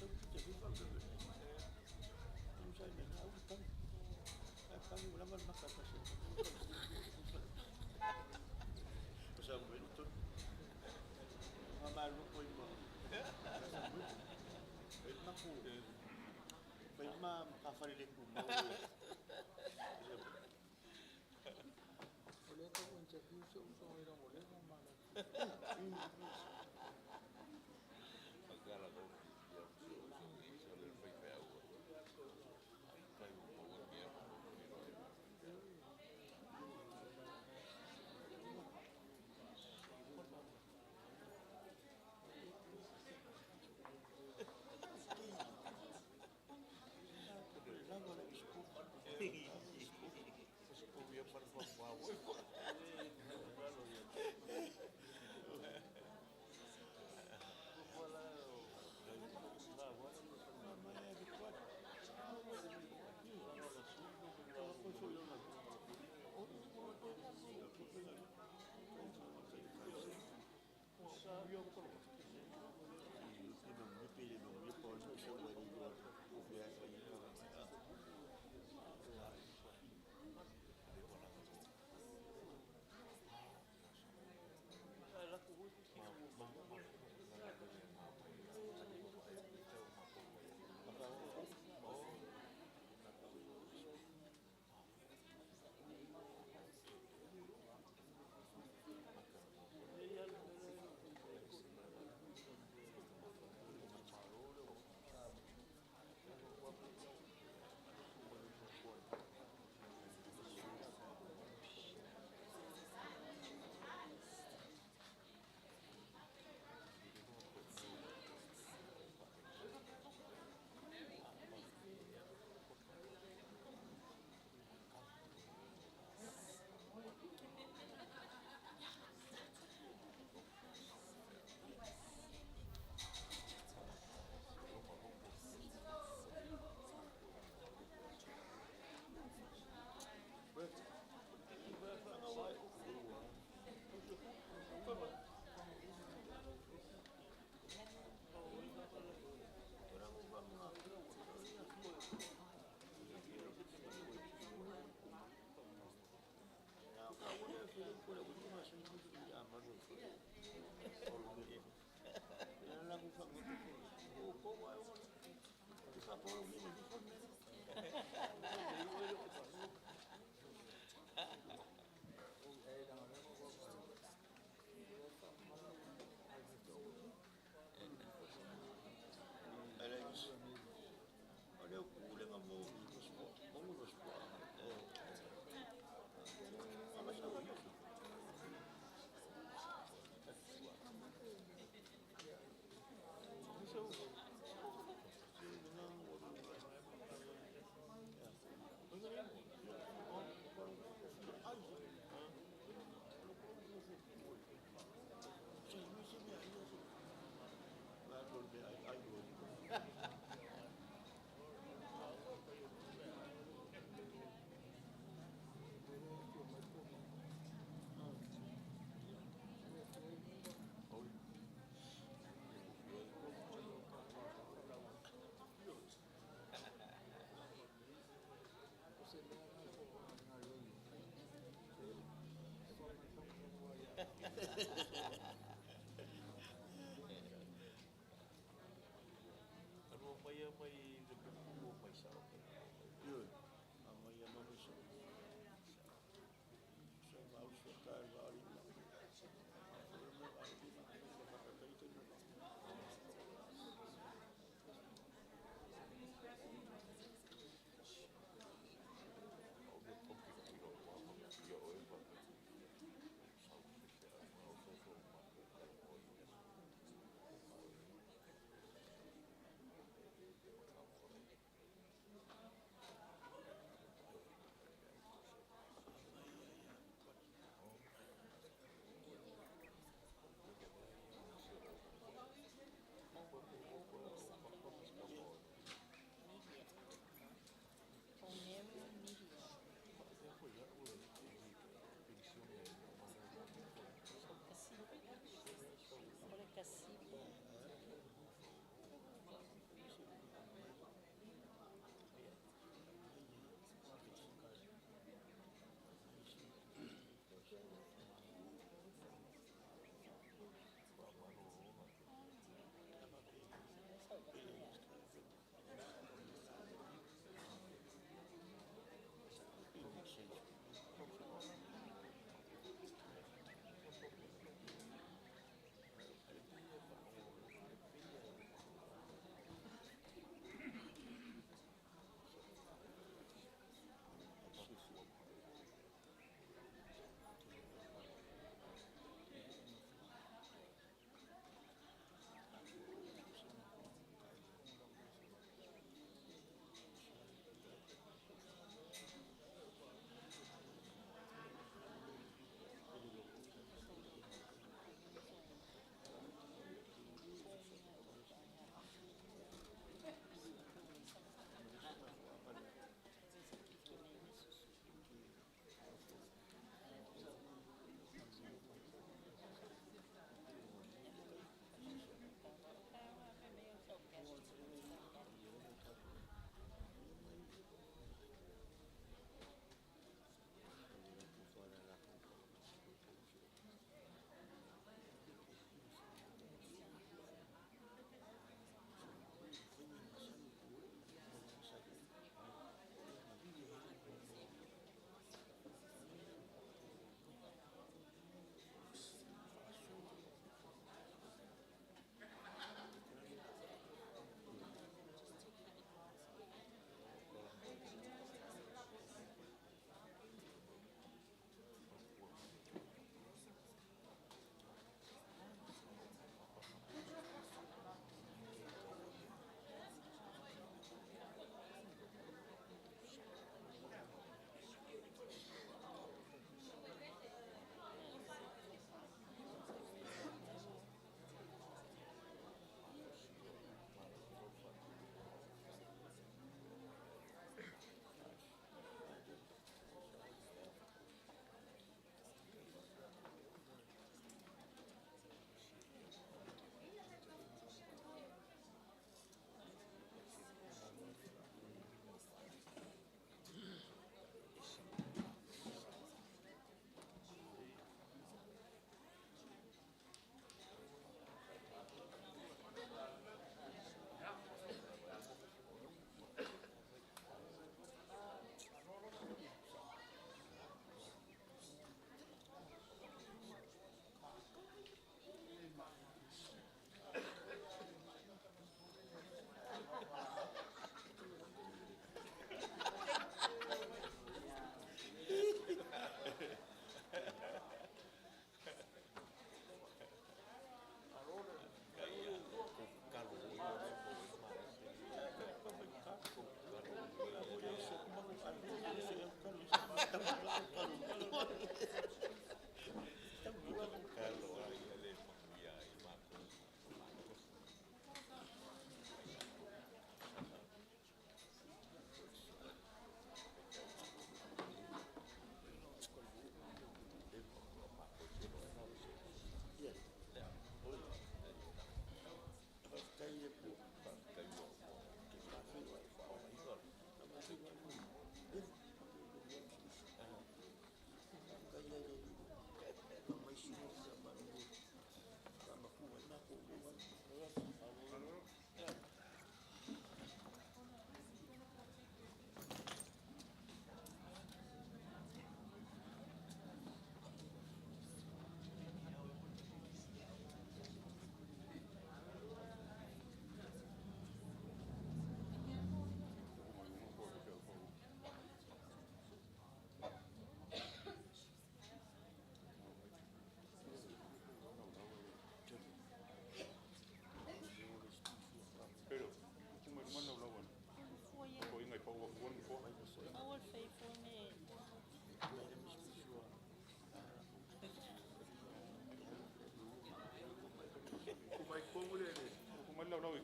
O lea e tau interview si ou uso nei leaga ua leva ona ma Afio mai le Kovana. O se mea lena e fai i galuega e faamafanafanaga ai ia te Media. Media. O le kasipi. O le kasipi.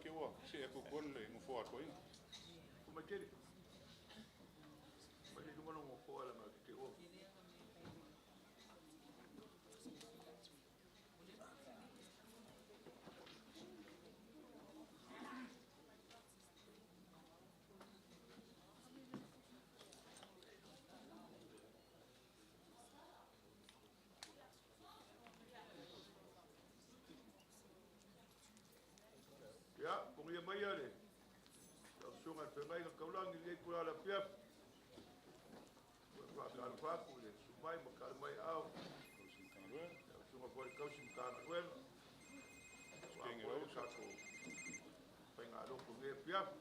te i ua see atu i tua le Nofoa o le toeaina. Faamaitele. Mai le i luga lou nofoa leaga e te ua. Ia, pogia maia le lau susuga i le Feagaiga Taulagi i lenei itula o le afiafi. E faatalofa atu i le susu mai ma tala mai aao. Tausi Matagaluega. Lau susuga foi i le tausi Matagaluega. Aua Siteni foi le Rose. tatou faigalotu i lenei afiafi.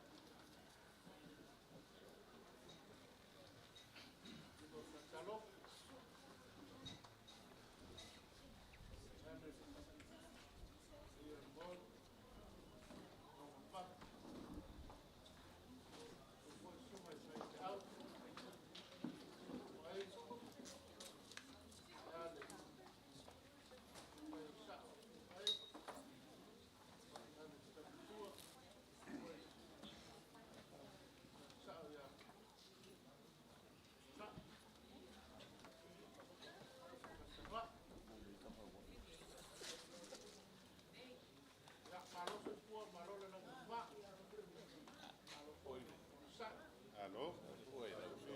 Malo.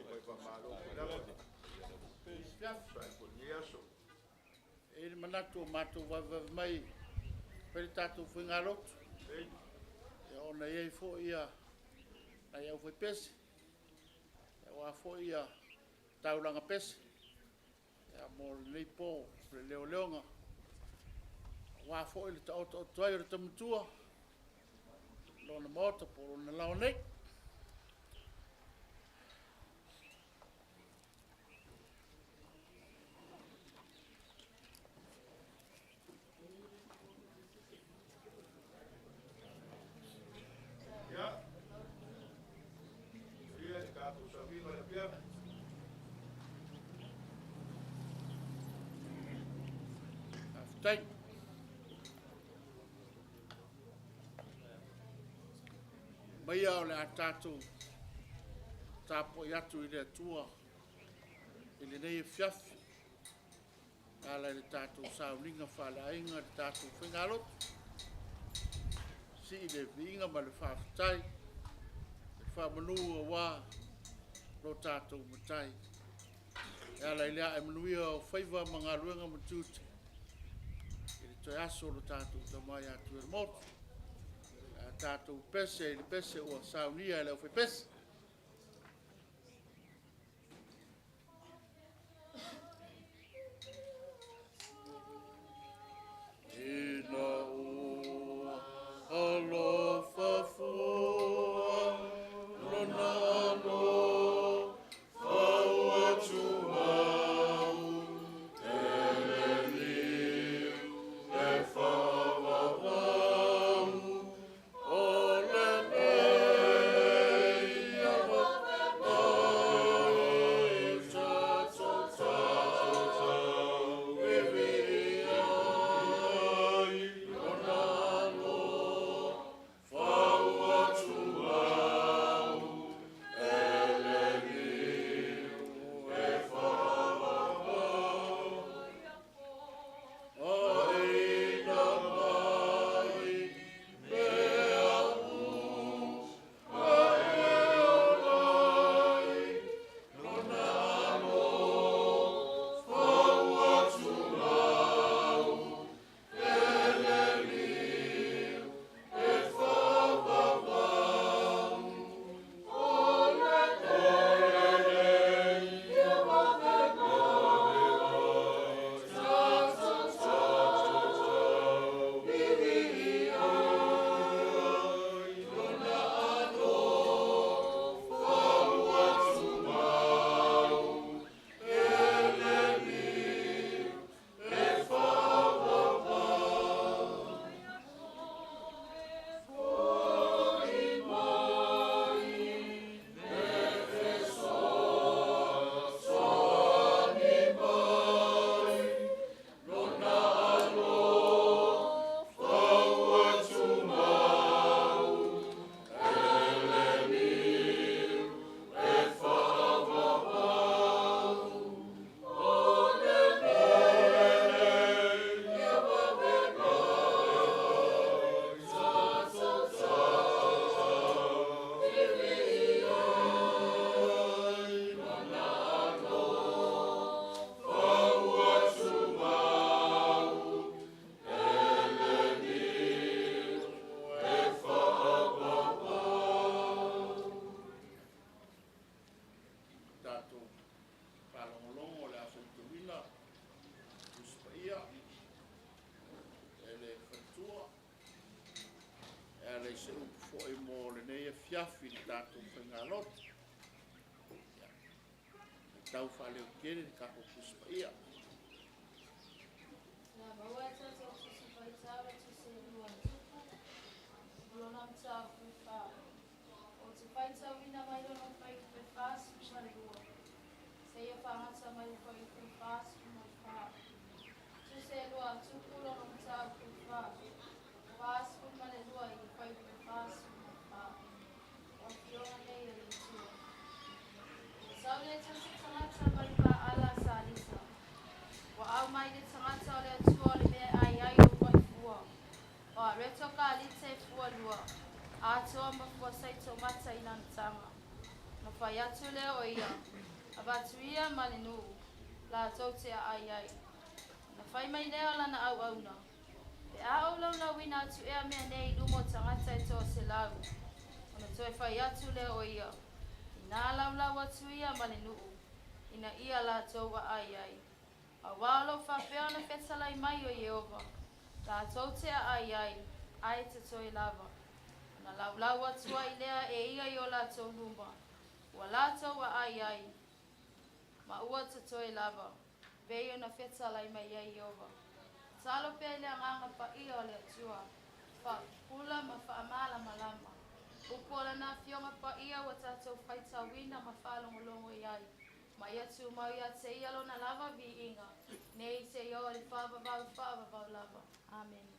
Mai faamalo mai lava. Sai foi lenei aso. E i ai le manatu o matou vavevave mai fai le tatou faigalotu, Ei, ia ona e i ai foi ia nai aufaipese, aua foi ia taulaga pese, ia mo lenei po o le leoleoga, aua foi le taotooto ai o le taumatua, lona maota po o lona laoa nei. Ia, ia le tatou sauniga o le afiafi. Faafetai. Maia o le a tatou tapuai atu i le Atua i lenei afiafi e ala i le tatou sauniga faaleaiga, le tatou faigalotu. Sii le viiga ma le faafetai, le faamanu aua lo tatou Matai e ala i le ae manuia o faiva ma galuega ma tiute i le toe aso o le tatou Tama ia Tuiolemotu. Ae tatou pese i le pese ua saunia e le aufaipese. Ina ua alofa fua lona alofa ua tumau e le liu e faavavau, o lenei. se upu foi mo lenei afiafi i le tatou faigalotu. Ia, e tau faaleotele le tatou Tusi Paia. Na maua e tatou Tusi Faitau le Tusi e lua a Tupu, o lona mataupu e fa. Ou te faitauina mai lona fuaiupu e 42, seia fagata mai le fuaiupu e 44. Tusi e lua a Tupu, lona mataupu e fa, 42 i le fuaiupu e 44. O Afioga nei a le Atua. Sau le tasi tagata mai Paala Salisa. Ua aumai le tagata o le Atua o le mea e ai ai o uluai fua. O areto kalite e fua lua, atoa ma fua saito mata i lana taga. Ona fai atu lea o ia, Avatu ia ma le nuu, latou te aai ai. Ona fai mai lea o lana auauna, Pe a ou laulauina atu ea mea nei i luma o tagata e 100? Ona toe fai atu lea o ia, Inā laulau atu ia ma le nuu, ina ia latou aai ai. Auā o lo o faapea ona fetalai mai o Ieova, latou te aai ai, ae totoe lava. Ona laulau atu ai lea e ia i o latou luma, ua latou aai ai, ma ua totoe lava, pei ona fetalai mai ai Ieova. Tatalo pea i le Agaga Paia o le Atua, faapupula ma faamalamalama upu o Lana Afioga Paia ua tatou faitauina ma faalogologo i ai, ma ia tumau ia te Ia Lona lava viiga, nei seia oo i le faavavau faavavau lava. Amene.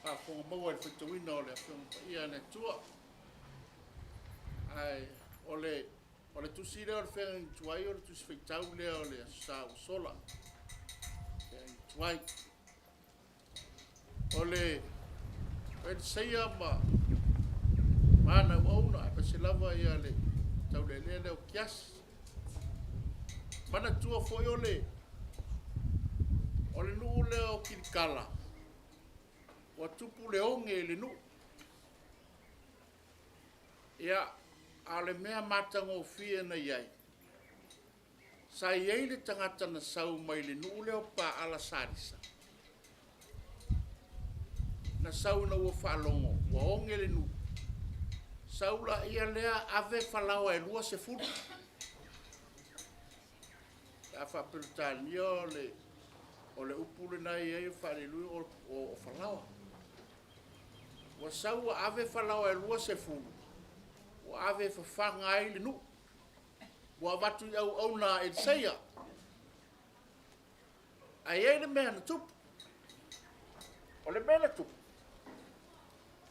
Faafofoga maua i le faitauina o le Afioga Paia a le Atua. Ae o le o le tusi lea o le feagaiga tuai o le tusi faitau lea o le Aso Sa ua sola. Feagaiga tuai. O le Eliseia ma ana auauna, aemaise lava ia le taulealea lea o Kiasi. Manatua foi o le nuu lea o Kilikala, ua tupu le oge i le nuu. Ia, a o le mea matagofie na i ai, sa i ai le tagata na sau mai le nuu lea o Paala Salisa, na sau ina ua faalogo ua oge le nuu, sau laia lea ave falaoa e 20. Pe a faa-Peretania o le upu lena e i ai o le faaleluia o falaoa. Ua sau ua ave falaoa e 20, ua ave e fafaga ai le nuu. Ua avatu i auauna a Eliseia. Ae i ai le mea na tupu. O le mea na tupu,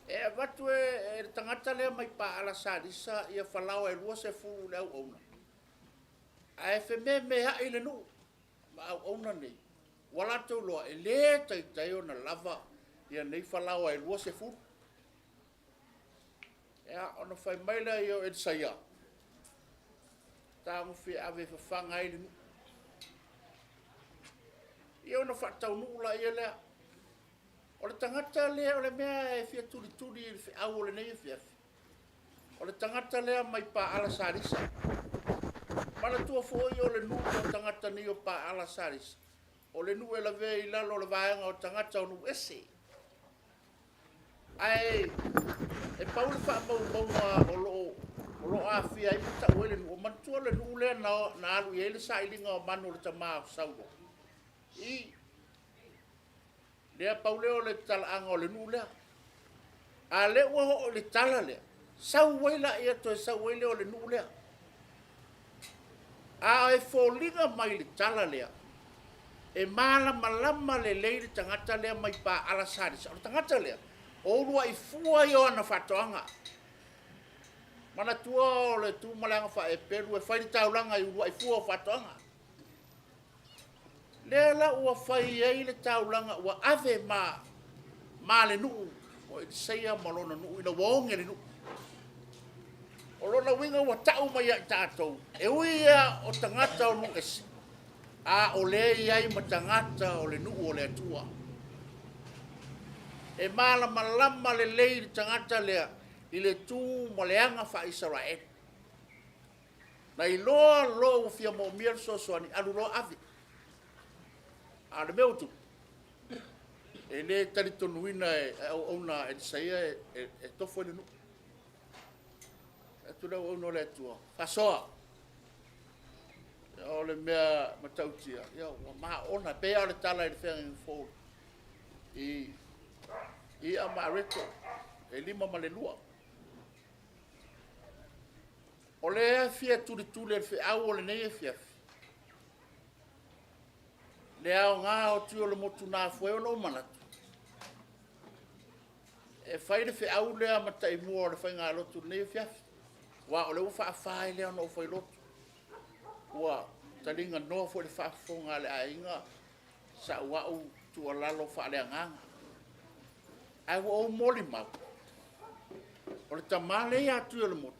e avatu e le tagata lea mai Paala Salisa ia falaoa e 20 i le auauna, ae fememeai le nuu ma auauna nei, ua latou iloa e le taitai ona lava ia nei falaoa e 20. Ia, ona fai mai lea o Elisaia, tagofi e ave e fafaga ai le nuu. Ia ona faataunuu laia lea. O le tagata lea, o le mea e fia tulituli i le feau o lenei afiafi, o le tagata lea mai Paala Salisa. Manatua foi o le nuu o tagata nei o Paala Salisa, o le nuu e lavea i lalo o le vaega o tagata o nuu ese. Ae e pau le faamaumauga o lo o aafia ai ma tau ai le nuu, manatua le nuu lea na alu i ai le sailiga o manu a le tama o Saulo? I, lea pau lea o le talaaga o le nuu lea. A o lea ua oo i le tala lea, sau ai lea, toe sau ai lea o le nuu lea. A e foliga mai le tala lea, e malamalama lelei le tagata lea mai Paala Salisa. O le tagata lea, o uluai fua ia o ana faatoaga. Manatua o le tu ma le aga faaepelu e fai le taulaga i uluai fua o faatoaga. Lea la ua fai ai le taulaga ua ave ma, ma le nuu o Eliseia ma lona nuu ina ua oge le nuu. O lona uiga ua tau mai ia i tatou, e ui lava o tagata o nuu ese, a o lea e i ai ma tagata o le nuu o le Atua. E malamalama lelei le tagata lea i le tu ma le aga faa-Isaraelu. Na iloa loa ua fia moomia le fesoasoani, alu loa ave. A o le mea ua tupu, E le talitonuina e auauna a Elisaia e tofo ai le nuu. Fai atu le auauna a le Atua, faasoa. O le mea matautia, ua maona, e pei lava o le tala i le feagaiga fou i i'a ma areto e 5 ma le 2. O lea e fia tulituli e le feau o lenei afiafi, le aoga o Tuiolemotu na afua ai ona ou manatu, e fai le feau lea ma taimua o le faigalotu i lenei afiafi. Aua o lea ua faafa ai lea ona ou fai lotu. Ua taliga foi i le faafofoga a le aiga sau au tuualalo faale-agaga. Ae ua ou molimau, o le tama lea ia Tuiolemotu,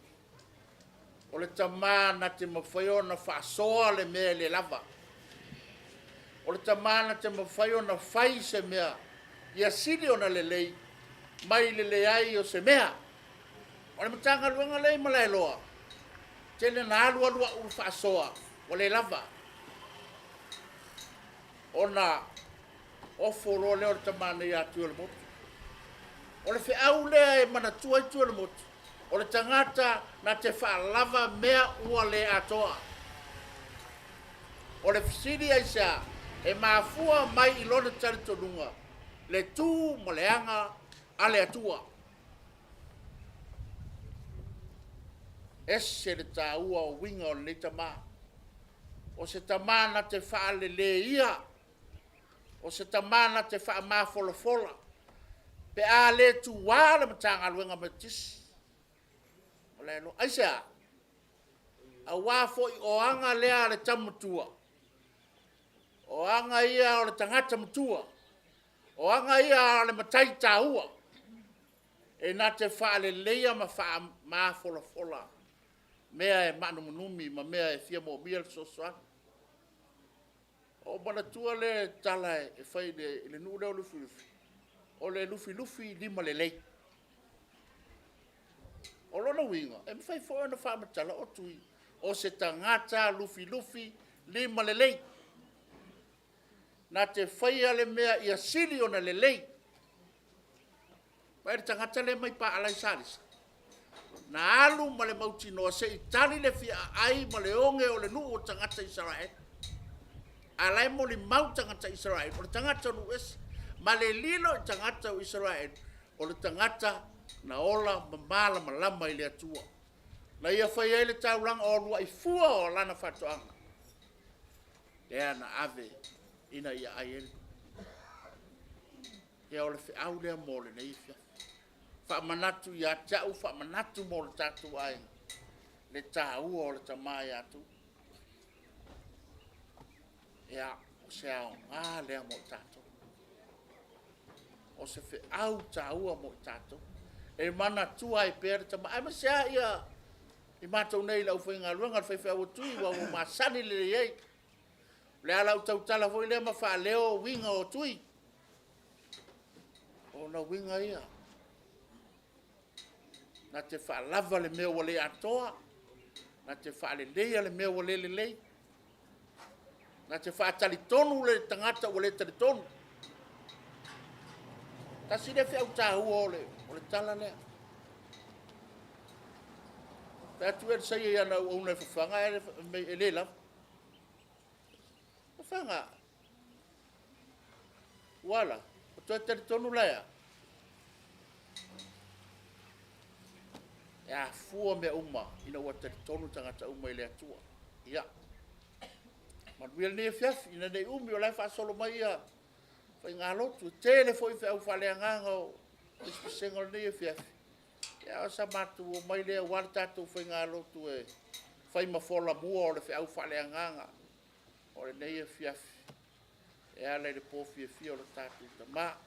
o le tama na te mafai ona faasoa le mea e le lava. O le tama na te mafai ona fai se mea ia sili ona lelei mai le leai o se mea. O le Matagaluega lea i Malaeloa, e tele ina alu alu au faasoa ua le lava. Ona ofo loa lea o le tama nei ia Tuiolemotu. O le feau lea e manatua ai Tuiolemotu, o le tagata na te faalava mea ua le atoa. O le fesili aisea? E mafua mai i lona talitonuga le tu ma le aga a le Atua. E ese le taua o uiga o lenei tama. O se tama na te faaleleia, o se tama na te faamafolafola pe a le tuua le Matagaluega Metotisi. Aisea? Aua foi o aga lea a le tama matua, o aga ia o le tagata matua, o aga ia a le matai taua, e na te faaleleia ma faamafolafola mea e maanuminumi ma mea e fia moomia le fesoasoani. Ona ou manatua lea i le tala e fai i le nuu lea o Lufilufi, o le Lufilufi limalelei. O lona uiga, e mafai foi ona faamatala, o Tui, o se tagata lufilufi limalelei. Na te faia le mea ia sili ona lelei. Vaai i le tagata lea mai Paala i Salesa, na alu ma le mautinoa se i tali le fia aai ma le oge o le nuu o tagata Isaraelu. A o la e molimau tagata Isaraelu, o le tagata nuu ese. Ma le lilo i tagata o Isaraelu, o le tagata na ola ma malamalama i le Atua. Na ia faia ai le taulaga o uluai fua o lana faatoaga, lea na ave ina ia ai ai le nuu. Ia o le feau lea mo lenei afiafi. Faamanatu ia te au, faamanatu mo le tatou aiga, le taua o le tama ia Tui. Ia, o se aoga lea mo i tatou. O se feau taua mo i tatou e manatua ai pea le tama, aemaise lava i matou nei le aufaigaluega, le faifeau a Tui, aua ua masani lelei ai. O le ala o lau tautala foi lea ma faaleo uiga o Tui, o ona uiga ia, na te faalava le mea ua le atoa, na te faaleleia le mea ua le lelei, na te faatalitonu le tagata ua le talitonu. Tasi lea feau taua o le tala lea. Fai atu Elisaia i ana auauna e fafaga, ae fai mai e le lava. Fafaga. Ua a la? Ua toe talitonu la e a? E afua mea uma ina ua talitonu tagata uma i le Atua. Ia, manuia lenei afiafi, ina ne i umi o la e faasolo mai le faigalotu. E tele foi feau faaleagaga o pesepesega o lenei afiafi, a o se matou omai lea aua le tatou faigalotu e fai ma folamua o le feau faaleagaga o lenei afiafi e ala i le po fiafia o le tatou tama.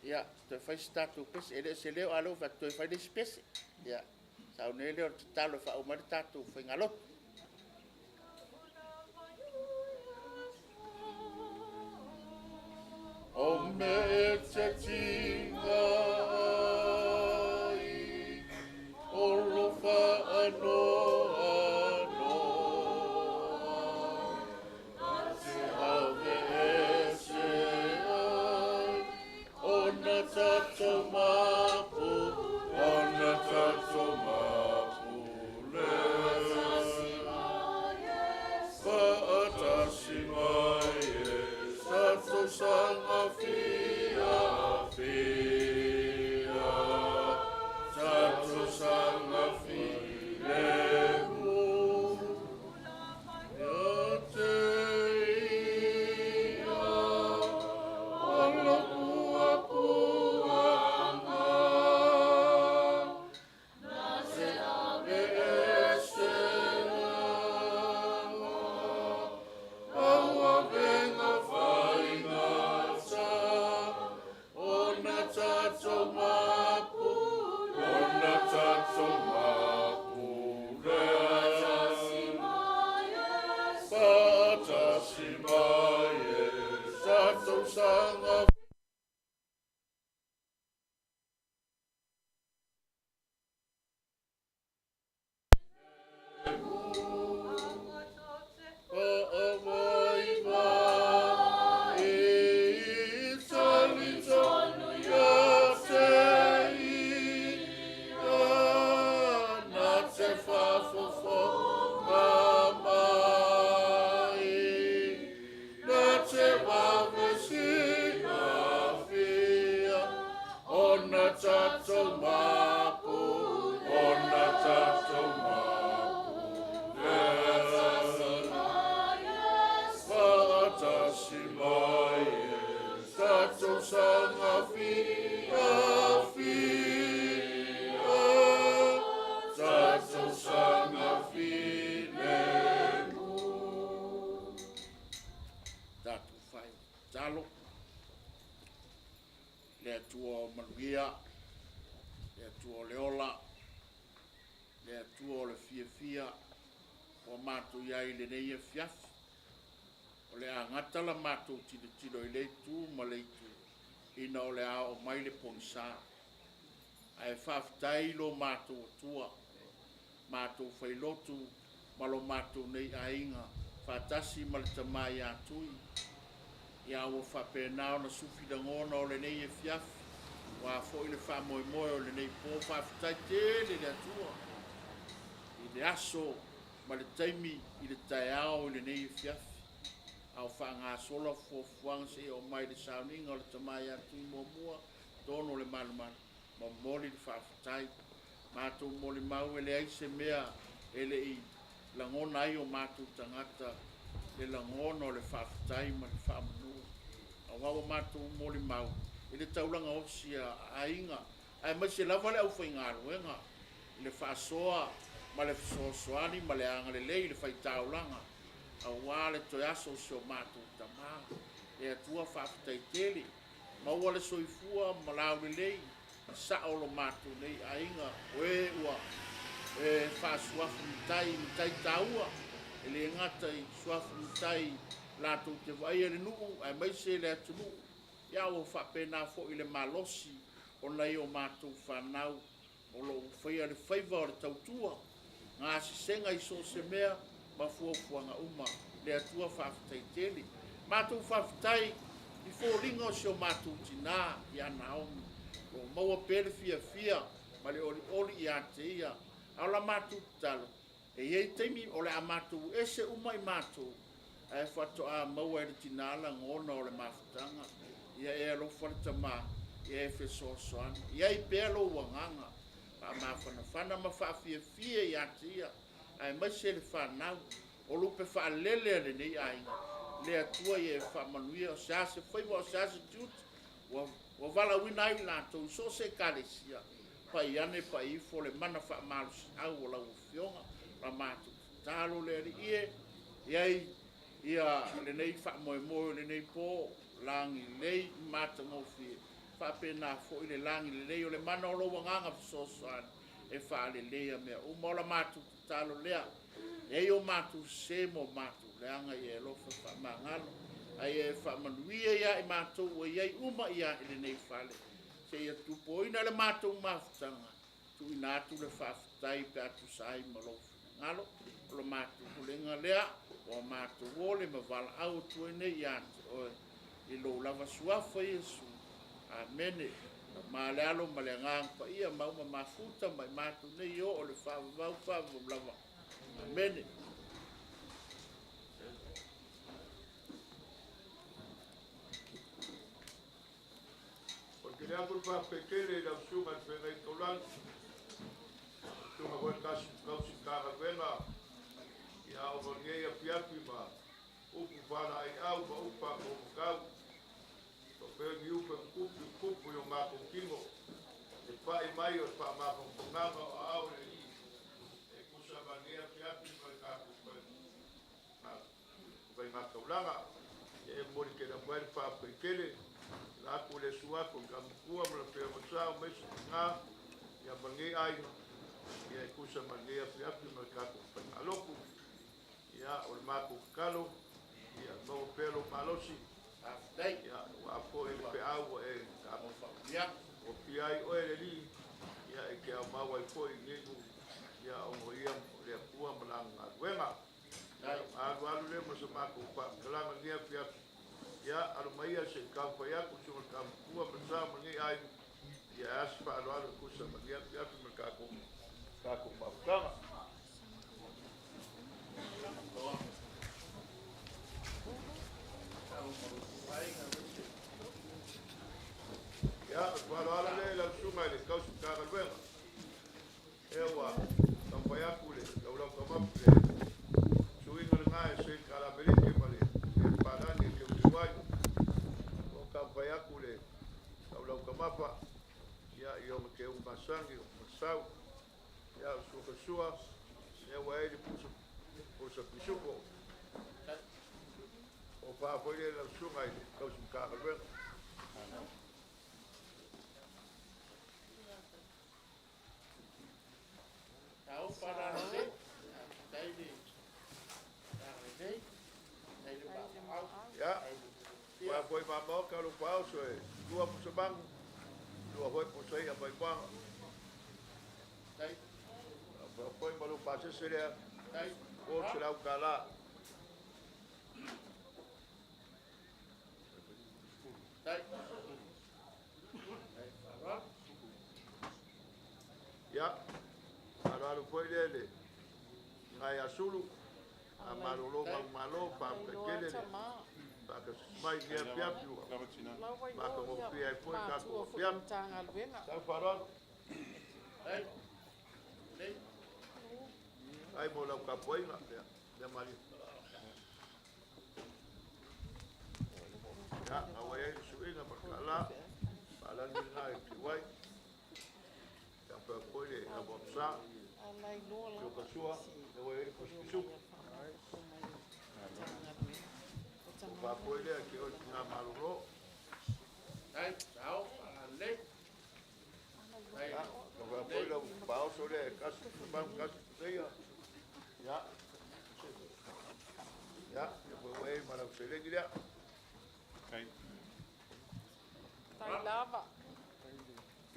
Ia, toe fai se tatou pese, e le o se leo, a o lea ua fai atu, toe fai le isi pese. Ia, sauni ai lea o le tatalo e faauma ai le tatou faigalotu. O mea te tiga ai, o lo whaanoa noa, te ave e se ai. tatou mapu, ona tatou mapule. Faatasi mai e, tatou saga fiafia, tatou saga filemu. Ia te ia, o lo puapuaga, e ese aua venga faigata, ona tatou mapu, ona tatou mapule. Faatasi mai e, tatou saga. Ona tatou mapu, ona tatou mapu, faatasi mai e, tatou saga fiafia, tatou saga filemu. Tatou fai talo, le Atua o manuia, le Atua o le ola, le Atua o le fiafia, ua matou i ai i lenei afiafi. O le a gata la matou tilotilo i le itu ma le itu, ina o le a oo mai le pogisa. Ae faafetai lo matou Atua, matou failotu ma lo matou nei aiga, faatasi ma le tama ia Tui, ia ua faapena ona sufi lagona o lenei afiafi, ua foi le faamoemoe o lenei po. Faafetai tele le Atua i le aso ma le taimi i le taeao i lenei afiafi. A o faagasolo fuafuaga seia oo mai le sauniga o le tama ia Tui muamua, tonu o le malumalu, momoli le faafetai. Matou molimau e leai se mea e le i lagona ai o matou tagata le lagona o le faafetai ma le faamanu. Aua ua matou molimau i le taulaga osi a aiga, aemaise lava le aufaigaluega, i le faasoa ma le fesoasoani ma le agalelei i le faitaulaga, aua le toe aso o si o matou tama. Le Atua faafetai tele, maua le soifua ma laulelei, sao lo matou nei aiga, o e ua e faasuafu matai, matai taua, e le gata i suafu matai latou te vaaia le nuu, aemaise le atunuu, ia ua faapena foi le malosi o nai o matou fanau, o lo o faia le faiva o le tautua, gasesega i so o se mea ma fuafuaga uma. Le Atua faafetai tele. Matou faafetai i foliga o si o matou tina ia Naomi, o lo o maua pea le fiafia ma le olioli ia te ia. A o la matou tatalo, e i ai taimi o le a matou ese uma i matou, ae faatoa maua e le tina lagona o le mafutaga. Ia e alofa le tama, ia e fesoasoani. Ia i pea lou agaga, faamafanafana ma faafiafia ia te ia, aemaise le fanau, o lupe faalele a lenei aiga. Le Atua ia e faamanuia, o se a se faiva, o se a se tiute, ua valaauina ai latou i so o se ekalesia, pai ane pai ifo le mana faamalosiau o lau Afioga, la matou tatalo le Alii e, iai ia lenei faamoemoe o lenei po, lagi lelei matagofie, faapena foi le lagi lelei o le mana o lou agaga fesoasoani, e faaleleia mea uma. O la matou tatalo lea, e ai o matou sese ma o matou leaga, ia e alofa faamagalo, ae ia e faamanuia ia i matou ua i ai uma ia i lenei fale, seia tupuoina le matou mafutaga, tuuina atu le faafetai pe a tusa ai ma lou finagalo. O le matou pulega lea, ua matou ole ma valaau atu ai nei ia te oe, i lou lava suafa Iesu. Amene. Ma le Alo ma le Agaga Paia ma uma mafuta ma i matou nei e oo i le faavavau faavavau lava. Amene. O le tele atu le faafetai tele i lau Susuga i le Feagai Taulagi, Susuga foi i le Tausi Matagaluega, ia ona o lenei afiafi ma upu faalaeiau ma upu faatofakau, faapea ni upu e tutupu i o matou tino, le pai mai o le faamafanafanaga o aao o le Alii e tusa ma lenei afiafi ma le tatou faigataulaga. E momoli tele atu ai le faafetai tele, la atu le susu atu i le Tamatua ma le Afioga Sa aemaise tina ia ma lenei aiga, ia e tusa ma lenei afiafi ma le tatou faigalotu. Ia, o le matou tatalo, ia maua pea lou malosi, Faafetai. ia aua foi le feau ua e Mo faamanuiaga. tofia ai oe le Alii, ia e te aumau ai foi i lenei nuu, ia ona o ia o le Atua ma lana galuega. Faafetai. Alu alu lea ma se matou faamatalaga i lenei afiafi, ia alo mai ia se i taumafai atu si o le Tamatua ma le Sa ma lenei aiga, ia e a se faaaloalo e tusa ma lenei afiafi ma le tatou mafutaga. Ia, o le faaaloalo lea i lau Susuga i le Tausi Matagaluega, ea ua taumafai atu le laulau taumafu le suiga lena e sei tala Amerika ma le palagi e teuteu ai. Ua taumafai atu le laulau taumafa, ia i ona teu masani o masau. Ia, o sua kasua, ia ua e le pusa pisupo. O faafoe le lau Susuga i le Tausi Matagaluega. Tau faalalelei. Faafetai le lalelei. Faafetai le maaumaau. Ia, ua foi mamoka lo pauso e lua pusa mangu, lua foi pusa ia mai moaga. Faafetai. Ua foi ma lo pasese lea, Faafetai. o se lau tala. Faafetai. Faafetai faaaloalo. Ia, alo alo foi lea le ngai asulu, a malolo mau malo, faafetai tele le faakasisi mai i lenei afiafi ua Lava tina. matagofie ai foi tatou afiafi. Sau faaaloalo, Faafetai. Lelei. ai mo lau tapuaiga, lea, lea malie. Ia, na ua i ai le suiga ma le tala, faalagi lena e tiuai. Ia faapea foi le amuamusa, Siokasua, lea ua i ai le pusupisupu. O faafoe lea ke oe tina malolo. Faafetai. Sao faalalelei. Faafetai. Ia, na faapea foi lau paoso lea e kasi pusa kasi pusa ia. Ia, ia, ia foi ua i ai ma lau seleni lea. Kai.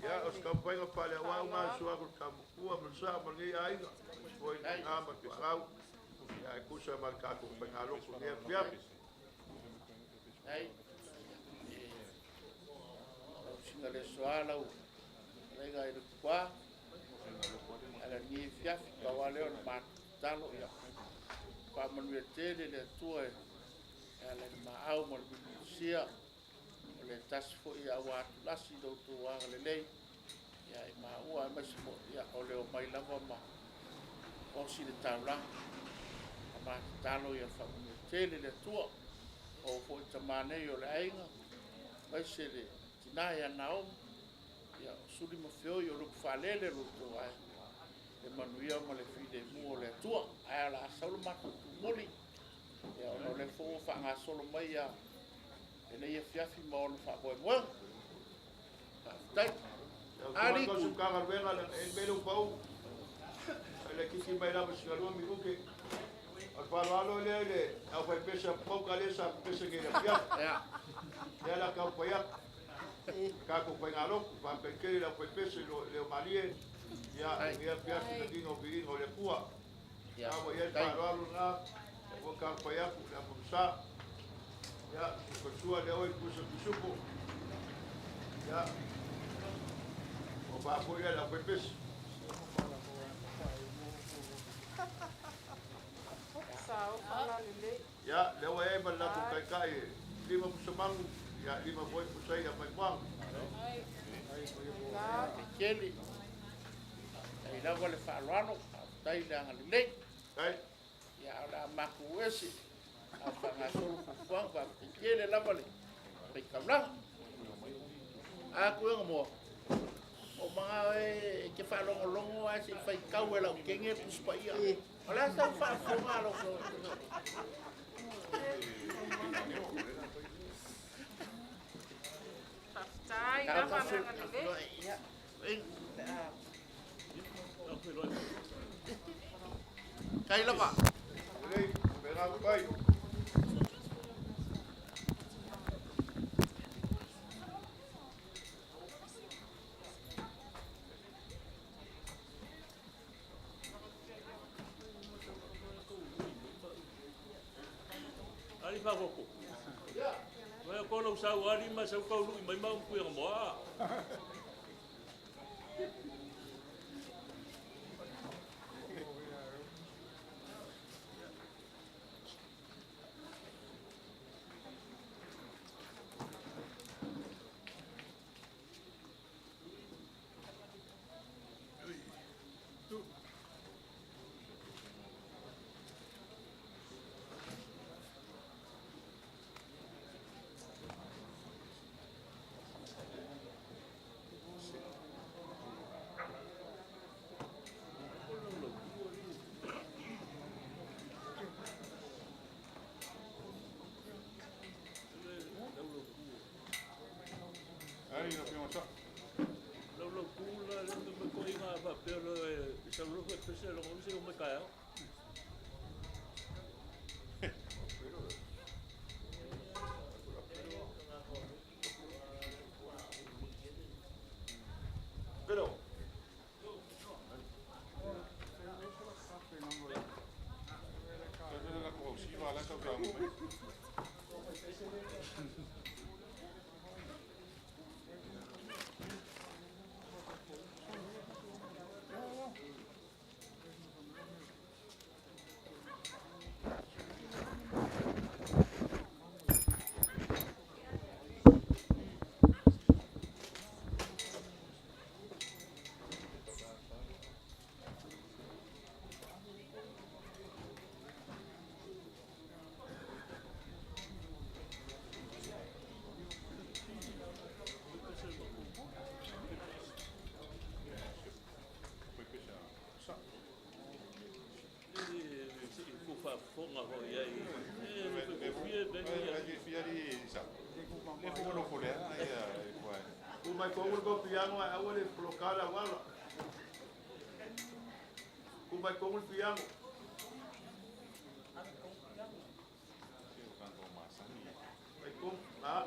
Ia, o se taumafaiga faaleauau na susu atu le Tamatua ma le Sa ma lenei aiga, aemaise foi le tina ma le tualau, ia e tusa ma le tatou faigalotu i lenei afiafi. Faafetai. Lau susuga i le Aso lau fetalaiga i le Tupua, ala lenei afiafi, pau lava lea o le matou tatalo, ia faamanuia tele le Atua e ala i le maau ma le mulimulitia o le tasi foi aua atulasi i lo outou agalelei ia i maua aemaise foi ia o le omai lava ma osi le taulaga. A matatalo ia faamanuia tele le Atua. O foi tama nei o le aiga, aemaise le tina ia Naomi, ia o suli ma feoi o lupe faalele lo outou aiga, le manuia ma le filemu o le Atua. Ae o le a sau le matou tumuli, ia ona o lea foi ua faagasolo mai ia lenei afiafi ma ona faamoemoega. Faafetai. Lau Susuga i le Tausi Matagaluega, e i ai le mea lea ua pau. Ai le kiki mai lava sina 2 minute. O le faaaloalo lea i le aufaipese a Pupauka lea sa pepese nei i le afiafi. Ia, Lea la taumafai atu. Tatou faigalotu, faafetai tele i le aufaipese leo malie. Ia, lenei afiafi na tino viiga o le Atua. Ia, A ua i ai le faafetai. faaaloalo lena, ua taumafai atu le amusa. Ia, sua lea oe pusa pisupo. Ia, Tofa foi lea i le aufaipesi. Ia, lea ua i ai ma le latou taitai e 5 musamagu, ia 5 foi pusa ia maimoaga. Tele. Tai lava le faaaloalo, faafetai le agalelei. Tai. Ia, o le a matou ese, a o faagasolo fuafuaga, faafetai tele lava le faitaulaga. A kuega moa, o mga e te faalogologo ae se i faitau e lau kege le Tusi Paia. O le a sau faafofoga a lau Faafetai lava le agalelei. Ia, Tai lava. Lelei, pena pai. Ali fa koko. Wa ko lo sa wali ma sa ko lu mai ma ku ya mo. Ai, no fio sa. Lau lau ku la le me ko inga fa pe lo e sa lo fe pese lo se o me ka. Pero, Sa la ko si va la ka ka mo. Poi pesa. Sa. Il faut fa fonga ho ia i. E fie ben ia. Ai fia di sa. Le fu lo fole ai ai qua. Tu mai ko ko piano a awa le blokala wala. Ku mai ko piano. Se o canto masani. Mai ko ah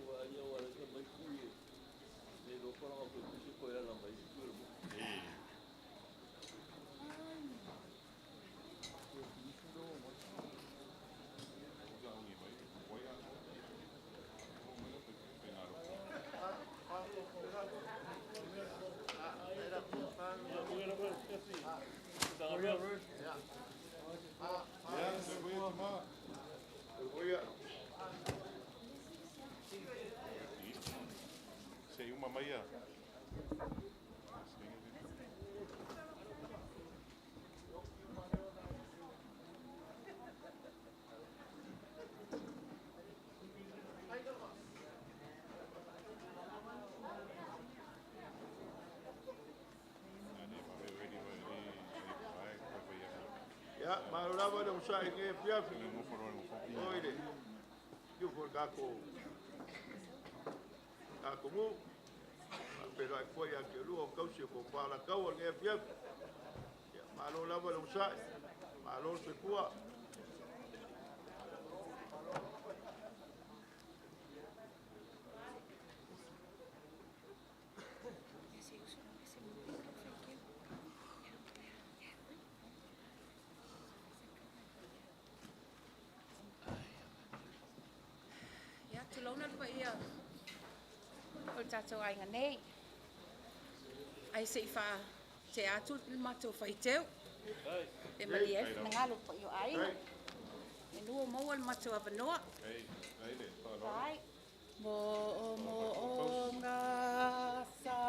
Wa ia wa le mai ku i. Le lo pa la ko pese ko ia la mai ku mo. Se uma maia. Ia, malo lava le onosai i lenei afiafi. Oi le iufu o le tatou tatou nuu. Faafeiloai foi ia te oulua o tausi o fofo Alataua i lenei afiafi. Ia, malo lava le onosai, malo le soifua. Ia, tulouna le paia o le tatou aiga nei. Ae se i faatea atu le matou faiteu. Pe malie ai finagalo o le paia o aiga. Menu ua maua le matou avanoa. Vai. Mo'omo'oga sa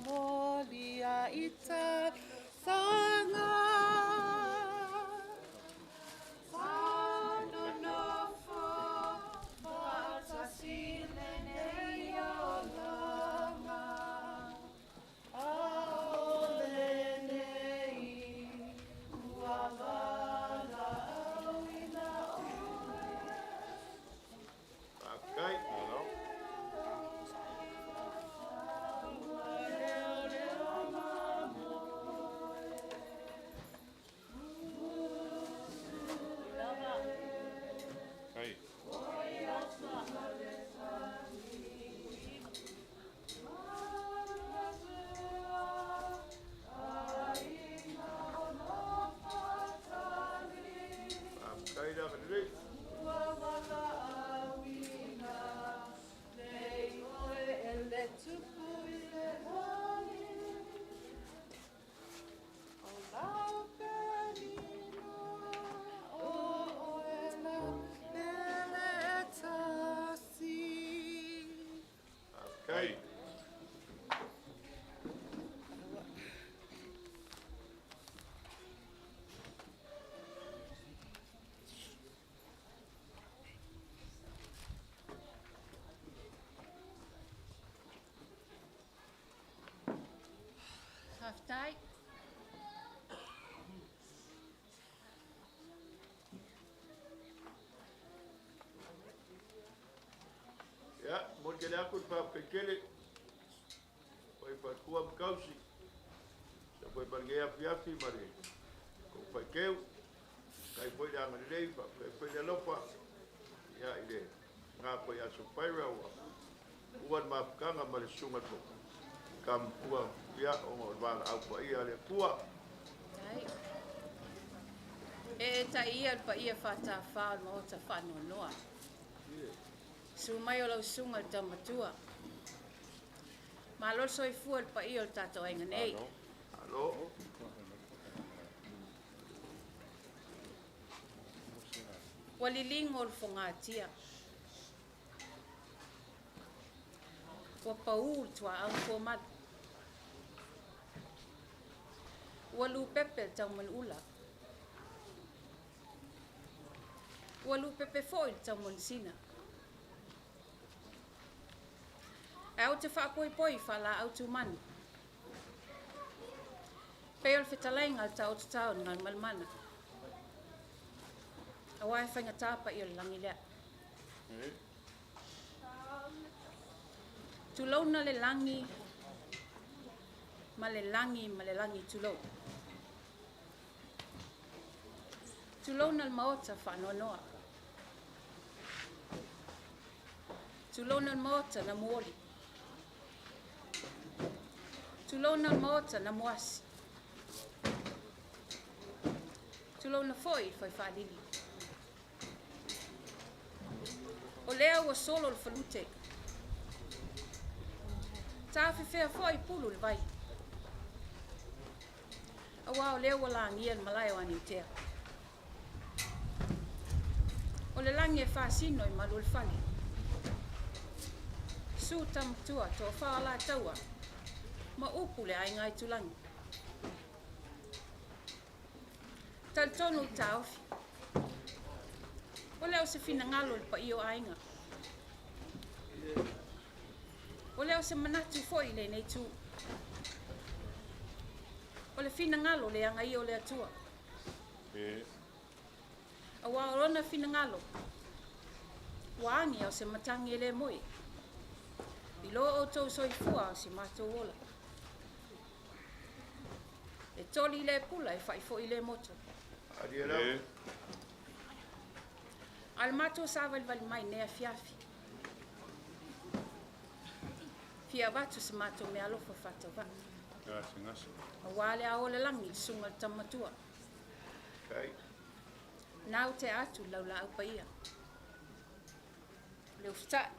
molia i tausaga Sa nonofo faatasi lenei olaga A o lenei ua valaauina oe. Faafetai. Malo. Ai. Faafetai le agalelei. Faafetai. Faafetai. Ia, momoli tele atu le faafetai tele mai faletua ma tausi sa fai ma lenei afiafi ma le kou faiteu. Faafetai foi le agalelei, faafetai foi le alofa ia i le na foi ia Sofaira ua ua le mafutaga ma le susuga i le Tamatua ia ona o le valaau paia a le Atua. Tai. E tai ia le paia faatafa o le maota faanoanoa. Susu mai o lau susuga i le Taumatua. Malo le soifua i le paia o le tatou aiga nei. Malo. Malo. Ua liligo le fogatia. Ua pau le tuaau fuamalu. Ua lupepe le taumanuula. Ua lupepe foi le taumanusina. Ae ou te faapoipoi i faalaau tumanu. Pei o le fetalaiga a le Taoto Tao i Galumalemana. Aua e faigata paia o le lagi lea. Tulouna le lagi ma le lagi ma le lagi tulou. Tulouna le maota faanoanoa. Tulouna le maota na muoli. Tulouna le maota na muasi. Tulouna foi le faifaalili. O lea ua solo le falute. Tafefea foi pulu le vai. Aua o lea ua lagia le malae o Aniutea. O le lagi e faasino i malu o le fale. Susu Tamatua, Toafa o Alataua ma upu le aiga Aitulagi. Talitonu le taofi. O le o se finagalo i le paia o aiga. O le o se manatu foi i lenei itu. O le finagalo le agaia o le Atua. Auā o lona finagalo, ua agi a o se matagi e le moe, i lo outou soifua a o si matou ola. E toli le pula e fa'i fo'i le moto. A o le matou savalivali mai i lenei afiafi, fia avatu se matou meaalofa faatauvaa. Auā le ao o le lagi i le susuga i le Tama Matua. Nau tea atu le laulaau paia. Le ufita'i.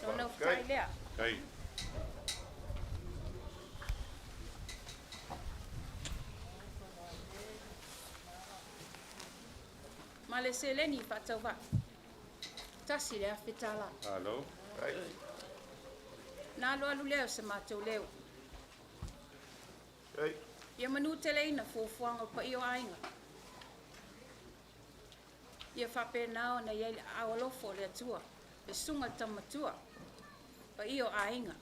Lona ufita'i lea. Ma le seleni faatauvaa, $1,000. Na alualu lea o se matou leo. Ia manuteleina fuafuaga o paia o aiga. Ia faapena ona i ai le aao alofa o le Atua, le susuga i le Tama Matua, paia o aiga.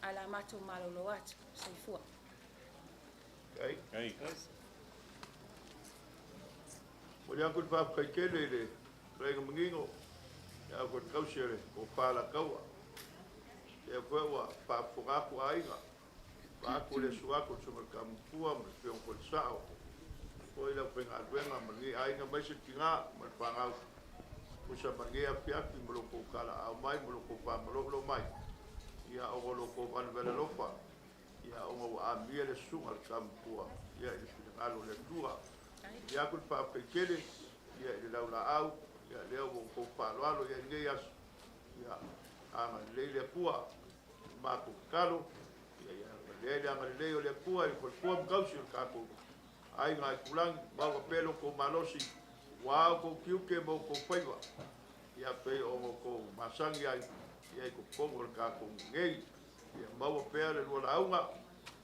Ae o le a matou malolo atu. Soifua. Momoli atu le faafetai tele i le fetalaiga manino ia foi le tausi o le tofa Alataua. Lea foi ua faafofoga atu aiga, vaeatu le susu atu o le Susuga i le Tama Matua ma le Afioga foi i le Sao, foi le aufaigaluega ma lenei aiga aemaise le tina ma le fanau. Tusa ma lenei afiafi ma lo outou talaaao mai ma lo outou faamalolo mai, ia ona o lo outou valavale alofa, ia ona ua amia le susuga i le Tama Matua ia i le finagalo o le Atua. Momoli atu le faafetai tele ia i le laulaau, ia lea ua outou faaaloalo i ai i lenei aso, ia agalelei le Atua i le matou tatalo, ia agalelei le agalelei o le Atua i le faletua ma tausi o le tatou aiga Aitulagi, maua pea lo outou malosi, ua outou tiute ma outou faiva, ia pei ona outou masani ai ia i totonu o le tatou nuu nei. Ia maua pea le lua lauga,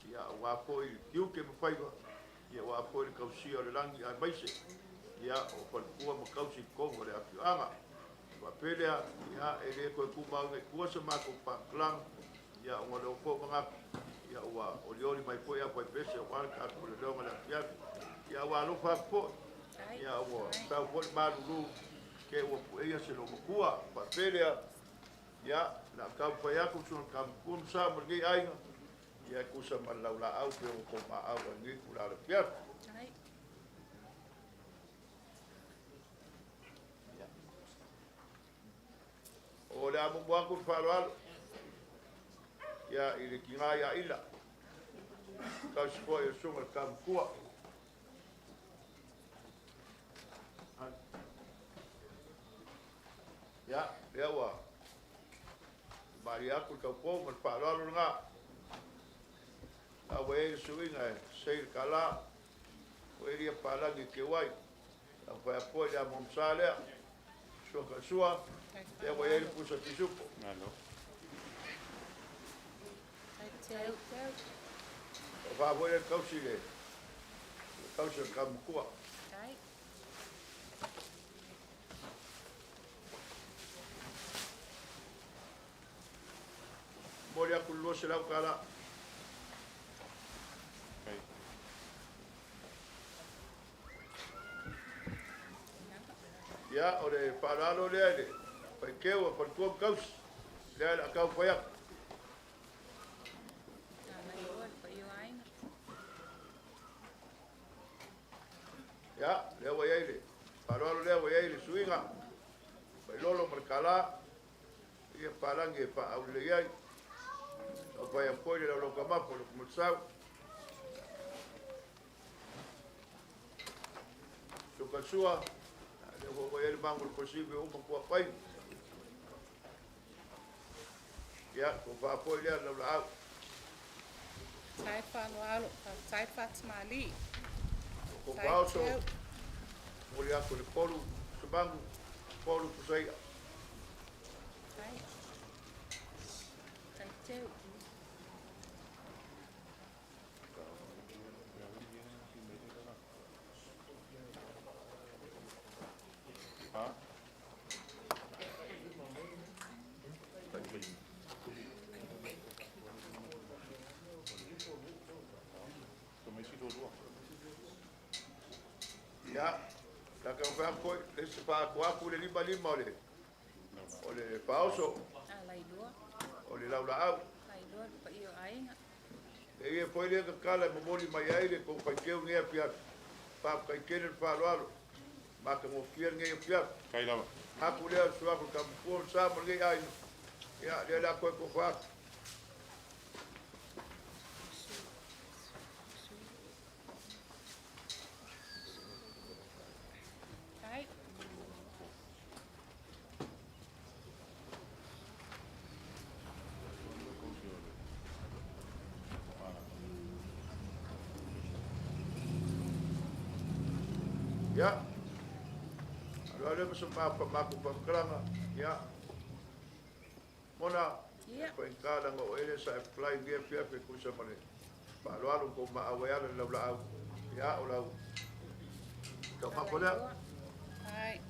ia aua foi tiute ma faiva, ia aua foi le tausia o le lagi aemaise ia o faletua ma tausi i totonu o le afioaga. Faapea lea, ia e le toe tumau nei i tua se matou faamatalaga, ia ona o lea foi ua manatu, ia ua olioli mai foi aufaipese aua le tatou leleoga i le afiafi. Ia ua alofa atu foi, ia ua sau foi le malulu, te ua pueia se loomatua. Faapea lea, ia, o le a taumafai atu le susuga i le Tama Matua ma Sa ma lenei aiga, ia e tusa ma le laulaau pei ona outou maau ai i lenei itula o le afiafi. O le a muamua atu le faaaloalo ia i le tina ia Ila, tausi foi o le susuga i le Tama Matua. Ia, lea ua malie atu le taupou ma le faaaloalo lena. A ua i ai le suiga e sei le tala, ua i ai lia palagi e teu ai. Ua fai atu foi le amo sa lea. Sua ka sua, lea ua i ai le pusa pisupo. O faa foi le tausi le tausi o le Tama Matua. Momoli atu le $200. Ia, o le faaaloalo lea i le faiteu a faletua ma tausi, lea o le a taumafai atu. Ia, lea ua i ai le faaaloalo lea ua i ai le suiga, mai lolo ma le tala, ia palagi e faaaulelei ai. Taumafai atu foi le laulaukamafo o le Kumatasau. Sukasua, lea foi ua i ai le mago o le kosivi o uma kuapai. Ia, tofa foi lea laulaau. Tai faaaloalo, faafetai faatamalii. O vaoso, momoli atu le 3 samagu, 3 pusaia. Tai. Tai teu. Ia, la ka wha foi, le se wha aku aku le lima lima o le o le faaoso A lailua. o le laulaau. Lailua le paia o aiga. E ia foi le kakala e momoli mai ai le kou faiteu nei afiafi. Faafetai tele le faaaloalo. Matagofie lenei afiafi. Kai lava. Haku lea o le suafa o le Tamapua ma sa ma lenei aiga. Ia, lea o le a toe tofa atu. Kai. Ia, alo alo ma sa maku faamatalaga. Ia, Mona, Ia. faigata leaga o oe lea sa e apply i lenei afiafi e tusa ma le faaaloalo ma kou maau ai ala i le laulaau. Ia, o lau taumafa lea. Ai.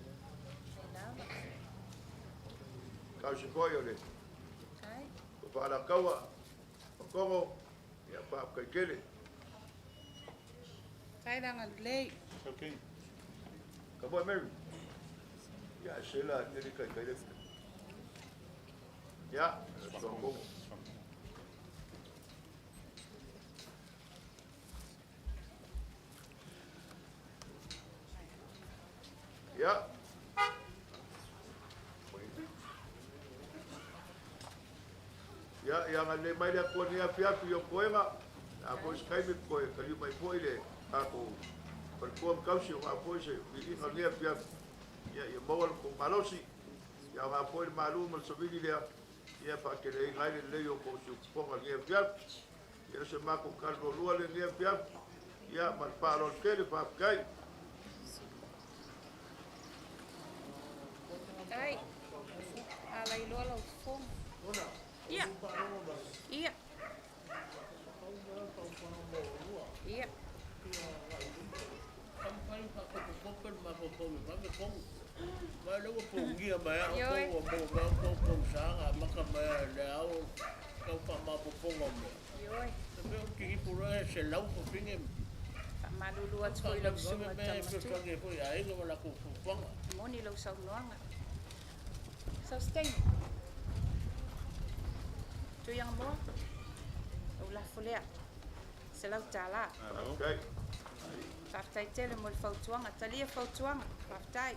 Tausi foi o le Faalakaua, Makogo, ia faafetai tele. Tai le agalelei. Okay. Come on, Mary. Ia, e sela, e le kai kai le. Ia, Makogo. Ia. Ia, ia agalelei mai le Atua i lenei afiafi i ou toega, a foi se taimi toe taliu mai foi le tatou faletua ma tausi aua foi se viiga o lenei afiafi. Ia, ia maua lo outou malosi, ia aoga foi le malu ma le savili lea, ia e faateleina ai le lelei o tou siufofoga i lenei afiafi. Ia, o se matou tali muamua lea i lenei afiafi, ia ma le faaaloalo tele, faafetai. Ai, ala iloa lau fofoga. Ia. Ia. Ia. Ioe. Ioe. Faamalulu atu foi i lau susuga i le tama matua. E moni lau saunoaga. Saustain. Tuiaga-moa, lau lafo lea. $100. Faafetai. Faafetai tele mo le fautuaga. Talia fautuaga. Faafetai.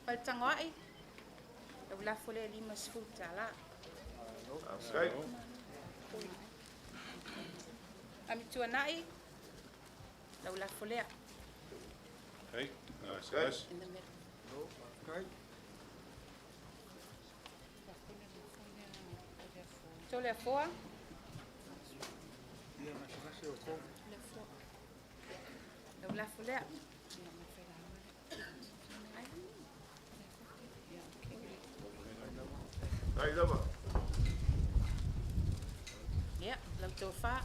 Faletagoai, lau lafo lea e $50. Faafetai. Amituanai, lau lafo lea. Okay. Nice. In the middle. Toleafoa. Lau lafo lea. Faafetai lava. Ia, lau tofa.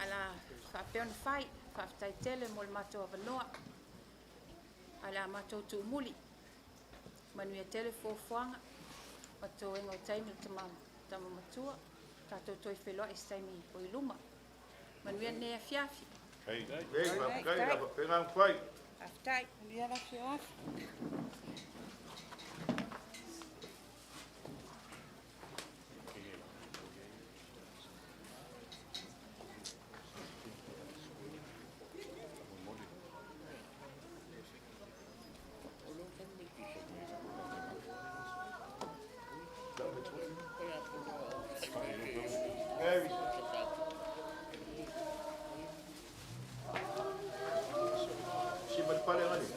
Ala faapea ona fai, faafetai tele mo le matou avanoa. Ae o le a matou tuumuli. Manuia tele fuafuaga ma toega o taimi le tama, tama matua. Tatou toe feiloai i se taimi o i luma. Manuia lenei afiafi. Hey. Lelei, faafetai lava. Faapena ona fai. Faafetai. Manuia le afioafi. Mary. Si ma le pale ngani.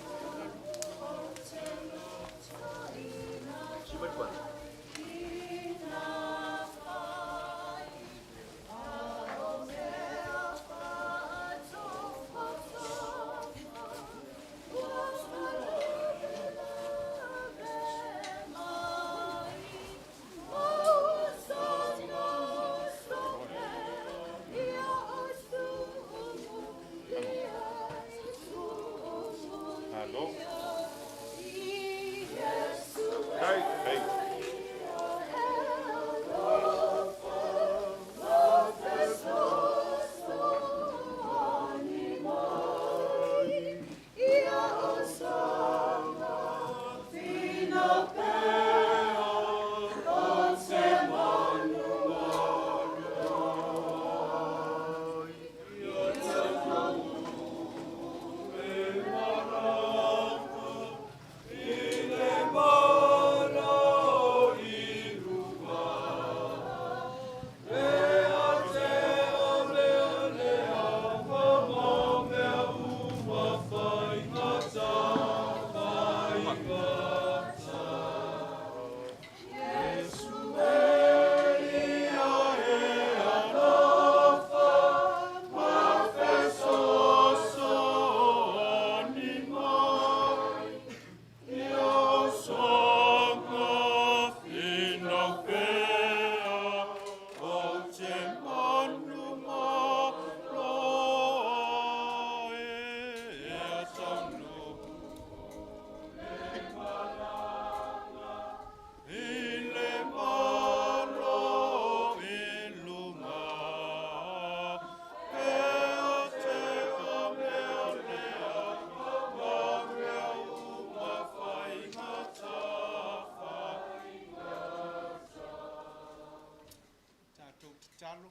tatalo.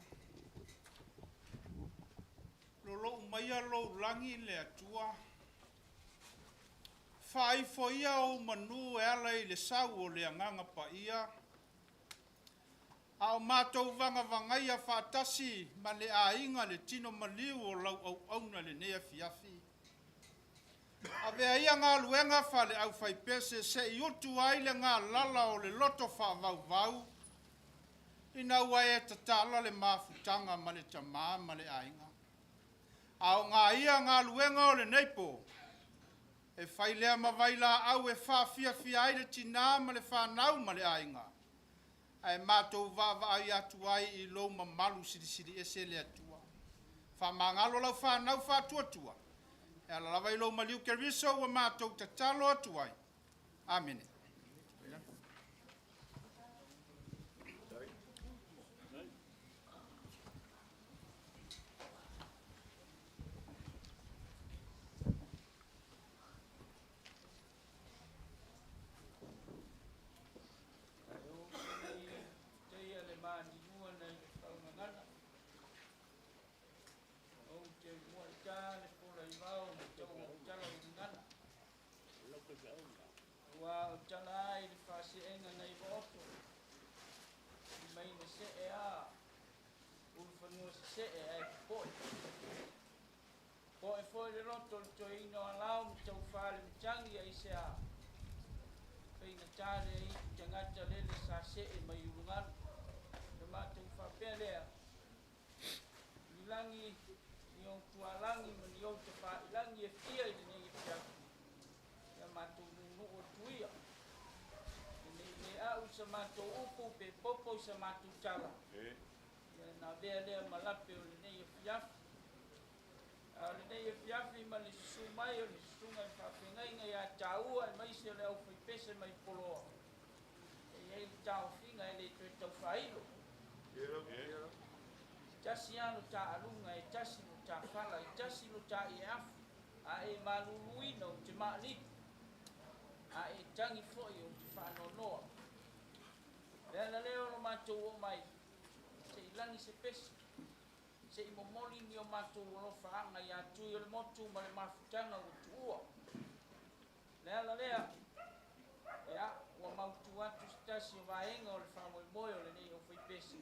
Lolou maia lou lagi le Atua. Faaifo ia ou manū e ala i le sau o le Agaga Paia, a o matou vagavagaia faatasi ma le aiga le tino maliu o lau auauna i lenei afiafi. Avea ia galuega faale-aufaipese se i utu ai le galala o le loto faavauvau, ina ua e tatala le mafutaga ma le Tama ma le Aiga. Aoga ia galuega o lenei po, e fai lea ma vailaau e faafiafia ai le tina ma le fanau ma le aiga, ae matou vaavaai atu ai i lou mamalu silisili ese le Atua. Faamagalo lau fanau faatuatua, e ala lava i lou maliu Keriso ua matou tatalo atu ai. Amene. Ou te muai ta le pola i vao ma tau tala o gagana. Aua o tala ai le faaseega nai Vaoto, i mai na see a ulufanua sesee ae popoe. Popoe foi le loto i le toeaina o Alao ma taufā le matagi aisea? Faigata le aitu tagata lele sa see mai ulugalu. Ona matou faapea lea, ni lagi, ni ou tualagi ma ni ou tafailagi e fia i lenei afiafi, ia matou nuunuu atu ia, ina ne i le au i sa matou upu pe popo i sa matou tala, ia ona avea lea ma lape o lenei afiafi. A o lenei afiafi ma le susu mai o le susuga i le faafeagaiga ia taua aemaise o le aufaipese mai Poloa, e i ai le taofiga e le toe taufaailo. E tasi lava lo ta aluga, e tasi lo ta fala, e tasi lo ta ieafu, a e maluluina ou te maalilu, a e tagi foi ou te faanoanoa. O le ala lea o lo matou oo mai, se i lagi se pese, se i momoli ni o matou alofaaga ia Tui o le Motu ma le mafutaga ua tuua. O le ala lea, ea, ua mautu atu se tasi o vaega o le faamoemoe o lenei aufaipese,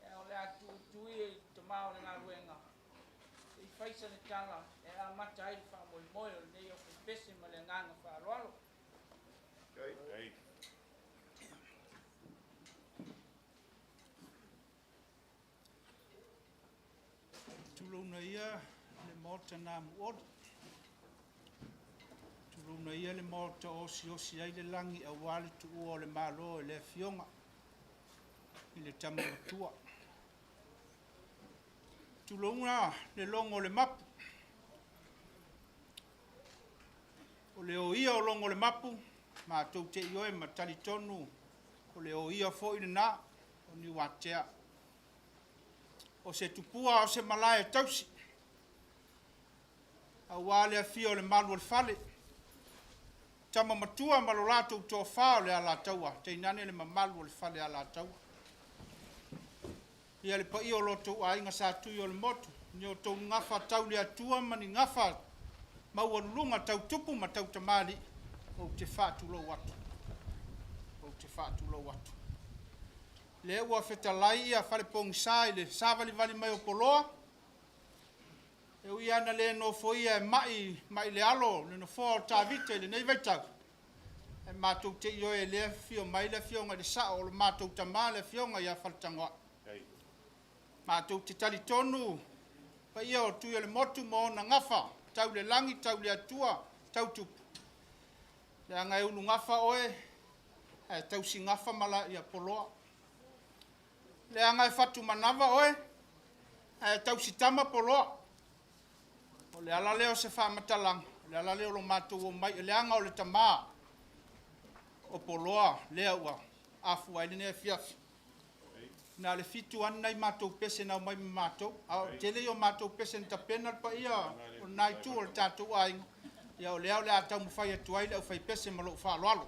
ea, o le a tuutu ia i le tama o le galuega, se i fai sana tala e amata ai le faamoemoe o lenei aufaipese ma le agaga faaaloalo. Tulouna ia le Maota namuoli, tulouna ia le Maota o osiosi ai le lagi aua le tuua o le Malo e le Afioga i le Tama Matua. Tulouna le logo o le Mapu, o le o ia o logo o le Mapu, matou te ioe ma talitonu o le o ia foi lena o Niuatea. O se tupua a o se malae e tausi, aua le afio o le malu o le fale, tama matua ma lo latou toafa o le Alataua, tainane le mamalu o le fale Alataua. Ia le paia o lo outou aiga sa Tui o le Motu, ni outou gafa tau le Atua ma ni gafa maualuluga tau tupu ma tau tamalii, ou te faatulou atu, ou te faatulou atu. Lea ua fetalai ia Falepogisa i le savalivali mai o Poloa, e ui lava ina le nofoia e mai mai le alo le nofoa o Tavita i lenei vaitau, ae matou te ioe o lea e afio mai le Afioga i le Sao o le matou tama le Afioga ia Faletagoai. Matou te talitonu paia o Tui o le Motu ma ona gafa, tau le lagi, tau le Atua, tau tupu, leaga e ulugafa oe ae tausigafa ia Poloa. Leaga e fatumanava oe ae tausitama Poloa. O le ala lea o se faamatalaga, o le ala lea o lo matou omai, leaga o le tama o Poloa lea ua afua ai lenei afiafi. Na o le 7 lava ni nai matou pese na omai ma matou, a o le tele ia o matou pese na tapena le paia o lena itu o le tatou aiga, ia o lea o le a taumafai atu ai le aufaipese ma lou faaaloalo.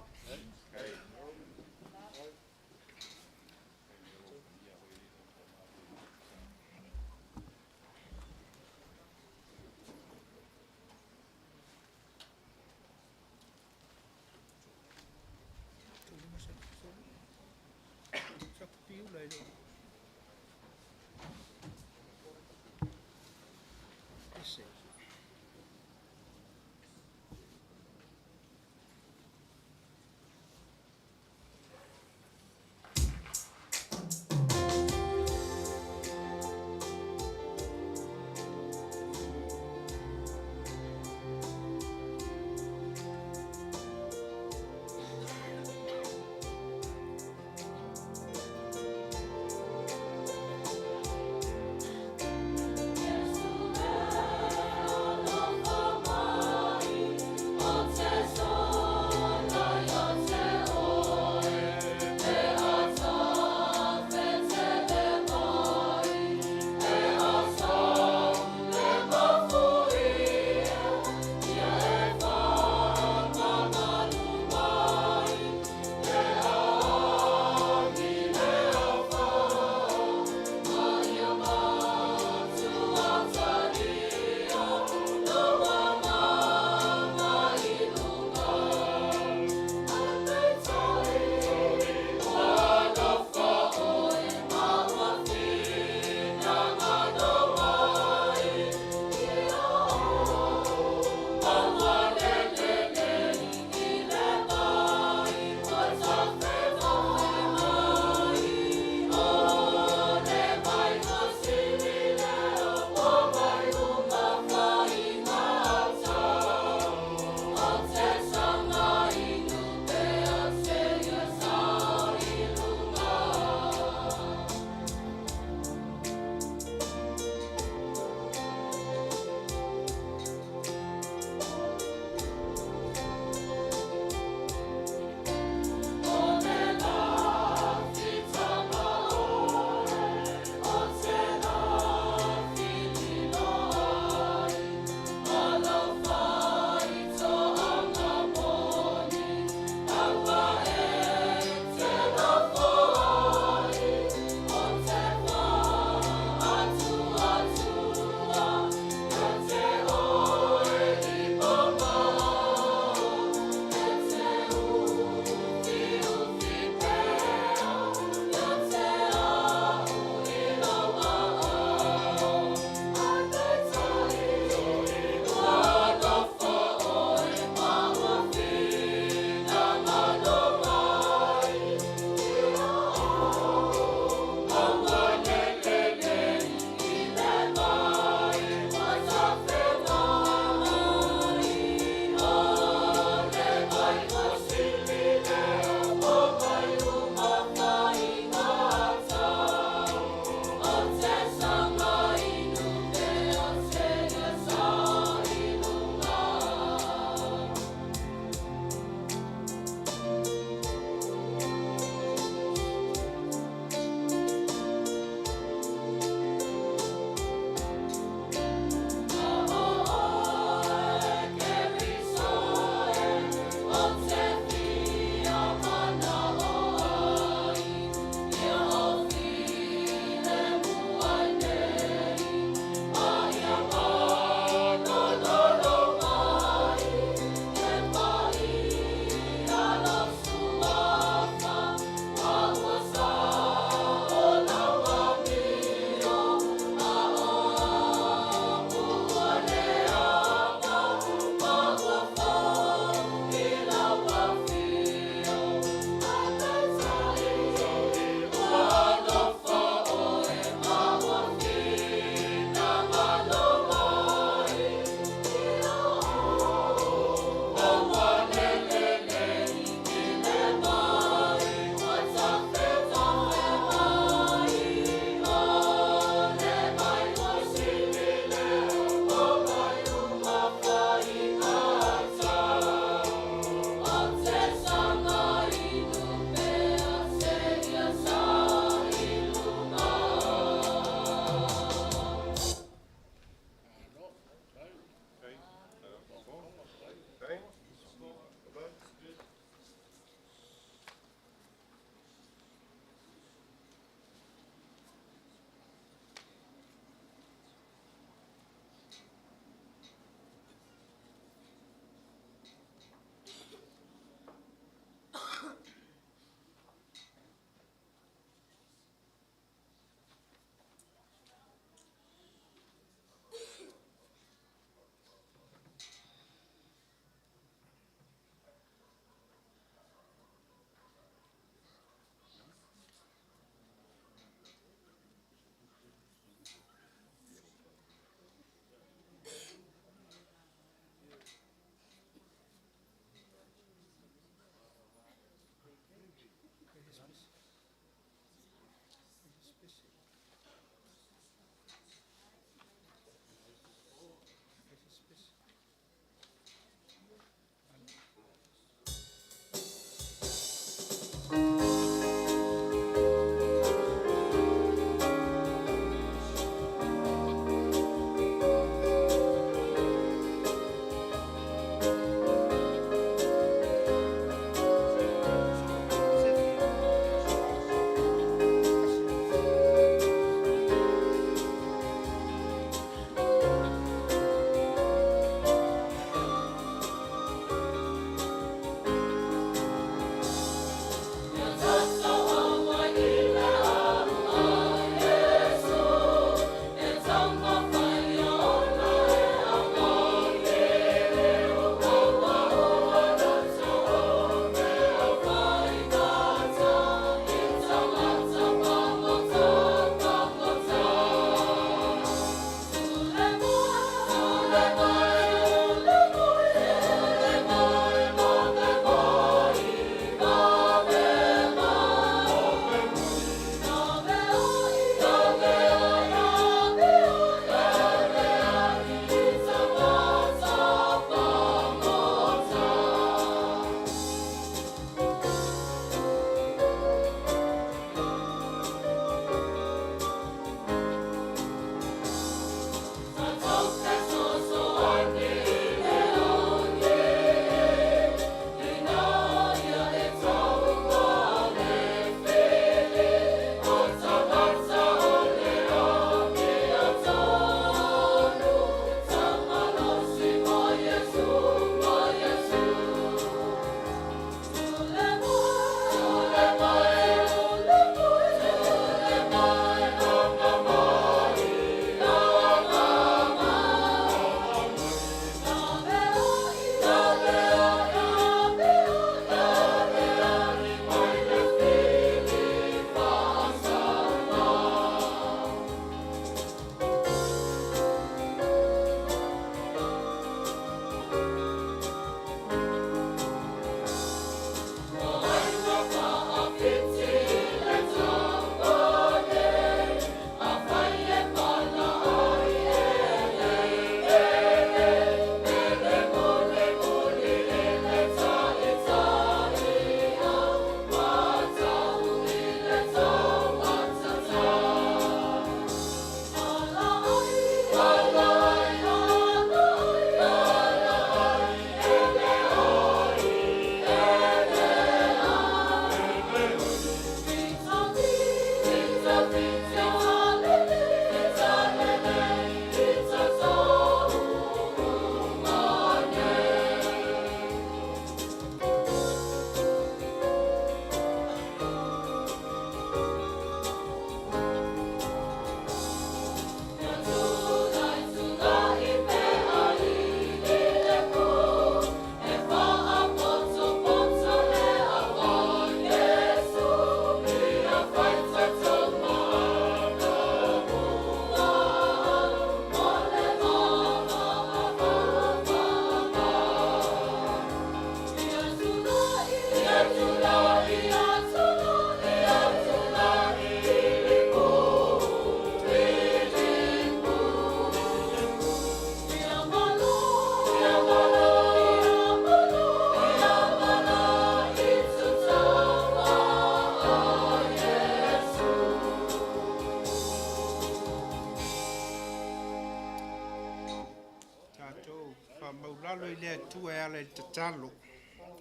Faaaloalo i le Atua e ala i le tatalo.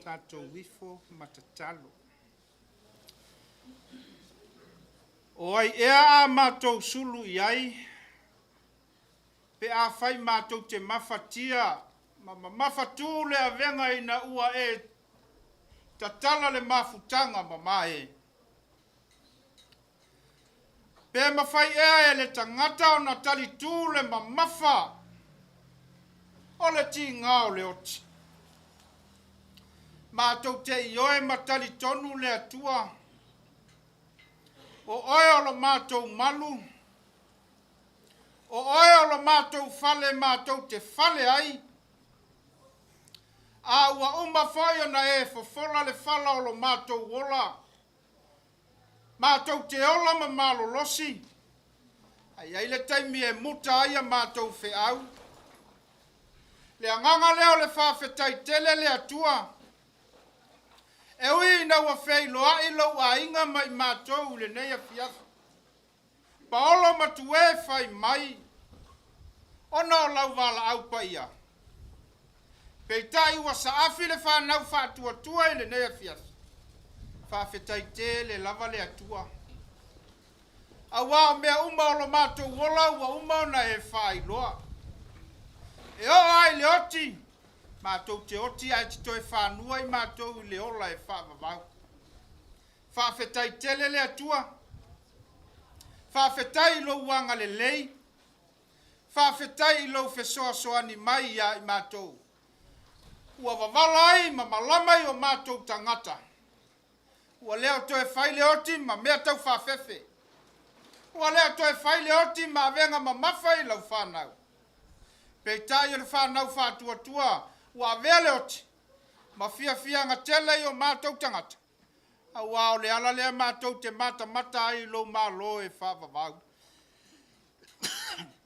Tatou ifo ma tatalo. O ai ea a matou sulu i ai pe afai matou te mafatia ma mamafatu le avega ina ua e tatala le mafutaga mamae? Pe mafai ea e le tagata ona talitū le mamafa o le tiga o le oti? Matou te ioe ma talitonu le Atua, o Oe o lo matou malu, o Oe o lo matou fale matou te fale ai, a ua uma foi ona e fofola le fala o lo matou ola, Matou te ola ma malolosi, a i ai le taimi e muta ai a matou feau. Le agaga lea o le faafetai tele le Atua, e ui ina ua feiloai lou aiga ma i matou i lenei afiafi. Paolo ma Tue fai mai, ona o lau valaau paia. Peitai ua saafi le fanau faatuatua i lenei afiafi. Faafetai tele lava le Atua. Auā o mea uma o lo matou ola ua uma ona e faailoa. E oo lava i le oti, matou te oti ae te toe fanua i matou i le ola e faavavau. Faafetai tele le Atua. Faafetai i lou agalelei. Faafetai i lou fesoasoani mai ia i matou ua vavala ai ma malama i o matou tagata. Ua le o toe fai le oti ma mea tau faafefe. Ua le o toe fai le oti ma avega mamafa i lau fanau. Peitai o le fanau faatuatua ua avea le oti ma fiafiaga tele i o matou tagata. Aua o le ala lea matou te matamata ai i lou Malo e faavavau.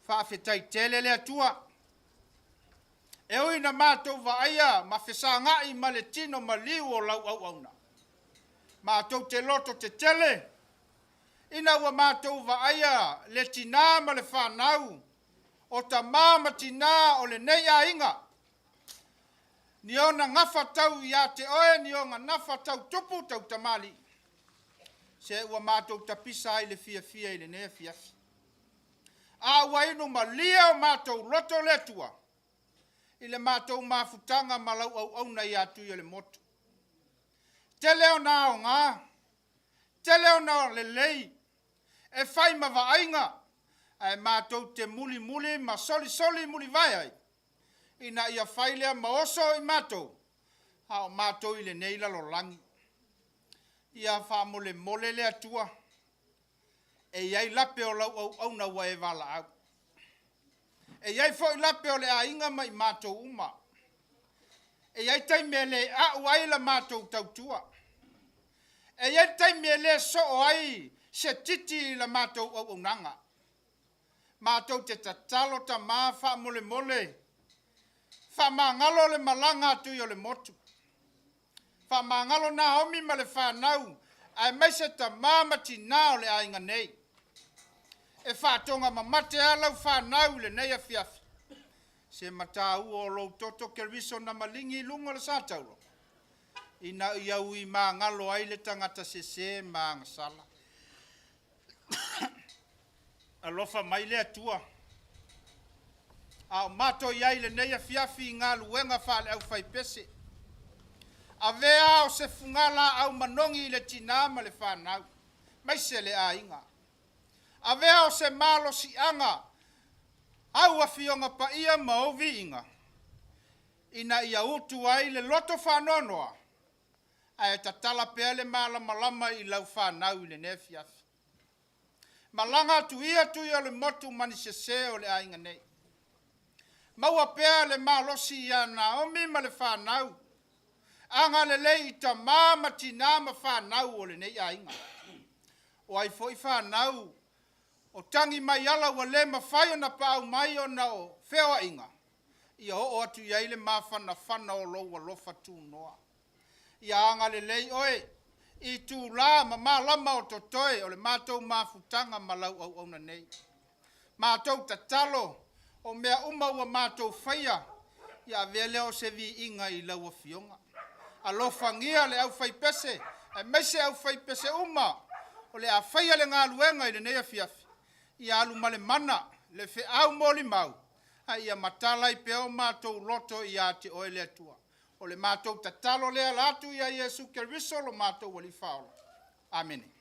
Faafetai tele le Atua. E ui ina matou vaaia ma fesagai ma le tino maliu o lau auauna, matou te loto tetele ina ua matou vaaia le tinā ma le fanau o tamā ma tinā o lenei aiga, Ni ona gafa tau ia te oe, ni ona nafa tau tupu, tau tamalii. Se ua matou tapisa ai le fiafia i lenei afiafi. A ua inu malie o matou loto le Atua i le matou mafutaga ma lau auauna ia Tuiolemotu. Tele ona aoga, tele ona lelei, e fai ma vaaiga, ae matou te mulimuli ma solisoli mulivae ai ina ia fai lea ma oso i matou, a o matou i lenei lalolagi. Ia faamolemole le Atua, e i ai lape o lau auauna ua e valaau. E i ai foi lape o le aiga ma i matou uma. E i ai taimi e le a'u ai la matou tautua. E i ai taimi e le soo ai se titi i la matou auaunaga. Matou te tatalo tama faamolemole, faamagalo le malaga a Tuiolemotu. Faamagalo Naomi ma le fanau aemaise tama ma tina o le aiga nei. E faatoga mamate a lau fanau i lenei afiafi. Se mataua o lou toto Keriso na maligi i luga o le satauro, ina ia ui magalo ai le tagata sese ma agasala. Alofa mai le Atua a o matou i ai i lenei afiafi i galuega faale-aufaipese. Avea o se fugalaau manogi i le tinā ma le fanau, maise le aiga. Avea o se malosiaga au Afioga Paia ma ou viiga, ina ia utu ai le loto faanoanoa, ae tatala pea le malamalama i lau fanau i lenei afiafi. Malaga atu ia Tuiolemotu ma ni sese o le aiga nei. Maua pea le malosi ia Naomi ma le fanau. Agalelei i tamā ma tinā ma fanau o lenei aiga. O ai foi fanau o tagi mai ala ua le mafai ona paau mai ona o feoaiga, ia oo atu i ai le mafanafana o lou alofa tunoa. Ia agalelei oe i itulā ma malama o totoe o le matou mafutaga ma lau auauna nei. Matou tatalo, o mea uma ua matou faia, Ia avea lea o se viiga i lau Afioga. Alofagia le aufaipese, aemaise aufaipese uma o le a faia le galuega i lenei afiafi, ia alu ma le mana le feau molimau, a ia matala ai pea o matou loto ia te oe le Atua. O le matou tatalo lea ala atu ia Iesu Keriso lo matou Alii Faaola. Amene.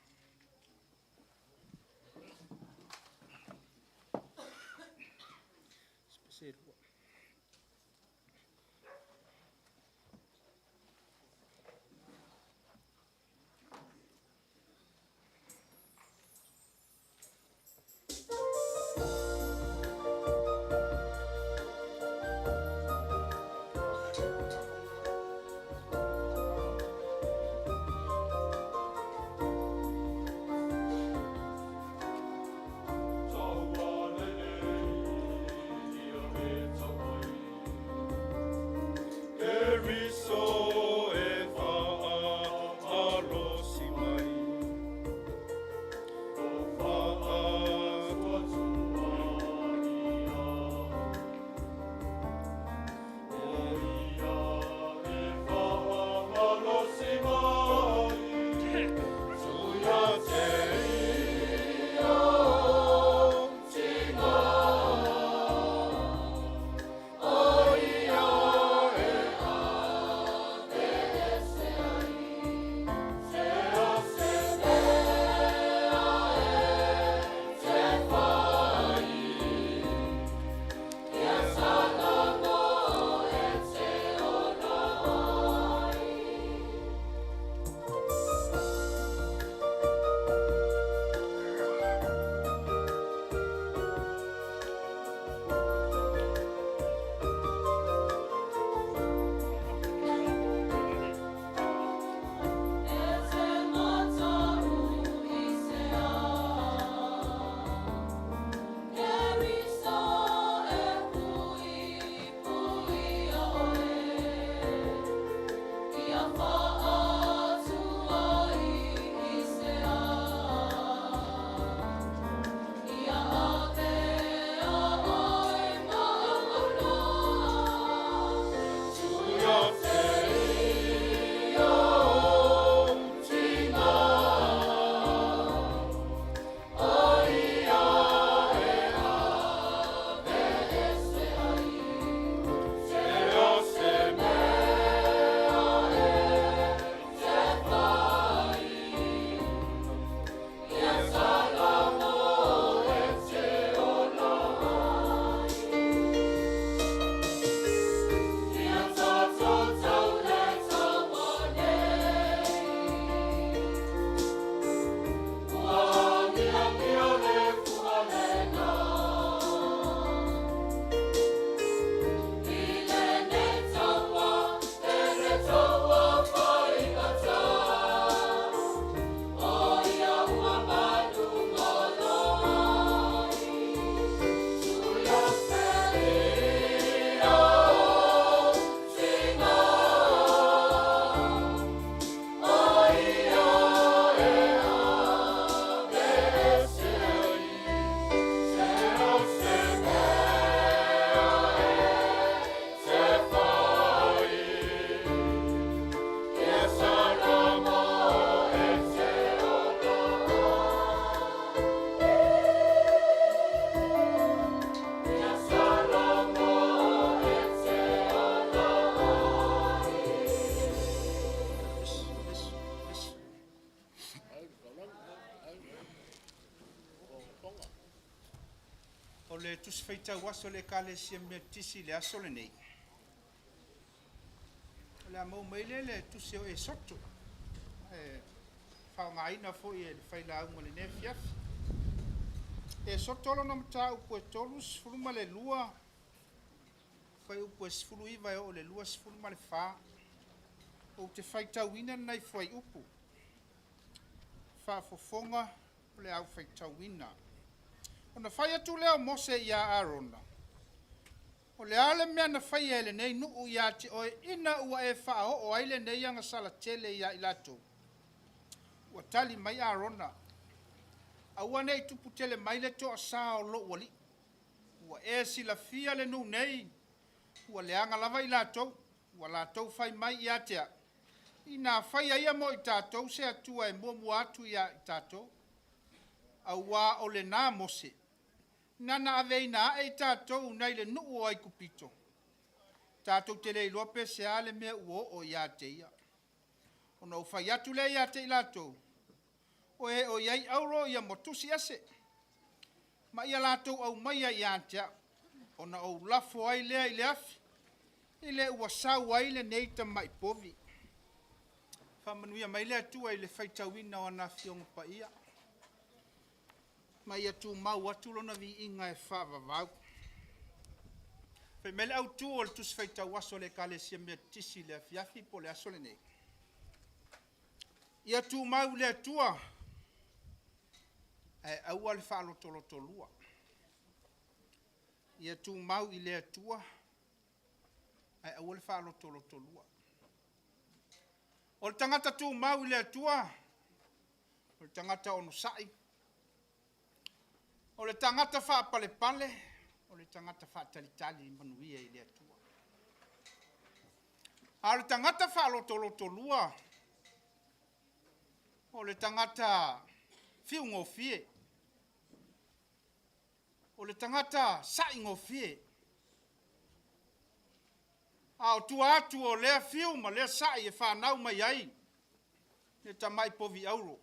O le Tusi Faitau Aso a le Ekalesia Metotisi i le aso lenei, o le a maua mai lea i le Tusi o Esoto, e faaaogaina foi e le failauga i lenei afiafi. Esoto lona mataupu e 32, fuaiupu e 19 e oo i le 24. Ou te faitauina lenei fuaiupu, faafofoga o le au faitauina. Ona fai atu lea o Mose ia Arona, O le a le mea na faia e lenei nuu ia te oe ina ua e faaoo ai lenei agasala tele ia i latou? Ua tali mai Arona, Aua ne i tupu tele mai le toasa o lou alii, ua e silafia le nuu nei, Ua leaga lava i latou, ua latou fai mai ia te a'u, Inā faia ia mo i tatou se Atua e muamua atu ia i tatou, auā o lenā Mose, nana aveina aʻe i tatou nai le nuu o Aikupito, tatou te le iloa pe se a le mea ua oo ia te ia. Ona ou fai atu lea ia te i latou, O e o i ai auro ia motusi ese, ma ia latou aumaia ia te a'u, ona ou lafo ai lea i le afi, i le ua sau ai lenei tamai povi. Faamanuia mai le Atua i le faitauina o ana Afioga Paia, ma ia tumau atu Lona viiga e faavavau. Fai mai le autu o le Tusi Faitau Aso a le Ekalesia Metotisi i le afiafi po o le aso lenei, Ia tumau i le Atua ae aua le faalotolotolua. Ia tumau i le Atua ae aua le faalotolotolua. O le tagata tumau i le Atua, o le tagata onosai, o le tagata faapalepale, o le tagata faatalitali manuia i le Atua. A o le tagata faalotolotolua, o le tagata fiugofie, o le tagata saigofie. A o tua atu o lea fiu ma lea sai e fanau mai ai le tamai povi auro.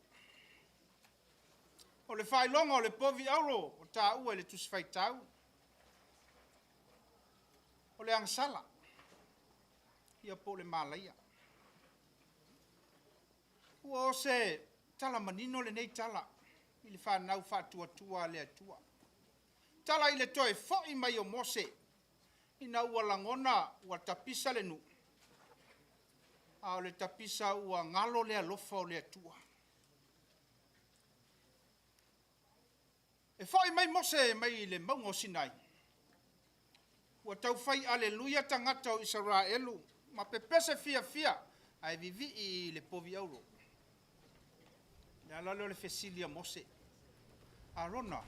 O le faailoga o le povi auro ua taua i le Tusi Faitau, o le agasala, ia po o le malaia. Ua o se tala manino lenei tala i le fanau faatuatua a le Atua. Tala i le toe foi mai o Mose ina ua lagona ua tapisa le nuu, a o le tapisa ua galo le alofa o le Atua. E foi mai Mose mai le mauga o Sinai, ua tau fai aleluia tagata o Isaraelu ma pepese fiafia ae vivii i le povi auro. O le ala lea o le fesili a Mose, Arona,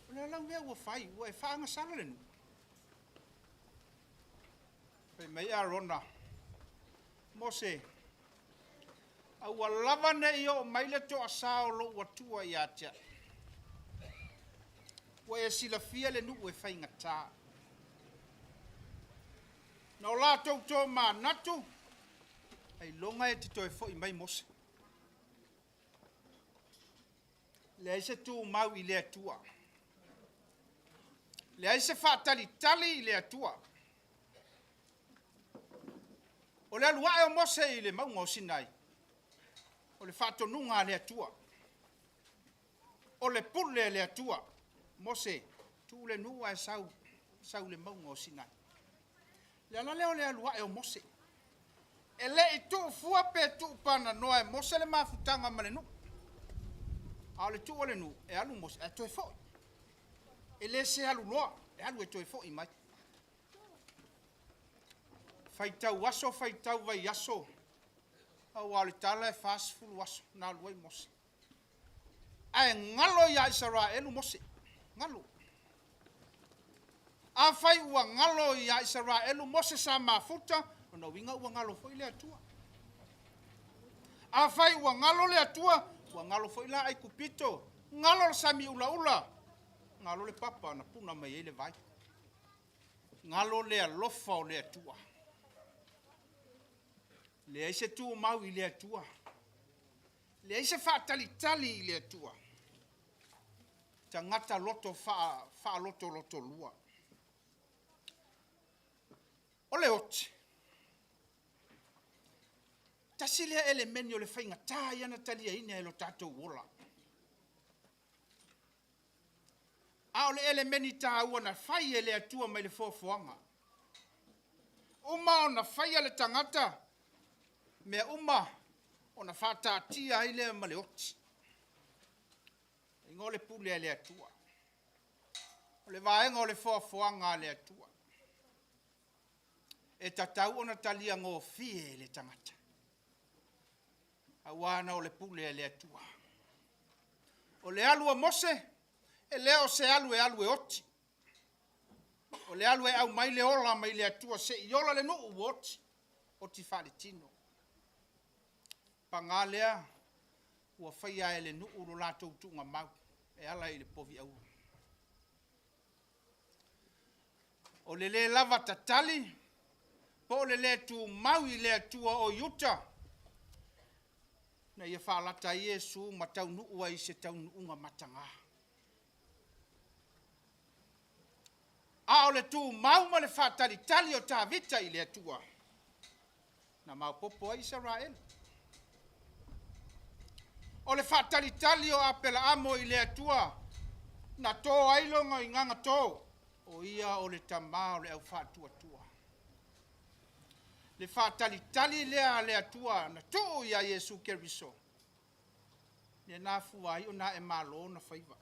o le a lau mea ua fai ua e faaagasala le nuu? Fai mai Arona, Mose, aua lava ne i oo mai le toasa o lou Atua ia te au. Ua e silafia le nuu e faigata. Na o latou tomanatu, ailoga e te toe foi mai Mose. Leai se tumau i le Atua. Leai se faatalitali i le Atua. O le alu ae o Mose i le mauga o Sinai, o le faatonuga a le Atua. O le pule a le Atua. Mose, tuu le nuu ae sau, sau i le mauga o Sinai. O le ala lea o le alu ae o Mose. E le i tuufua pe tuupananoa e Mose le mafutaga ma le nuu. A o le tuu o le nuu, e alu Mose ae toe foi. E le se alu loa, e alu e toe foi mai. Faitau aso faitau vaiaso, aua o le tala e 40 aso na alu ai Mose. Ae galo ia Isaraelu Mose, galo. Afai ua galo ia Isaraelu Mose sa mafuta, lona uiga ua galo foi le Atua. Afai ua galo le Atua, ua galo foi la Aikupito, galo le sami ulaula, galo le papa na puna mai ai le vai. Galo le alofa o le Atua. Leai se tumau i le Atua. Leai se faatalitali i le Atua. Tagata loto faalotolotolua. O le oti, tasi lea elemeni o le faigata ia ona taliaina e lo tatou ola. A o le elemeni taua na fai e le Atua mai le foafoaga. Uma ona faia le tagata, mea uma ona faataatia ai lea ma le oti. O le pule a le Atua. O le vaega o le foafoaga a le Atua. E tatau ona talia gofie e le tagata, aua na o le pule a le Atua. O le alu a Mose, e le o se alu e alu e oti. O le alu e aumai le ola mai le Atua seia ola le nuu ua oti, oti faaletino. Paga lea, ua faia e le nuu lo latou tuugamau e ala i le povi auro. O le le lava tatali po o le le tumau i le Atua o i uta, na ia faalata ai Iesu ma taunuu ai i se taunuuga mataga. A o le tumau ma le faatalitali o Tavita i le Atua, na maopoopo ai Isaraelu. O le faatalitali o Aperaamo i le Atua, na to ai lona igaga to, o ia o le tama o le aufaatuatua. Le faatalitali lea a le Atua na tuu ia Iesu Keriso, lea na afua ai ona ae malo ona faiva.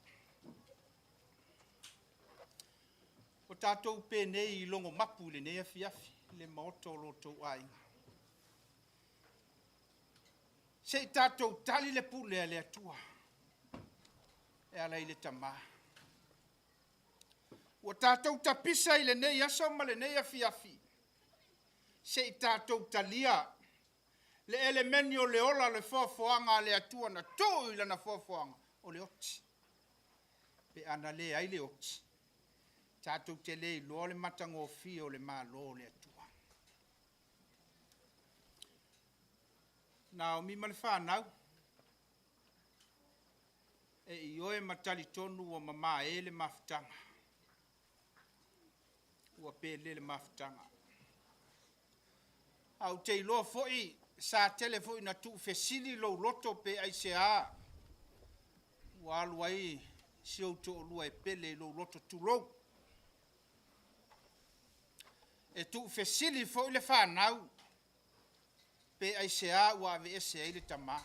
Ua tatou penei i logo mapu i lenei afiafi i le maota o lo outou aiga. Se i tatou tali le pule a le Atua e ala i le Tama. Ua tatou tapisa i lenei aso ma lenei afiafi, se i tatou talia le elemeni o le ola, le foafoaga a le Atua na tuu i lana foafoaga, o le oti. Pe a na leai le oti, tatou te le iloa le matagofie o le Malo o le Atua. Naomi ma le fanau, e ioe ma talitonu ua mamae le mafutaga, ua pele le mafutaga. Ae ou te iloa foi sa tele foi ina tuufesili lou loto pe aisea ua alu ai si ou toalua e pele i lou loto, tulou. E tuufesili foi le fanau pe aisea ua aveese ai le tama.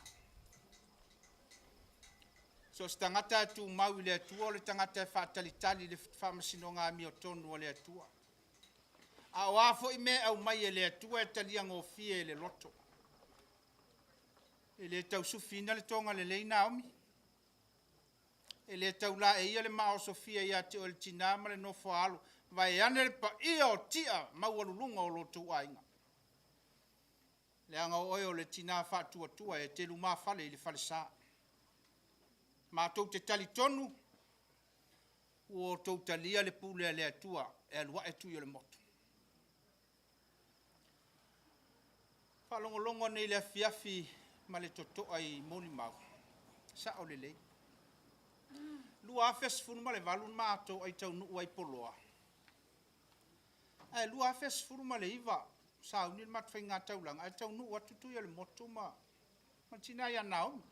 So o se tagata e tumau i le Atua, o le tagata e faatalitali i le faamasinoga amiotonu a le Atua. A o a foi mea e aumai e le Atua e taliagofie e le loto. E le tau sufiina le toga lelei Naomi, e le tau laeia le maaosofia ia te oe le tina ma le nofo a alo, vaeane le paia o tia maualuluga o lo outou aiga. Leaga o oe o le tina faatuatua e te lumafale i le falesa. Matou te talitonu ua outou talia le pule a le Atua e alu ae Tui o le Motu. E faalogologo ananei i le afiafi ma le totoa i molimau, e sao lelei. 2018 na ma toai taunuu ai i Poloa, ae 2019 sauni le matou faigataulaga ae taunuu atu Tuiolemotu ma le tina ia Naomi.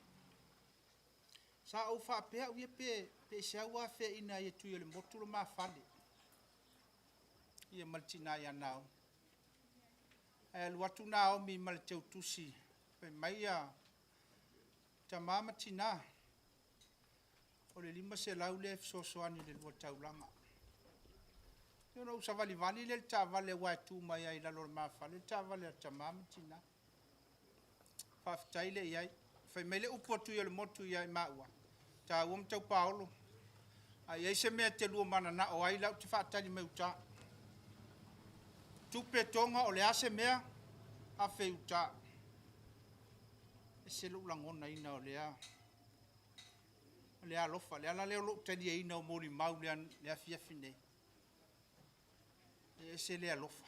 Sa ou faapea au ia pe aisea ua afea ai e Tuiolemotu le ma fale ma le tina ia Naomi. Ae alu atu Naomi ma le teutusi fai mai tama ma tina, o le $500 lea e fesoasoani i le lua taulaga. Ia ona ou savalivali lea i le taavale aua e tu mai lava i lalo o le ma fale le taavale a tama ma tina. Faafetai lea i ai. Fai mai le upu a Tuiolemotu ia i maua, taua ma Taupaolo, a i ai se mea e te lua mananao ai, o la ou te faatali mai i uta. Tupe, toga o le a se mea, afe i uta. E ese lou lagonaina o lea alofa. O le ala lea o lou taliaina o molimau i le afiafi nei, e ese le alofa.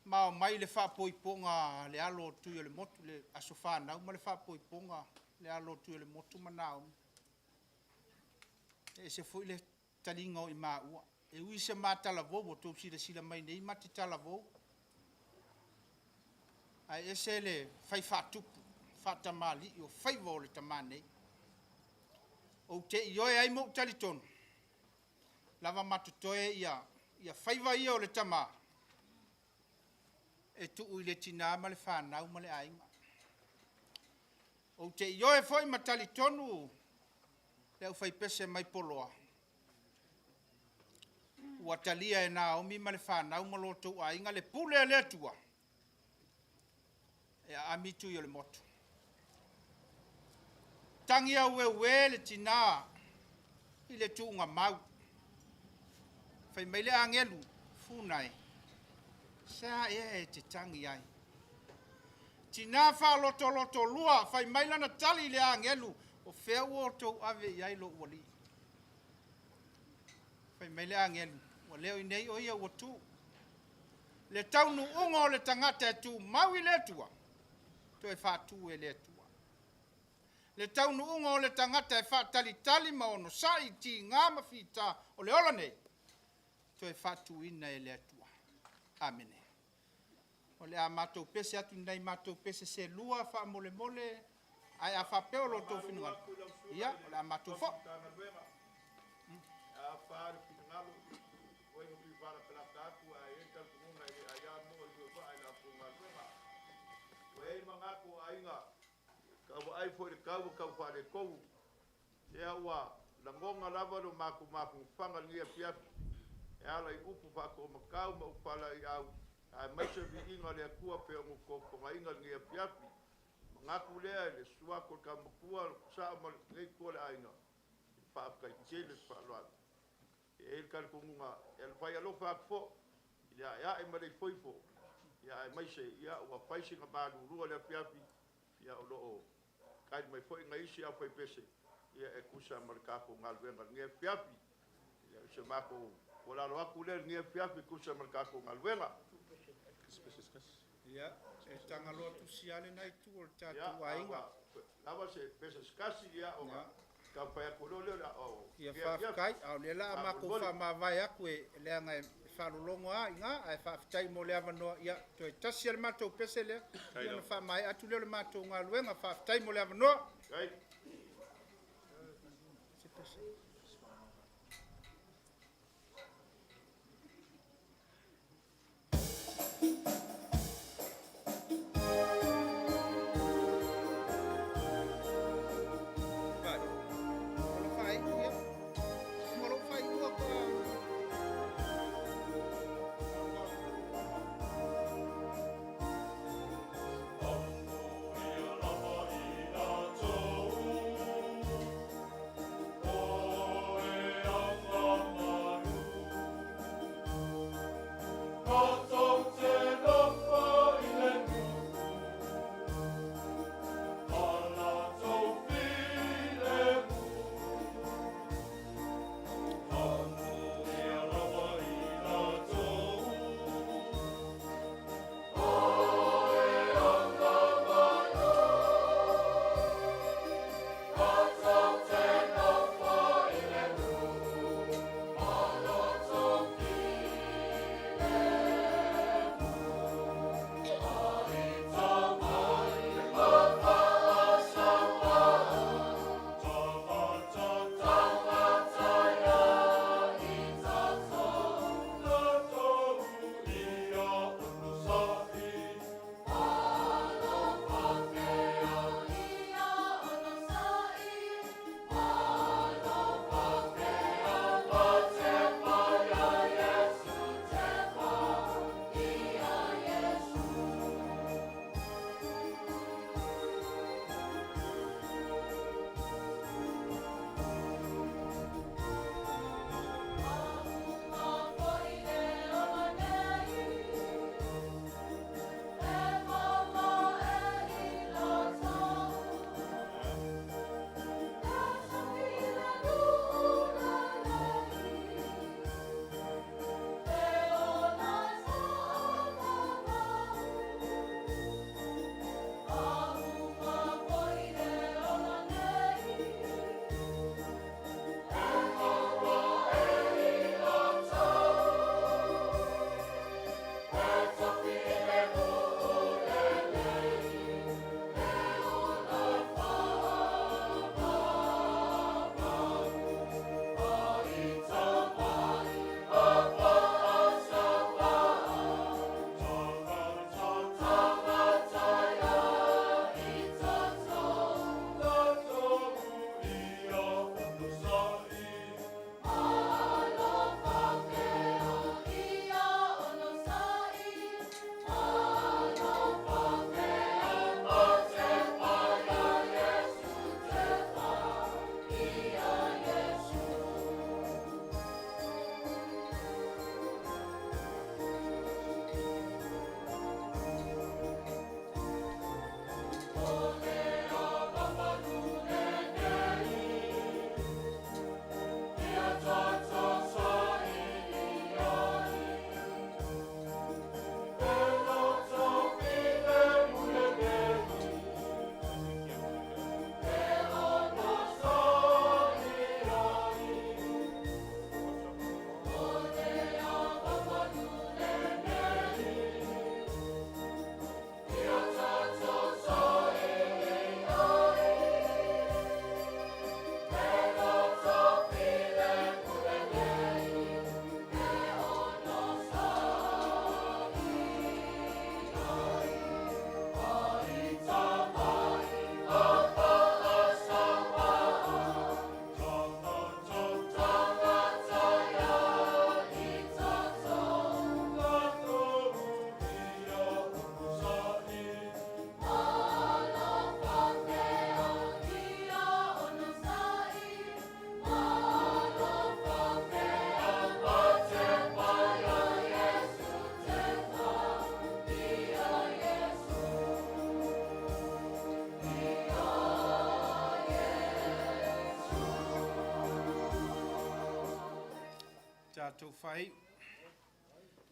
Ma omai le faaipoipoga a le alo o Tuiolemotu, le aso fanau ma le faaipoipoga a le alo o Tuiolemotu ma Naomi. E ese foi le taliga o maua. E ui i se ma talavou, ua outou silasila mai nei ma te talavou, ae ese le fai faatupu, faatamalii o faiva o le tama nei. Ou te ioe ai ma ou talitonu, lava ma totoe ia faiva ia o le tama, e tuu i le tina ma le fanau ma le aiga. Ou te ioe foi ma talitonu le aufaipese mai Poloa, ua talia e Naomi ma le fanau ma lo outou aiga le pule a le Atua, e aami Tuiolemotu. Tagi aueuē le tina i le tuugamau. Fai mai le agelu, Funa e, se a ea e te tagi ai? Tina faalotolotolua, fai mai lana tali i le agelu, O fea ua outou ave i ai lou alii? Fai mai le agelu, Ua le o i inei o ia ua tu. Le taunuuga o le tagata e tumau i le Atua, toe faatu e le Atua. Le taunuuga o le tagata e faatalitali ma onosai i tiga ma fita o le ola nei, toe faatuina e le Atua. Amene. O le a matou pese atu i nai matou pese se lua faamolemole, ae a faapea o lo outou finagalo, ia, o le a matou foi. Tau vaai foi i le tau ua tau faaletonu, lea ua lagona lava lo matou mafanafana i lenei afiafi e ala i upu faatoomatau ma upu faalaeiau, aemaise le viiga o le Atua pei ona totogaina i lenei afiafi. Manatu lea i le susu atu o le Tama Matua, le Sao ma lenei itu o le aiga, faafetai tele le faaaloalo. E i ai le talitonuga e fai alofa atu foi i le aeae ma le ifoifo, aemaise ua fai sina malulua i le afiafi, o lo o tali mai foi nai isi aufaipese e tusa ma le tatou galuega i lenei afiafi. O se matou tuualalo atu lea i lenei afiafi e tusa ma le tatou galuega. Ia, e tagaloa tusi lava lena itu o le tatou aiga. Lava se pese se tasi, ona taumafai atu loa lea o Ia faafetai, a o lea o le a matou faamavae atu e leaga e faalologo lava i ina, ae faafetai mo le avanoa. Ia, toe tasi lava le matou pese lea, ia ona faamaea atu lea o le matou galuega. Faafetai mo le avanoa. Se pese. Vai. O lo faaiu, ia. O lo faaiua ko. tatou faaiu.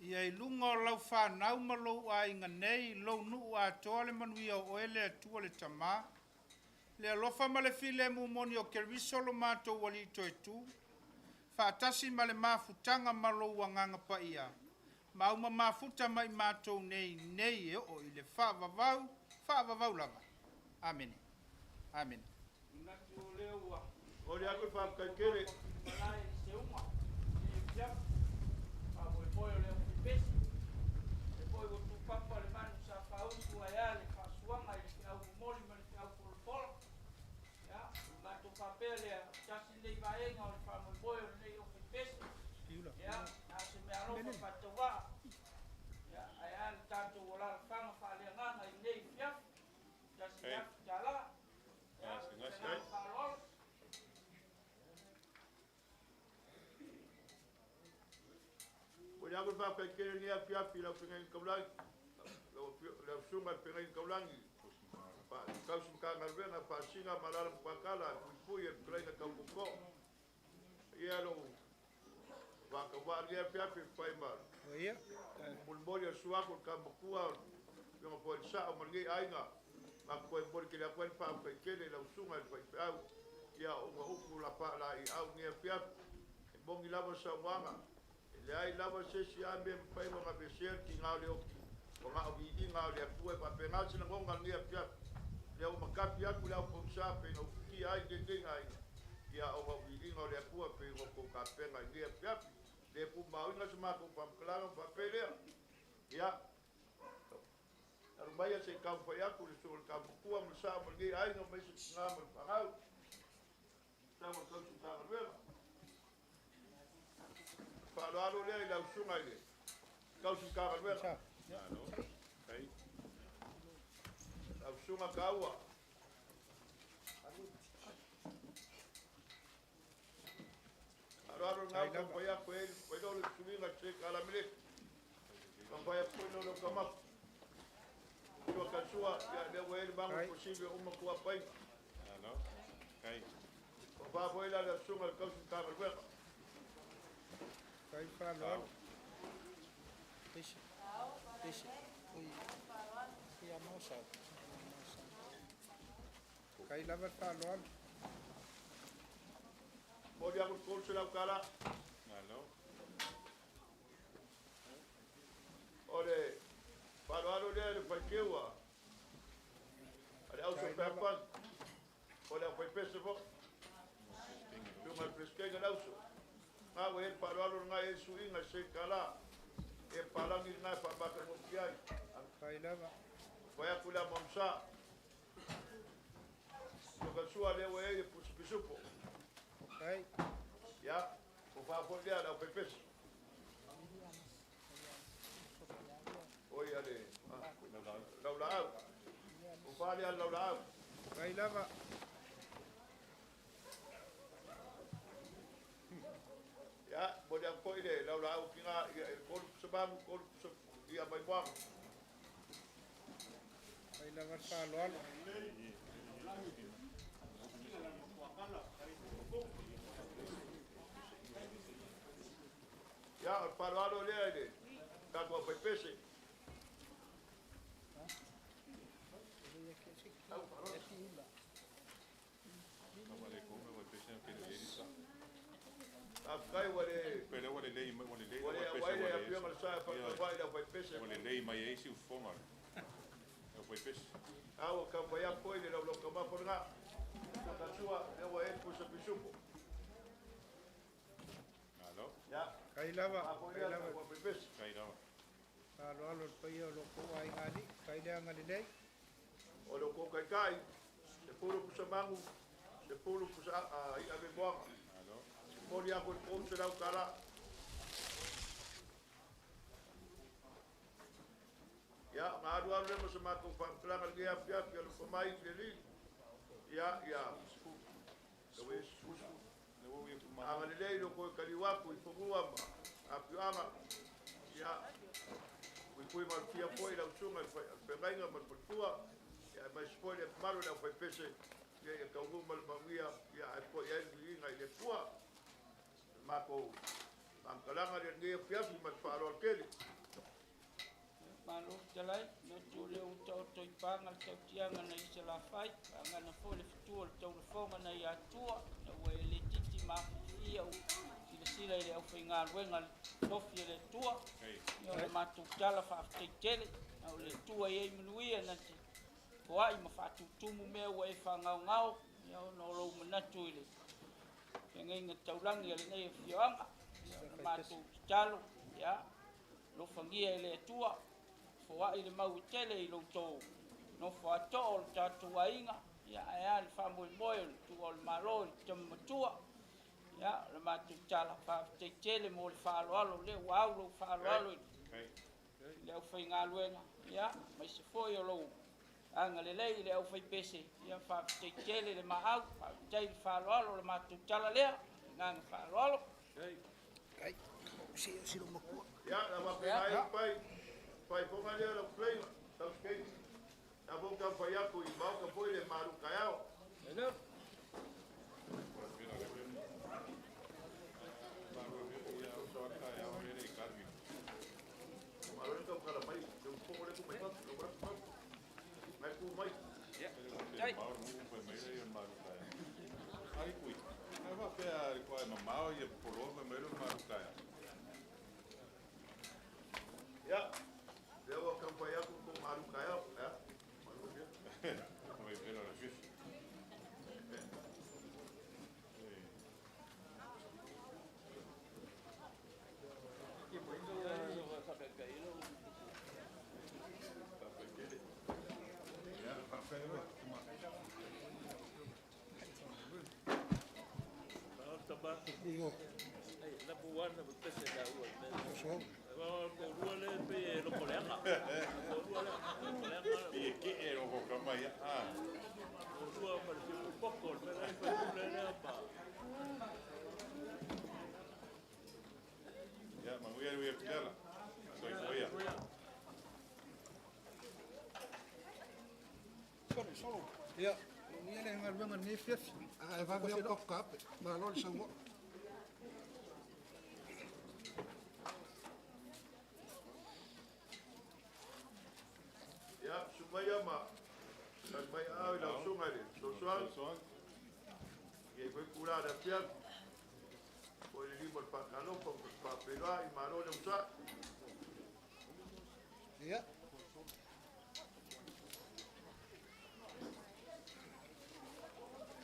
Ia i luga o lau fanau ma lou aiga nei, lou nuu atoa le manuia o oe le Atua le Tamā, le alofa ma le filemu moni o Keriso lo matou Alii toetū, faatasi ma le mafutaga ma lou Agaga Paia, ma auma mafuta ma i matou nei, nei e oo i le faavavau, faavavau lava. Amene. Amene. Manatu o lea ua O le aku faafetai tele. Malae i seuga i afiafi faamoemoe o le aufaipese le foi ua tupapa le manu sa faaulu ae a le faasuaga i le feau momoli ma le feau folafola. Ia, o le matou faapea lea, tasi lenei vaega o le faamoemoe o lenei aufaipese. Ia, na o se meaalofa faatauvaa. Ia, ae a le tatou alalafaga faaleagaga i lenei afiafi, $1,000. Ia, ma le agaga faaaloalo. O le aku faafetai tele lenei afiafi i lau feagaiga taulagi, lau susuga i le feagaiga taulagi, tausi Matagaluega Faasina ma Alaala Mupakala, Puipui e le fetalaiga tau tootoo. Ia lou faatauvaa lenei afiafi e fai ma Ia. molimoli a suaku le tamatua fioga foi le sao ma lenei aiga. Matou toe momoli tele atu ai le faafetai tele i lau susuga i le faifeau. Ia ona upu la faalaeiau lenei afiafi. E moni lava saunoaga, e leai lava se isi a mea e mafai ona aveesea le tiga o le oti, ua na o viiga o le Atua e faapena se lagona lenei afiafi. Lea ua matafi atu le au pogisa pei ona ufitia ai lenei aiga. Ia ona o viiga o le Atua pei ona outou tapena i lenei afiafi. Le pumaoina se matou faamatalaga ma faapea lea. Ia, alu maia se i taumafai atu le susuga i le tamatua ma le sao ma lenei aiga ma isi tina ma le fanau. Sau o le tausi Matagaluega. Faaaloalo lea i lau susuga i le tausi Matagaluega. Lau susuga taua. Aloalo ngau taumafai atu e fai le suiga se kalameleki. Taumafai atu foi lo kamafu. Sua kasua, ia lea ua e le mangu posive uma kua painga. O faafoe la le susuga i le tausi Matagaluega. Kai faaaloalo. Pese. Pese. Oi. Ia mau sau. Kai lava le faaaloalo. Momoli atu le $300. O le faaaloalo lea i le faiteua a le auso feafani. O le aufaipese foi. Susuga i le Peresetene le auso. Nga ua i ai le faaaloalo lena e i ai suiga i se tala. E palagi lena e faamatagofie ai. Kai lava. Fai atu le amamsa. Sua lea ua i ai le pusi pisupo. Kai. Ia, o faafoi lea le aufaipese. O ia le laulaau. O fa lea le laulaau. Kai lava. Ia, momoli atu foi le laulaau kina ia e kolu pusa mamu, kolu pusa ia maimoaga. Kai lava le faaaloalo. Ia, o le faaaloalo lea i le tatou aufaipese. Faafetai ua le Pele ua lelei mai ua lelei ua le auai le afioga i le sa e faatauvaa i le aufaipese. Ua lelei mai ai si ufofoga le aufaipese. A ua taumafai atu foi le laulau taumafa lena. Kasua, lea ua i ai le pusa pisupo. Malo. Ia, Kai lava. faafoi Kai lea lava. le aufaipese. Kai lava. Faaaloalo le paia o lo outou aiga alii. Kai le agalelei. O le outou taitai, 10 pusa magu, 10 pusa i'a vemoaga. Malo. Momoli atu i le $300. Ia, ona alu alu lea ma se matou faamatalaga lenei afiafi alofa mai i le Alii. Ia, ia, lau e agalelei lo koe kaliu atu i fanua ma afioaga. Ia, puipui malutia foi lau susuga i le feagaiga ma le faletua. Ia, aemaise foi le mamalu o le aufaipese. Ia, ia taunuu ma le manuia, ia, ae foi ai le viiga i le Atua. Le matou Faamatalaga lea i lenei afiafi ma le faaaloalo tele. Malo fetalai, manatu o lea ua taoto i paga le tautiaga nai Salafai, vagana foi le fetu o le taulafoga nai Atua, ina ua e le titi ma afiafia ua silasila i le aufaigaluega tofi a le Atua. Ia o le matou tala faafetai tele, a o le Atua e i ai manuia na te foai ma faatutumu mea ua e faagaogao, ia ona o lou manatu i le feagaiga taulagi a lenei afioaga. Ia o le matou tatalo, ia alofagia e le Atua, foai le mau e tele i lo outou nofo a too o le tatou aiga, ia ae a le faamoemoe o le tuua o le Malo i le tama matua. Ia, o le matou tala, faafetai tele mo le faaaloalo, o lea ua au lou faaaloalo i le aufaigaluega, ia, aemaise foi o lou agalelei i le aufaipese, ia faafetai tele le maau, faafetai le faaaloalo, o le matou tala lea, agaga faaaloalo. Ia, la faapena ai pai, faifoga lea lau tuleiga, tausikei. Na foi taumafai atu i maota foi le malu taeao. Malo le tautala mai, te ufogo le tu mai fafo, lau atu fafo. Ngai tu mai. Ia, lea ua taumafai atu le tou malu taeao. Ia, malu lea. Ia, manuia le galuega i lenei afiafi. Ae vave lava ou taape. Malo le saunoa. Ia, susu mai ma tali mai aao i lau susuga i le Fesoasoani. Ia foi tulaga o le afiafi. Foi le lima o le faatalofa ma le faafeiloai, malo le usa'i. Ia.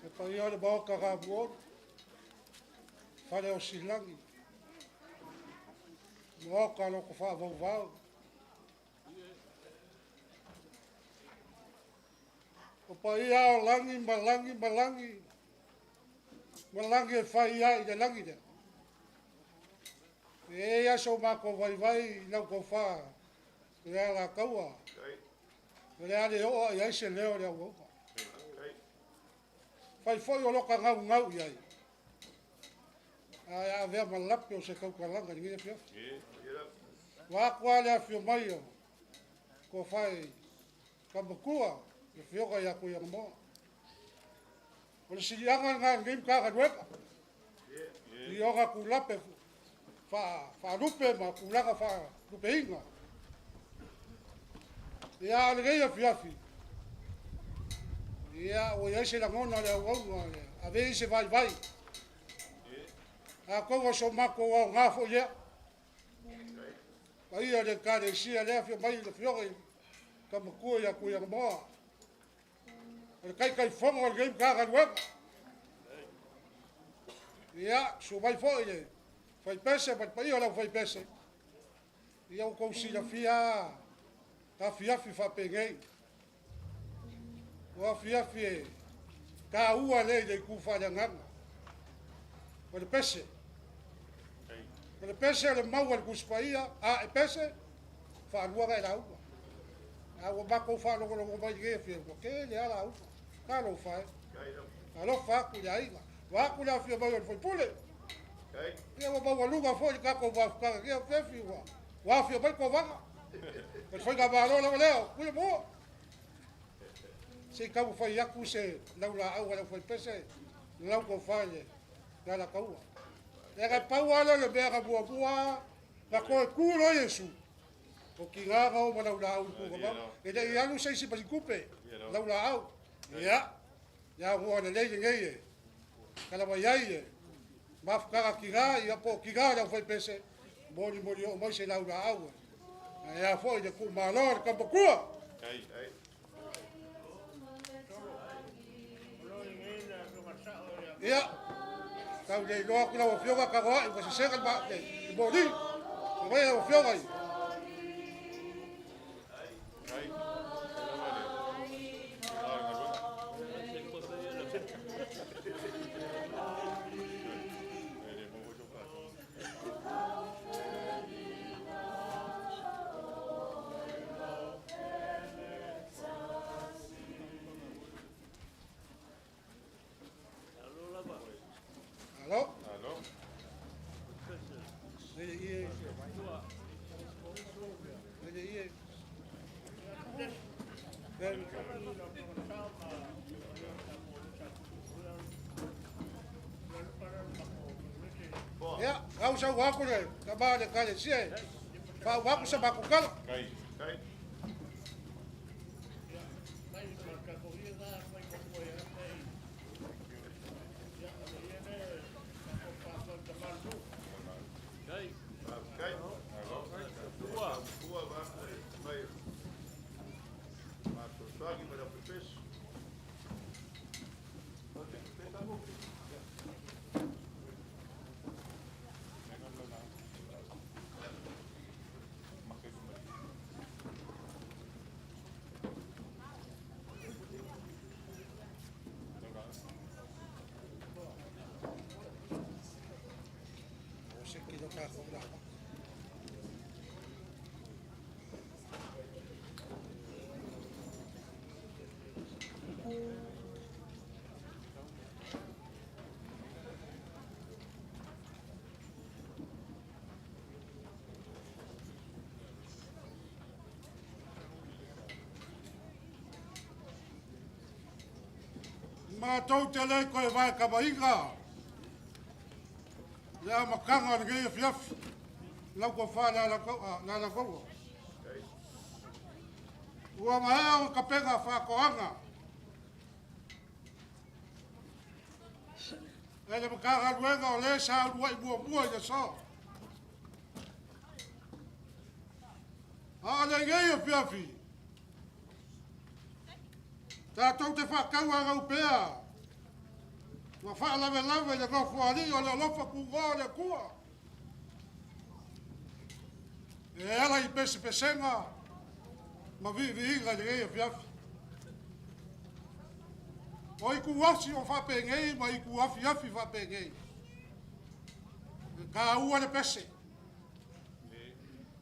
E paia o le maota gamuonu, fale o Silagi, maota loko faavauvau. O paia o lagi ma lagi ma lagi, ma lagi e fai ai i le lagi lea. E aso mako vaivai i lau tofa le ala taua. O le ale o ai ai se leo le auauga. Fai foi o loka ngau ngau i ai. Ae avea ma lape o se tautalaga i lenei afiafi. Ua aku lava le afio mai o tofa i Kamatua, le afioga ia Tuiaga. O le siliaga lena i lenei Matagaluega. I ona tulape faalupe ma tulaga faalupeina. Ia, o lenei afiafi, ia, ua i ai se lagona o le auauna, le ave i se vaivai. Atonu o so matou aoga foi lea. Paia le Ekalesia lea afio mai le afioga i Kamatua ia Tuiaga. O le taitaifono o lenei Matagaluega. Ia, susu mai foi le faipese ma le paia o le aufaipese. Ia ua tou silafia afiafi faapenei. O afiafi e taua lea i le itu faaleagaga. O le pese. O le pese o le mau a le Tusi Paia, a e pese, faalua na e lauga. A ua matou faalogologo mai i lenei afiafi, ua tele lava lauga. Talofa e. Alofa atu i le aiga. Ua atu le afio mai o le faipule. Ia ua maualuga foi le tatou mafutaga i lenei afiafi ua ua afio mai Kovaga. O le faigamalo lava lea o Tuia Mua. Se i taumafai atu se laulaau a le aufaipese, lau tofa i le Alataua. Le ka pau ala le mea ka muamua, na koe ku lo Iesu. O ki ngā ngau ma lau lau ku ka mau. E le i alu seisi pasi kupe, lau lau. Ia, ia ngua le lei ngei e. Kala mai ai e. Mafukaka ki ngā, ia po ki ngā lau whai pese. Moli moli o mai se lau lau e. Ia foi le ku malo le kampakua. Ia, tau le iloa ku lau afioga ka roa i wasesega le ma le moli. Le mai lau afioga i. Alo. Alo. Ele ie. Ele ie. Ia, au sau aku le, ka ma le kale sia. Fa waku sa makukala. Kai. Kai. Kai. Tua. Tua va mai. Ma to swagi ma la pepes. O se ki lo ka ko la. Mātou te lei koe vai ka mahinga. Ia makanga le ngei fiafi. Lau ko wha la la ko la la ko. Ua mahea o kapenga whakoanga. E le makanga luenga o le sa ua i mua mua i le so. A le ngei fiafi. Tātou te whakaua ngau pea. Ua whaalave lave le ngofo ali o le alofa ku o le kua. E ala i pese pesenga, ma vi vi inga le ngei fiafi. O i ku asi o whape ngei, ma i ku afi afi whape ngei. Ka ua le pese.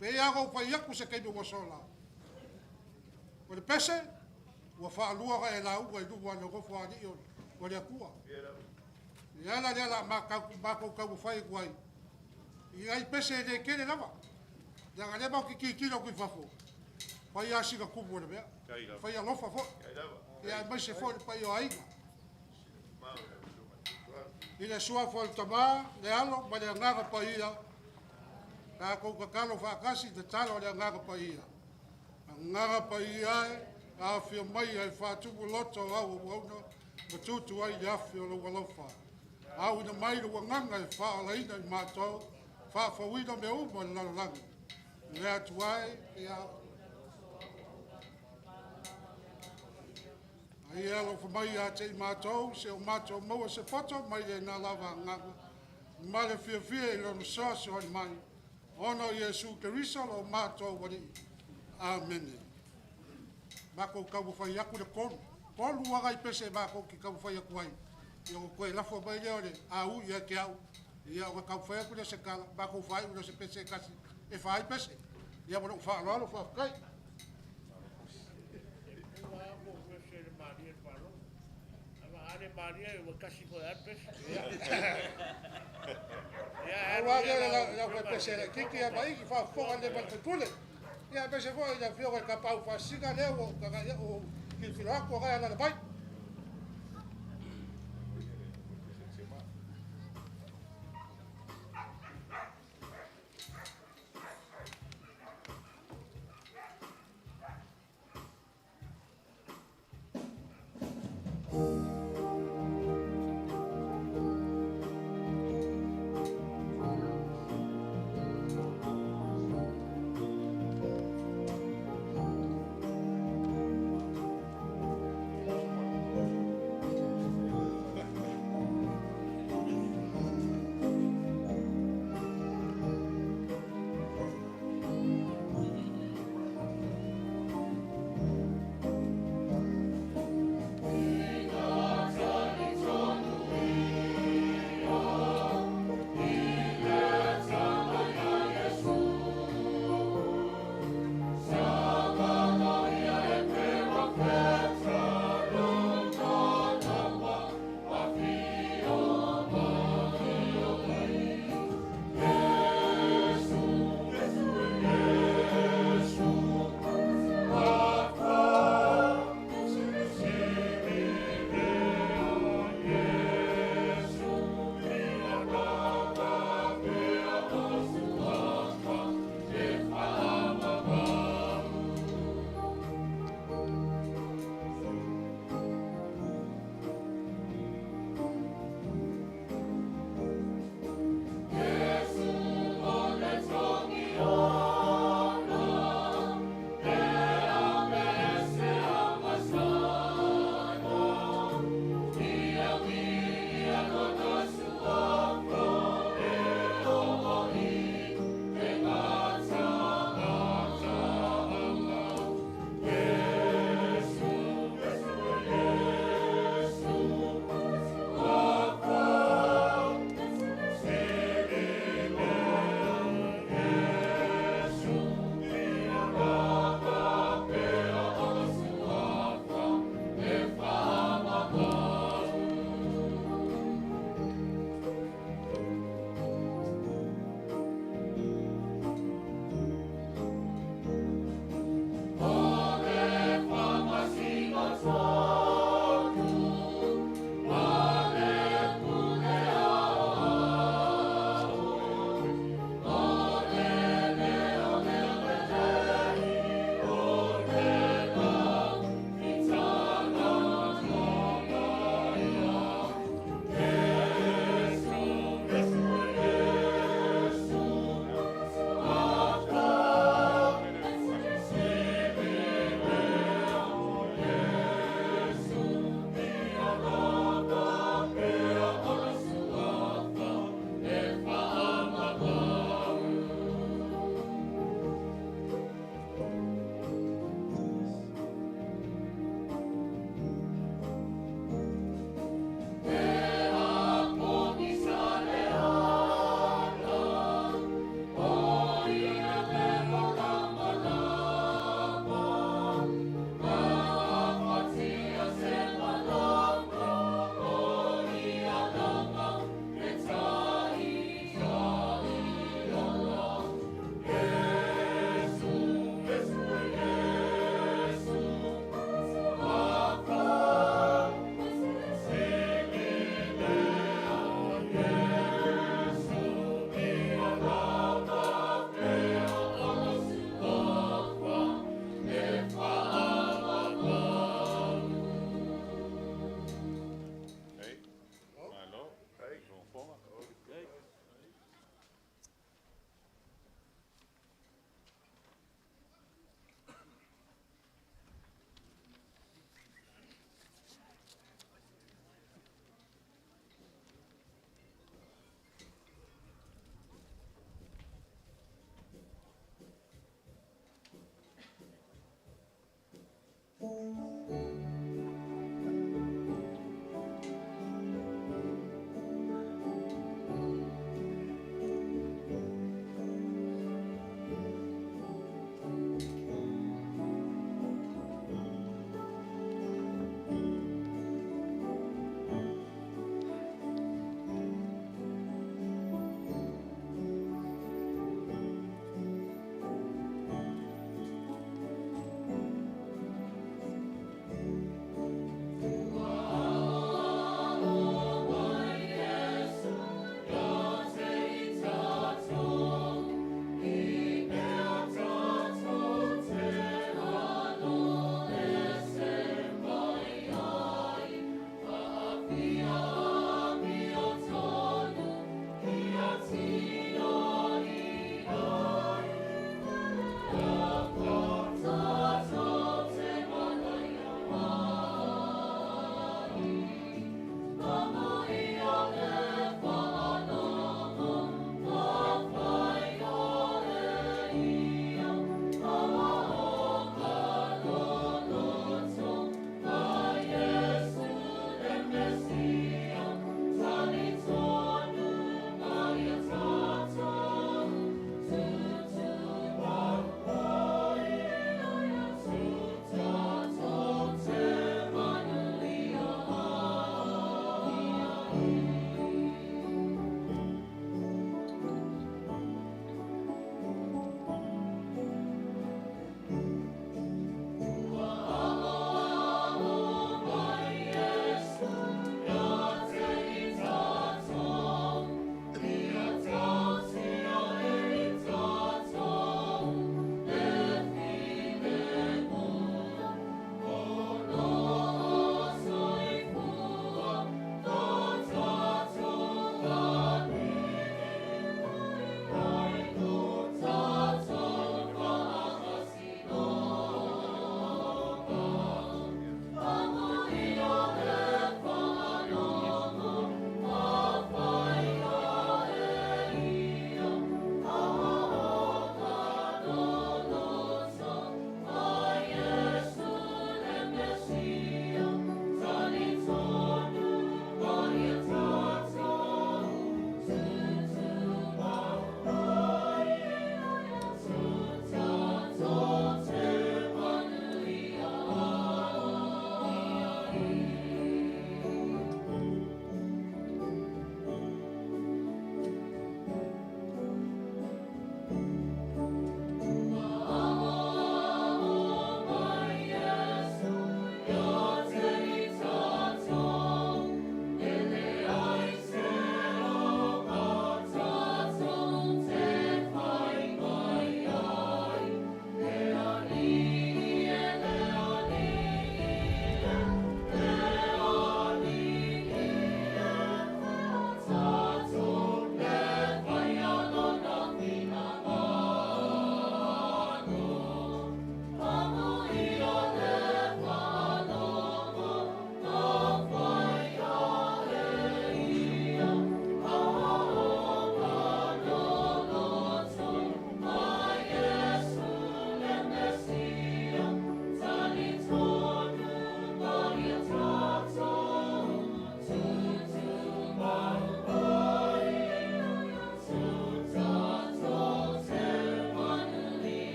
Pe ia ngau pai aku se keimi wasola. O le pese, ua whaalua ka e la uga i lua le ngofo ali o le akua. Ia la lea la mākou kau whai kuai. I ai pese e le kele lava. Ia nga lema ki ki kilo kui fafo. Whai asi ka kupu le mea. Whai alofa fo. Ia mai se fo le pai o aiga. I le sua fo le tama, le alo, ma le angaga pa ia. Ka kou kakalo whaakasi te talo le angaga pa ia. Angaga pa ia e, a whio mai ai whātupu loto au o wauna, ma tutu ai le afi o le walofa. Au ina mai le wanganga e whaalaina i mātou, whaafawina me uma le lalolangi. Le atu ai, ia. Ai alo mai a te i mātou, se o mātou maua se poto, mai le nā lava angaga. Ma le fiafia i lona soa se honi mai. Ona o Iesu Keriso lo mātou wali. Amene. Mākou kau whai aku le kolu. Kolu aga i pese mākou ki kau whai aku ai. Ia o koe lafo mai leo le au ia ke au. Ia o kau whai aku le se kala. Mākou whai ula se pese kasi. E whai pese. Ia mo wha aloalo wha whakai. Aua lea la whai pese le kiki a mai ki wha le mal pule. Ia pese fo i la fio ka pau wha lea o ka o ki filo aku ga ala le mai.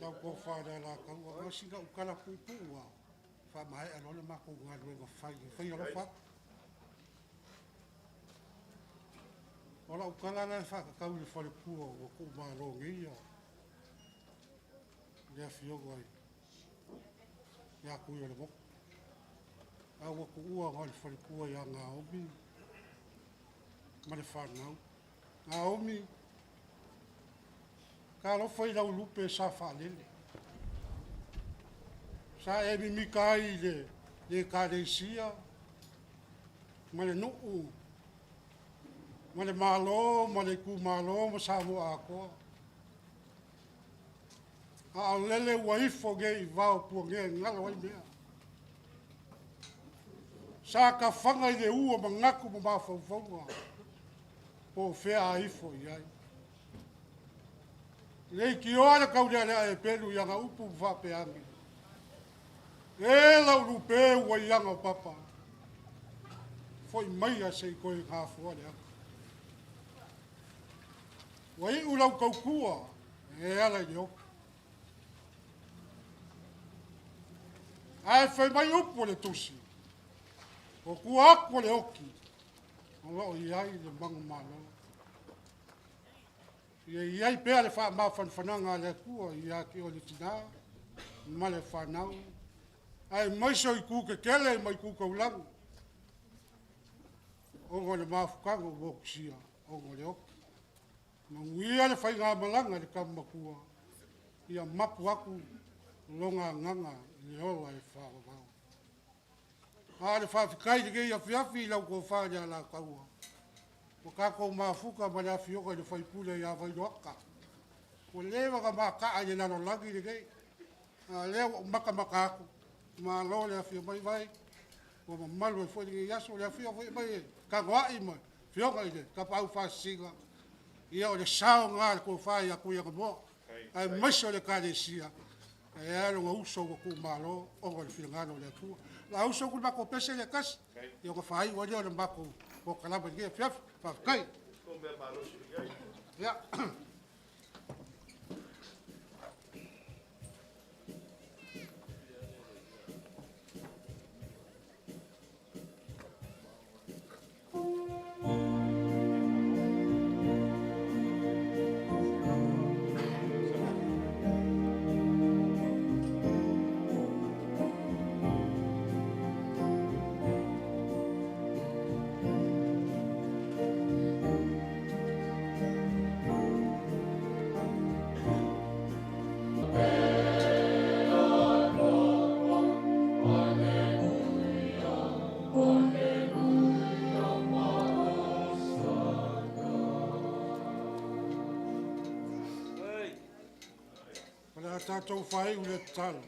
Lau tofa i le Alataua, na o sina ou tala puupuu lava, faamaea loa le matou galuega fai e fai alofa atu. O lau tala la e faatatau i le faletua ua tuumalo nei ia le afioga ia Tuiolemotu. A ua tuua na o le faletua ia Naomi ma le fanau. Naomi, talofa i lau lupe sa faalele. Sa e mimita ai i le Ekalesia ma le nuu ma le Malo ma le itumalo ma Samoa atoa. A o lele ua ifo nei i vao puanea e galo ai mea. Sa ta faga i le u o manatu ma mafaufauga po o fea a ifo i ai. Leitioa le taulealea e pelu i ana upu ma faapea ane, E lau lupe ua i aga o papa, foi maia se i toe gafoa le ata. Ua iu lau tautua e ala i le oki. Ae fai mai upu o le tusi, o tua atu o le oki, o lo o i ai le manumalo. Ia i ai pea le faamafanafanaga a le Atua ia te oe le tinā ma le fanau, aemaise o itu tetele ma itu taulagi, ona o le mafutaga ua motusia ona o le oti. Manuia le faigamalaga i le tama matua, ia mapu atu lona agaga i le ola e faavavau. A o le faafetai i lenei afiafi i lau tofa i le Alataua, ua tatou mafuta ma le afioga i le sui usufono ia Vailoata. Ua leva ona ma taa i le lalolagi lenei, a o lea ua ou matamata atu, malo le afio mai Vai, ua mamalu ai foi lenei aso. Le afio foi mai e Tagoai ma le afioga i le Tapaau Faasisina, ia o le sao lena o le tofa ia Tuiaana aemaise o le Ekalesia, e a lona uso ua tuumalo ona o le finagalo o le Atua. O le a usu atu le matou pese lea e tasi, ia ona faaiu ai lea o le matou polokalame i lenei afiafi. Faafetai. Yeah. O le a tatou faaiu le tatalo.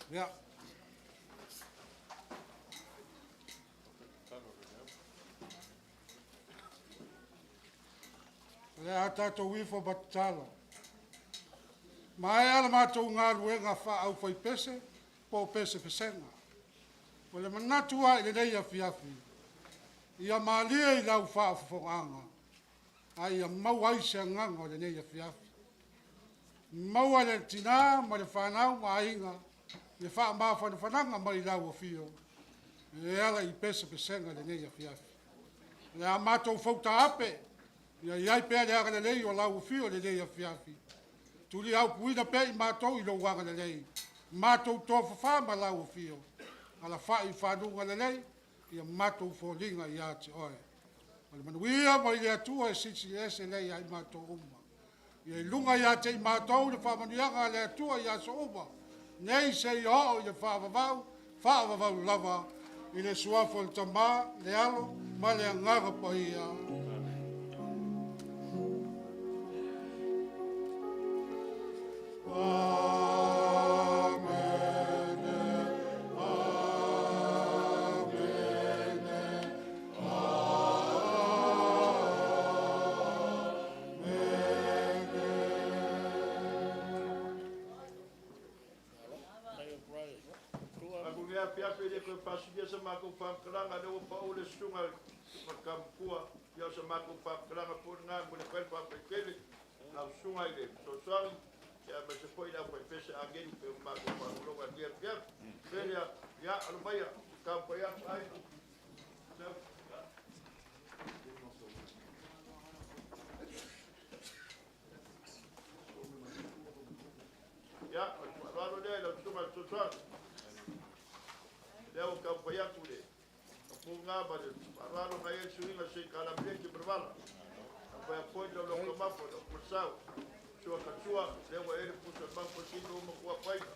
Ia. O le a tatou ifo ma tatalo. Maea la matou galuega faa-aufaipese po o pesepesega. O le manatu lava i lenei afiafi, ia malie i lau faafofogaaga, a ia maua ai se agaga o lenei afiafi. Maua le tina ma le fanau ma aiga le faamafanafanaga mai lau afio e ala i pesepesega i lenei afiafi. O le a matou fautaape, ia i ai pea le agalelei o lau afio i lenei afiafi. Tuliaupuina pea i matou i lou agalelei, matou tofafa ma lau afio, alafai i fanuga lelei, ia matou foliga ia te oe. O le manuia mai le Atua e silisili ese lea ia i matou uma. Ia i luga ia te i matou le faamanuiaga a le Atua i aso uma, nei seia oo i le faavavau, faavavau lava, i le suafa o le Tama, le Alo ma le Agaga Paia. Amene, Amene, Amene. koe fasilia sa mākou whamkalanga le ua pao le sunga makampua ia sa mākou whamkalanga po ngā mo le fai whawhaitele lau sunga i le sosoangi ia me se foi lau whaipese angeli pe o mākou whamkalanga nia pia Pele ia alomaia ka pai atu ai. Ia, o le lea lau sunga le sosoangi. Lea o ka pai atu le. Ka pūngā ma le whaaralo ngai e suinga se ka la mleki mravala. Ka pai apoi lau lau kamapo lau masau. Sua katua, lea ua ele pusa mampo sino uma kua paina.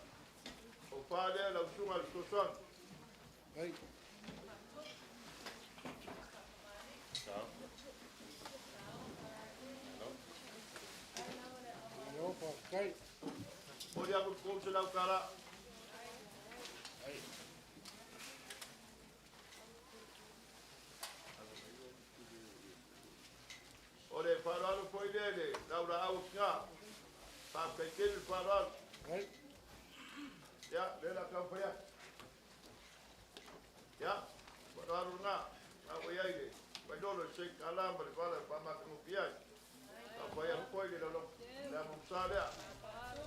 O wha lea lau sunga le sosoangi. Ai. Malo, faafetai. Moli aku kou se lau kala. O le whaaralo foi lea le lau la au ki ngā. Whaafetai tele le whaaralo. Ai. Ia, le la kau pai atu. Ia, whaaralo ngā. Ngā wai ai le. Wailolo se kala ma le whala whaamakangupi ai. Ka pai atu foi le lau lau le amusa lea.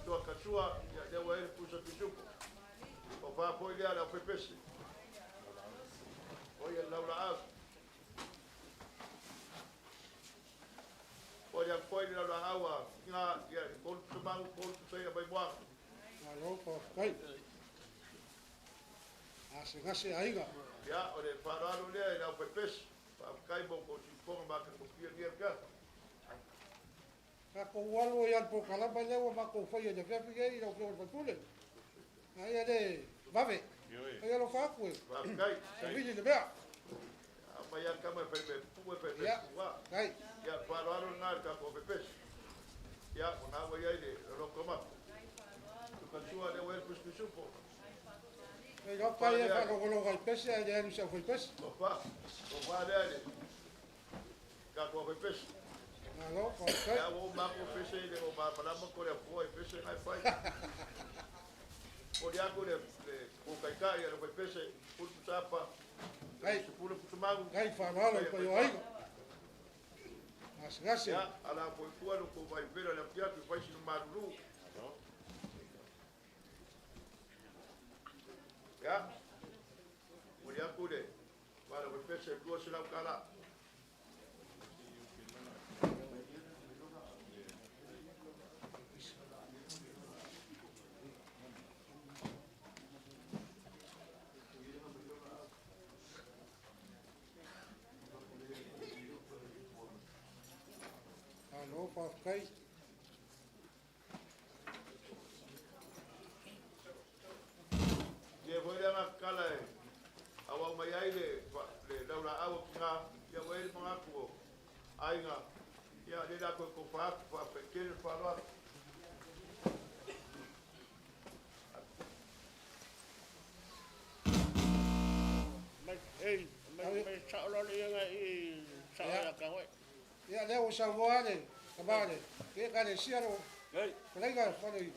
Tua katua, ia lea ua ele pusa pisupo. O wha foi lea le au pepese. O ia lau la au. O ia foi le lau la au a ngā, ia kolu pusa kolu pusa ia mai moa. Malo, faafetai. Gasegase aiga. Ia, o le whaaralo lea i lau pepese. Whaafetai mo ko siponga makangupia nia pia. Tatou alo ia le polokalama lea ua matou faia i le afiafi nei lau afioga i le faipule. Aia le vave. Ai alofa atu e. Faafetai. Savili le mea. A mai a kama e whai me pu e whai me Ia. pua. Ai. Ia, whaaralo ngā le tātou pepese. Ia, o ngā wai ai le roko mapu. Tukatua le wai puspisupo. E iloa pa ia faalogologo ai pese ae le alu i se aufaipese. O wha lea le tātou pepese. Malo, faafetai. Ia, o mako pese le o mā ko le apua i pese ngai whai. O le aku le kukaikai le whai pese, pulu sapa, Ai. pulu pusumangu. Ai faaaloalo i paio aiga. Gasegase. Ia, ala po i lo ko vai vela le apiatu i whai sinu marulu. Ia, o le aku le, wala whai pese lua se lau kala. Malo, faafetai. Ia foi lea ngā kala e awau mai ai le, le lau la au ki ngā, ia wai le mangaku o aiga, ia le la koe ko whaatu, whaafetai le whaaloa. Mai, ei, mai, mai sao lo le ia i sao Ia. ia ka hoi. Ia lea ua saunoa le tama le ke ekalesia le Ei. fetalaiga fale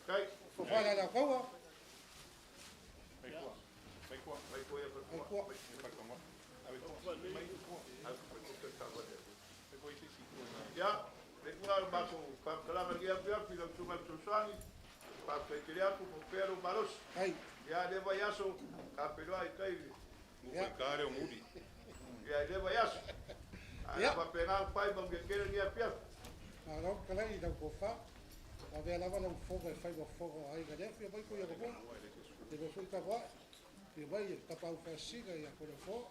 Kai. fofale a le kaua. Mai kua. Mai kua. Mai kua ia Mai kua. Mai kua. Mai kua. Mai kua i te si kua. Ia, le kua o mako whamkalanga ki api api lau tunga le sosoangi, whaafetai aku mo pēro malosi. Ai. Ia, le vai aso, ka peloa i kai. Mu whai kare o muri. Ia, le vai aso. Ia. A whapenga pai ma ngia kere ni api api. Malo, fetalai i lau tofa. Avea lava lau fofoga e fai ma fofoga o aiga lea fia mai ko ia katoa. Le mea foi tavoae. Fia mai e tapaau faasisiga ia ko le afoa.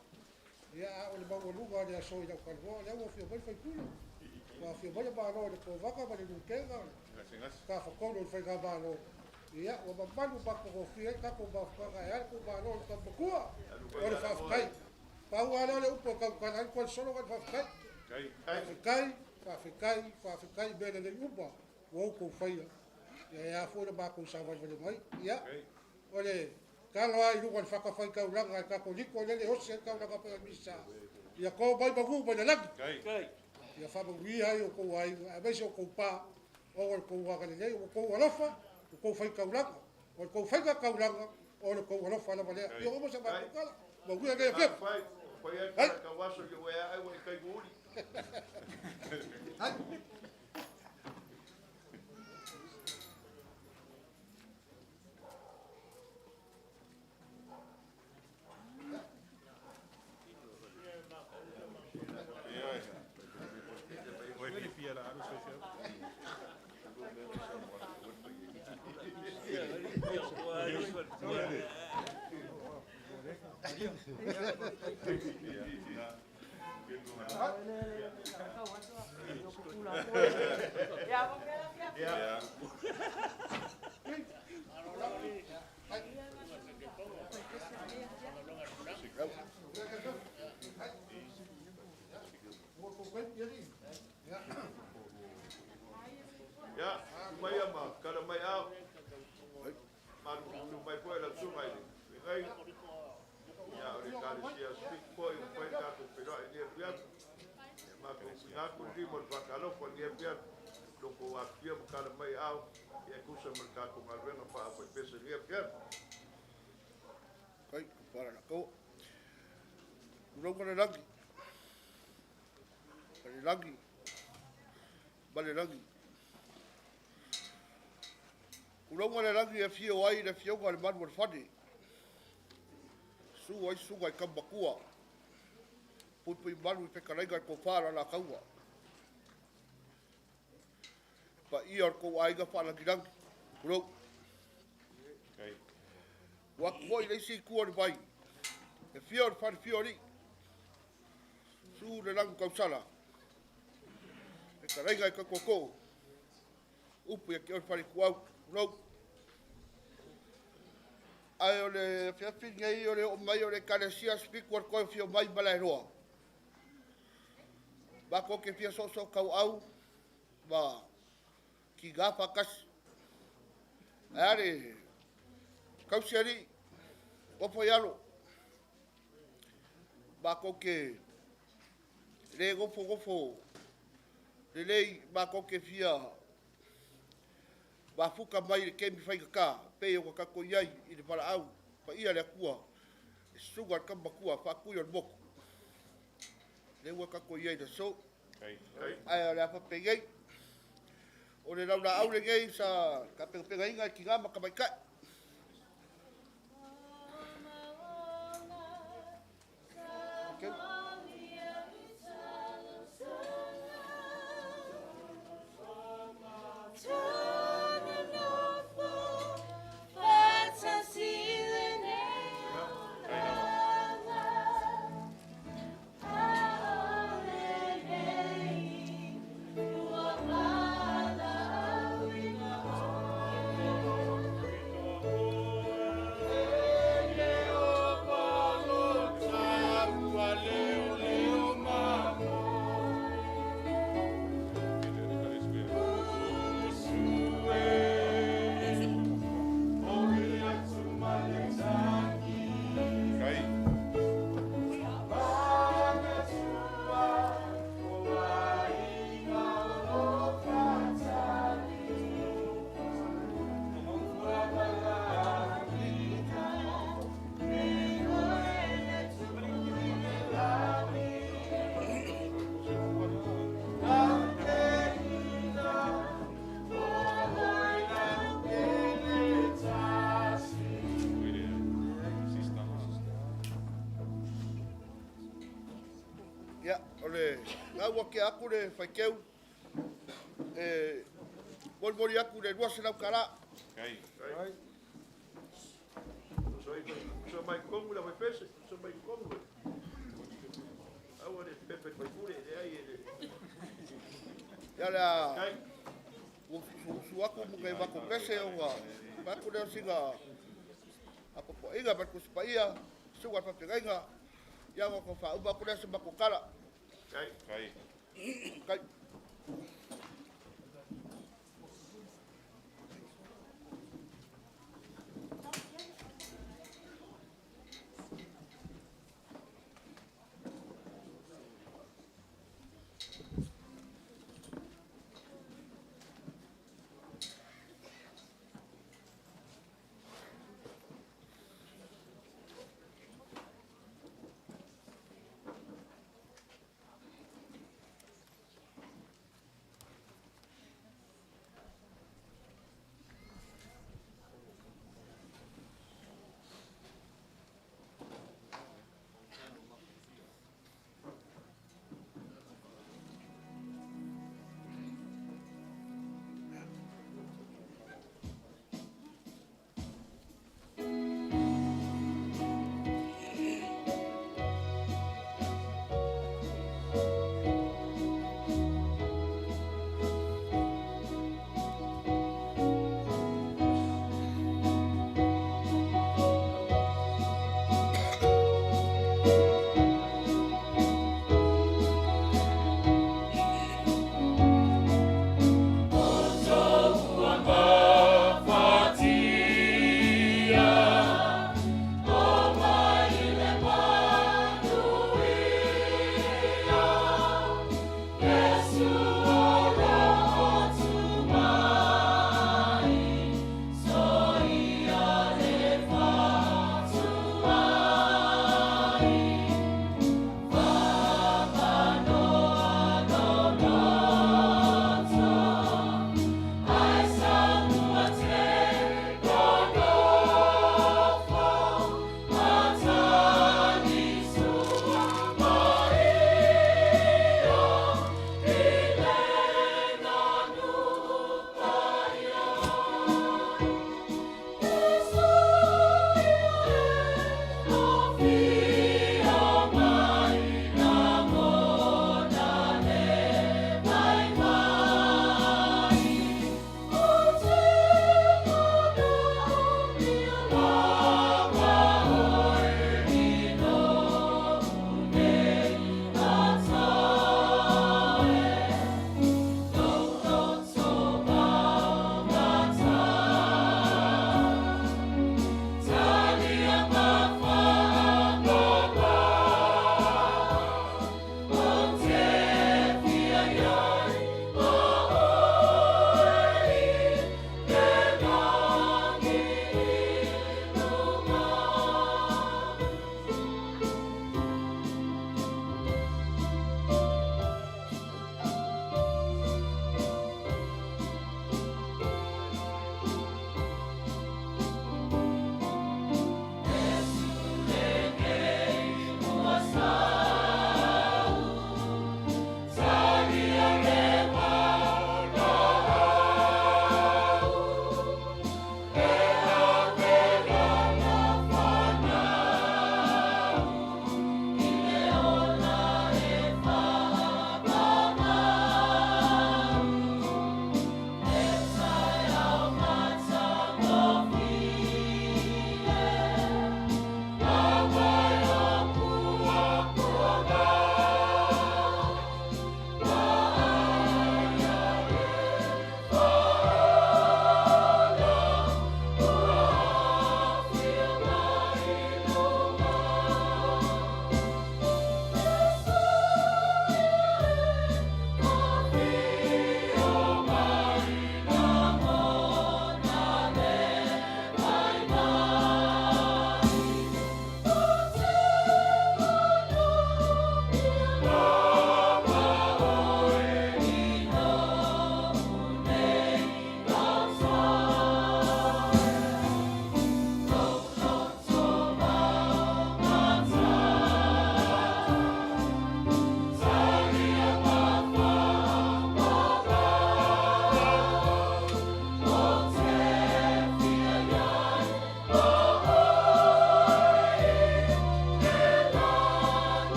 Ia a o le maualuga o le aso i lau talanoa lea ua fia mai le faipule. Ua fia mai le malo i le kovaka ma le lutega o le Gasegase. tafatolu o le faigamalo. Ia ua mamalu makogofie ai tatou mafutaga e ale kou malo le taumatua. O le faafetai. Pau lava lea o le upu e tautala ai koe le solo ga le faafetai. Kai. Faafetai, faafetai, faafetai i mea lelei uma ua outou faia. Ia e a foi le matou savalivali mai. Ia, o le talo lava i luga o le fatafaitaulaga e Katoliko lea le osi ai le taulaga pei o le Misa. Ia to mai magū mai le lagi. Kai. Ia faamanuia ai o kou aiga, aemaise o kou pā, o le kou agalelei, o kou alofa, o kou faitaulaga. O le kou faigataulaga, O le tou alofa lava lea. Ia uma sa matou tala. Manuia lenei afiafi. Ai. Ai. Ia, mai ma kala mai au. Malu mai foi la suga i le. Ia, o le kalesia speak foi o fai tatou feiloai i lenei afiafi. E matou tuuina atu le lima o le faatalofa i lenei afiafi. Lo tou afifio ma tala mai au, ia e tusa ma le tatou galuega faa-aufaipese i lenei afiafi. Kai, para la kau. Tulauga le lagi. Le lagi. Ma le lagi. Tulauga le lagi e afio ai le afioga i le Manu o le Fane. Susu ai susuga i Tamamakua. Puipui malu i fetalaiga i le tofa o le Alataua. Paia o le tou aiga faalagilagi. Tulou. Ua atu foi le isi itu o le vai. E fia o le falefia o alii. Susu le lanu tausala. Fetalaiga i tautootoo. Upu ia te oe le falekuau. Tulou. Ae o le afiafi lenei o le oo mai o le Ekalesia Sipiku o le toe afio mai Malaeloa. Matou te fia soosoo tauau ma tiga faatasi. Ae a le tausi alii, ofo i alo. Matou te le nofonofo lelei, matou te fia mafuta mai i le taimi faigata, pei ona tatou i ai i le valaau paia le Atua, le susuga i le Tama Matua, Faatui o le Motu. Lea ua tatou i ai i le aso. Ae o le a faapenei, o le laulaau lenei sa tapenapenaina e tina ma tamaitai. Okay. Ia, o le gau ake aku le faiteu, e molimoli aku le 200 tala. So mai kongu la faipese, so mai kongu. Aua le pepe le faipule, le ai e le. Ia lea, ua su aku mo ke mako pese o nga, pa aku leo singa, apapoaiga ma le Tusi Paia, susuga i le faafeagaiga, ia ua ko faauma aku lea se mako tala. Kai. Kai.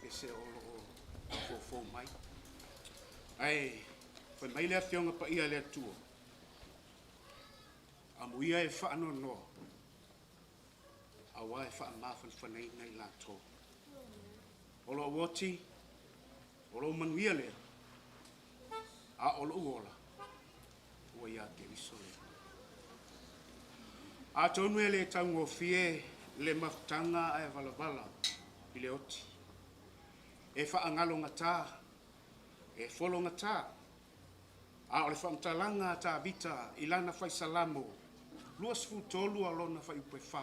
pese o lo o mafaufau mai. Ae fai mai le Afioga Paia a le Atua, amuia e faanoanoa, auā e faamafanafanaina i latou. O lou oti, o lou manuia lea, a o lou ola, ua iā Keriso lea. Atonu e le taugofie le mafutaga ae valavala i le oti. E faagalogatā, e fologatā, a o le faamatalaga a Tavita i lana faisalamo 23 a lona fuaiupu e 4,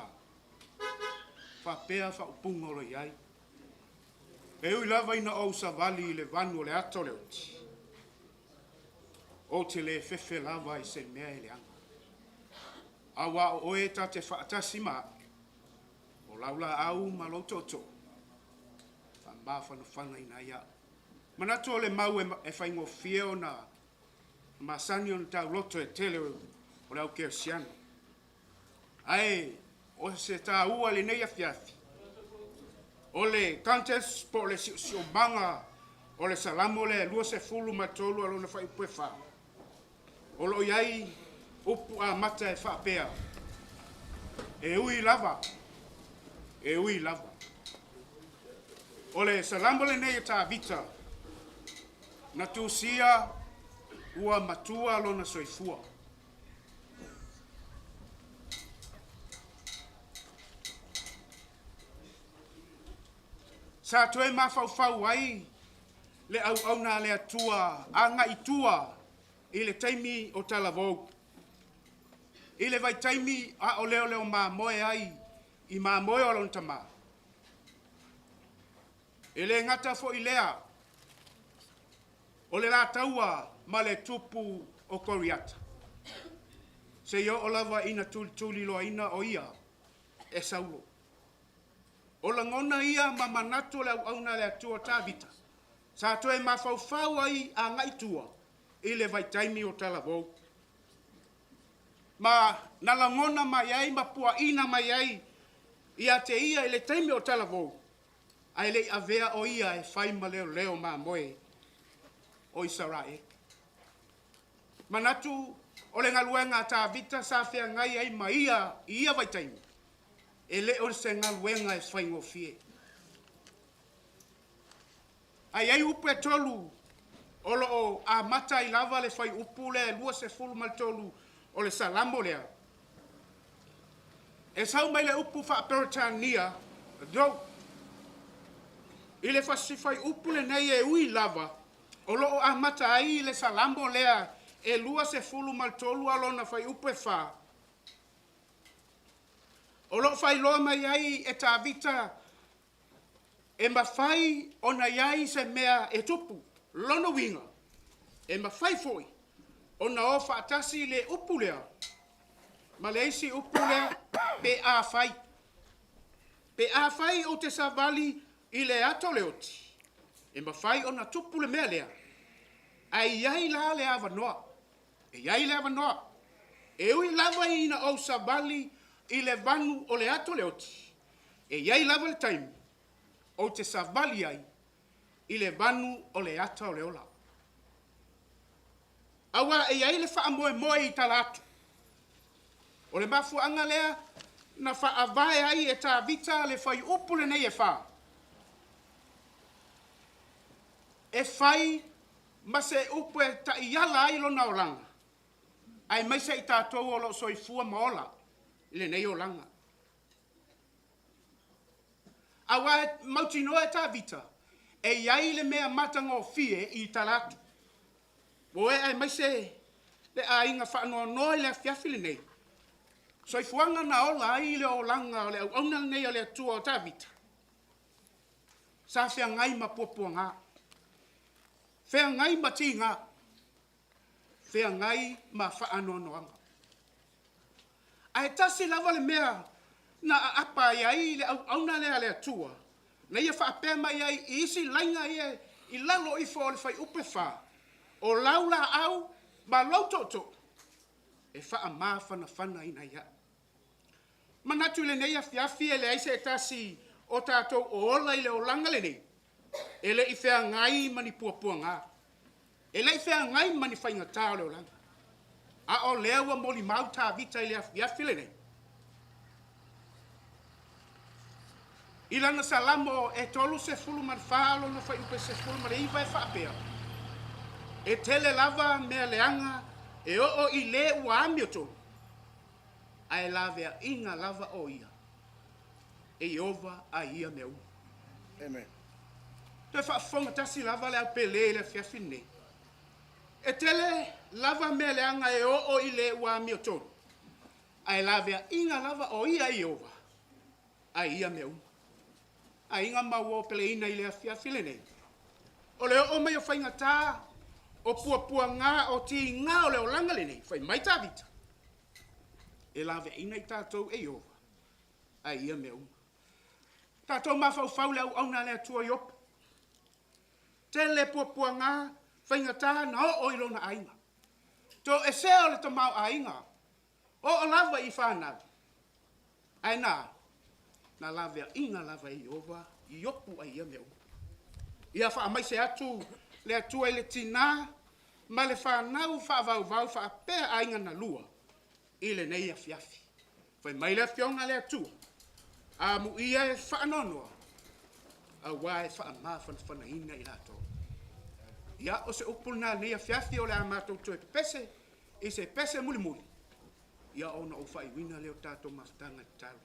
faapea faaupuga o lo o i ai, E ui lava ina ou savali i le vanu o le ata o le oti, ou te le fefe lava i se mea e leaga. Auā o oe ta te faatasi ma au, o lau laau ma lou tootoo, faamafanafanaina ai au. Manatu o le mau e faigofie ona masani ona tauloto e tele o le au kerisiano. Ae o se taua i lenei afiafi, o le contest po o le siosiomaga o le Salamo lea e 23 a lona fuaiupu e 4, o lo o i ai upu amata e faapea, E ui lava, e ui lava. O le Salamo lenei e Tavita, na tusia ua matua lona soifua. Sa toe mafaufau ai le auauna a le Atua agai i tua i le taimi o talavou, i le vaitaimi a o leoleo mamoe ai i mamoe o lona tama. E le gata foi i lea, o le la taua ma le tupu o Koriata, seia oo lava ina tulituliloaina o ia e Saulo. O lagona ia ma manatu o le auauna a le Atua o Tavita, sa toe mafaufau ai agai i tua i le vaitaimi o talavou. Ma na lagona mai ai ma puaina mai ai ia te ia i le taimi o talavou, ae le i avea o ia e fai ma leoleo mamoe o Isaraelu. Manatu o le galuega a Tavita sa feagai ai ma ia i ia vaitaimi, e le o se galuega e faigofie. Ae i ai upu e tolu o lo o amata ai lava le fuaiupu lea e 23 o le Salamo lea. E sau mai le upu faa-Peretania, though. I le fasi fuaiupu lenei e ui lava, o lo o amata ai le Salamo lea e 23 a lona fuaiupu e 4, o lo o faailoa mai ai e Tavita e mafai ona i ai se mea e tupu. Lona uiga, e mafai foi ona o faatasi le upu lea ma le isi upu lea pe afai. Pe afai ou te savali i le ata o le oti, e mafai ona tupu le mea lea, ae i ai la le avanoa. E i ai le avanoa. E ui lava ina ou savali i le vanu o le ata o le oti, e i ai lava le taimi ou te savali ai i le vanu o le ata o le ola. Aua e i ai le faamoemoe i tala atu. O le mafuaaga lea na faavae ai e Tavita le fuaiupu lenei e fa, e fai ma se upu e taiala ai lona olaga, aemaise i tatou o lo o soifua ma ola i lenei olaga. Aua e mautinoa e Tavita, e i ai le mea matagofie i tala atu. Ua e aemaise le aiga faanoanoa i le afiafi lenei, soifuaga na ola ai le olaga o le auauna lenei a le Atua o Tavita, sa feagai ma puapuaga, feagai ma tiga, feagai ma faanoanoaga. Ae tasi lava le mea na aapa ai ai le auauna lea a le Atua, na ia faapea mai ai i isi laiga ia i lalo ifo o le fuaiupu e fa, o lau laau ma lou tootoo e faamafanafanaina ai au. Manatu i lenei afiafi e leai se tasi o tatou o ola i le olaga lenei. E le i feagai ma ni puapuaga. E le i feagai ma ni faigata o le olaga. A o lea ua molimau Tavita i le afiafi lenei. I lana Salamo e 34 lona fuaiupu e 19 e faapea, E tele lava mea leaga e oo i le ua amiotonu, ae laveaiina lava o ia e Ieova ai ia mea uma. Amen. Toe faafofoga tasi lava le au Pele i le afiafi lenei. E tele lava mea leaga e oo i le ua amiotonu, ae laveaiina lava o ia e Ieova ai ia mea uma. Aiga ma ua peleina i le afiafi lenei. O le oo mai o faigata, o puapuaga, o tiga o le olaga lenei, fai mai Tavita, e laveaiina i tatou e Ieova ai ia mea uma. Tatou mafaufau i le auauna a le Atua Iopo. Tele puapuaga, faigata na oo i lona aiga. Toesea o le tamaoaiga, oo lava i fanau. Ae na, na laveaiina lava e Ieova Iopu ai ia mea uma. Ia faamaise atu le Atua i le tina ma le fanau faavauvau faapea aiga na lua i lenei afiafi. Fai mai le afioga a le Atua, amuia e faanoanoa, aua e faamafanafanaina i latou. Ia, o se upu lena i lenei afiafi, o le a matou toe pepese i se pese mulimuli, ia ona ou faaiuina lea o tatou mafutaga i tatalo.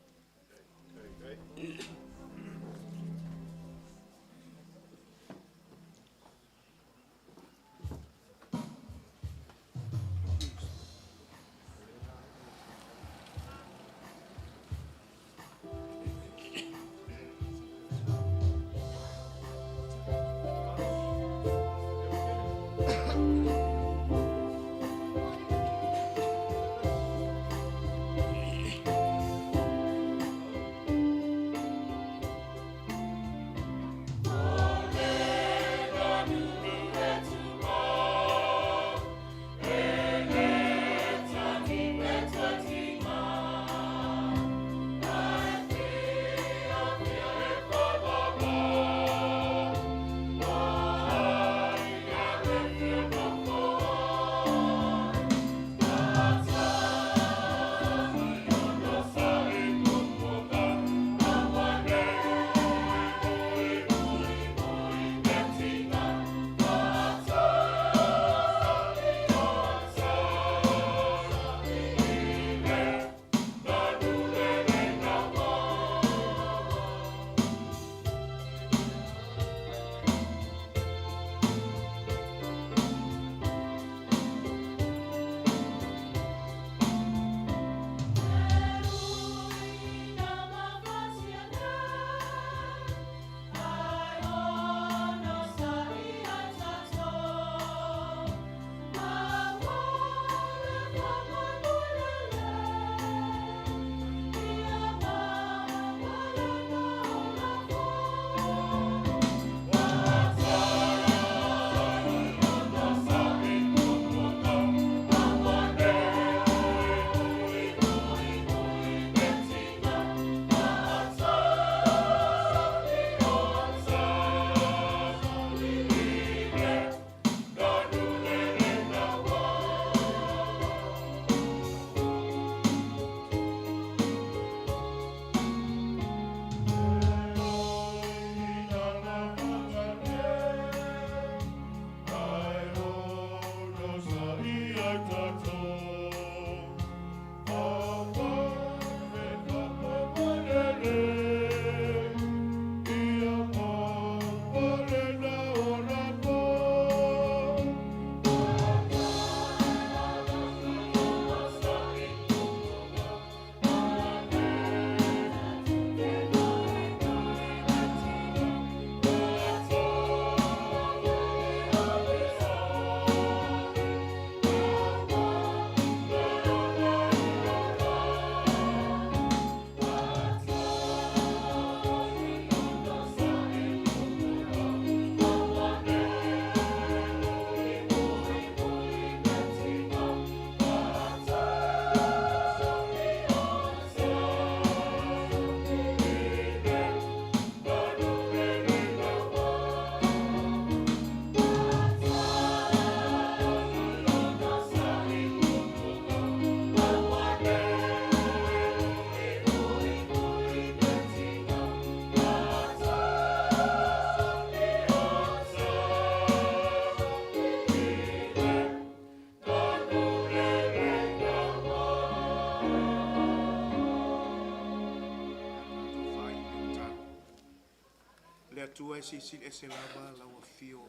Le Atua e silisili ese lava lau afio.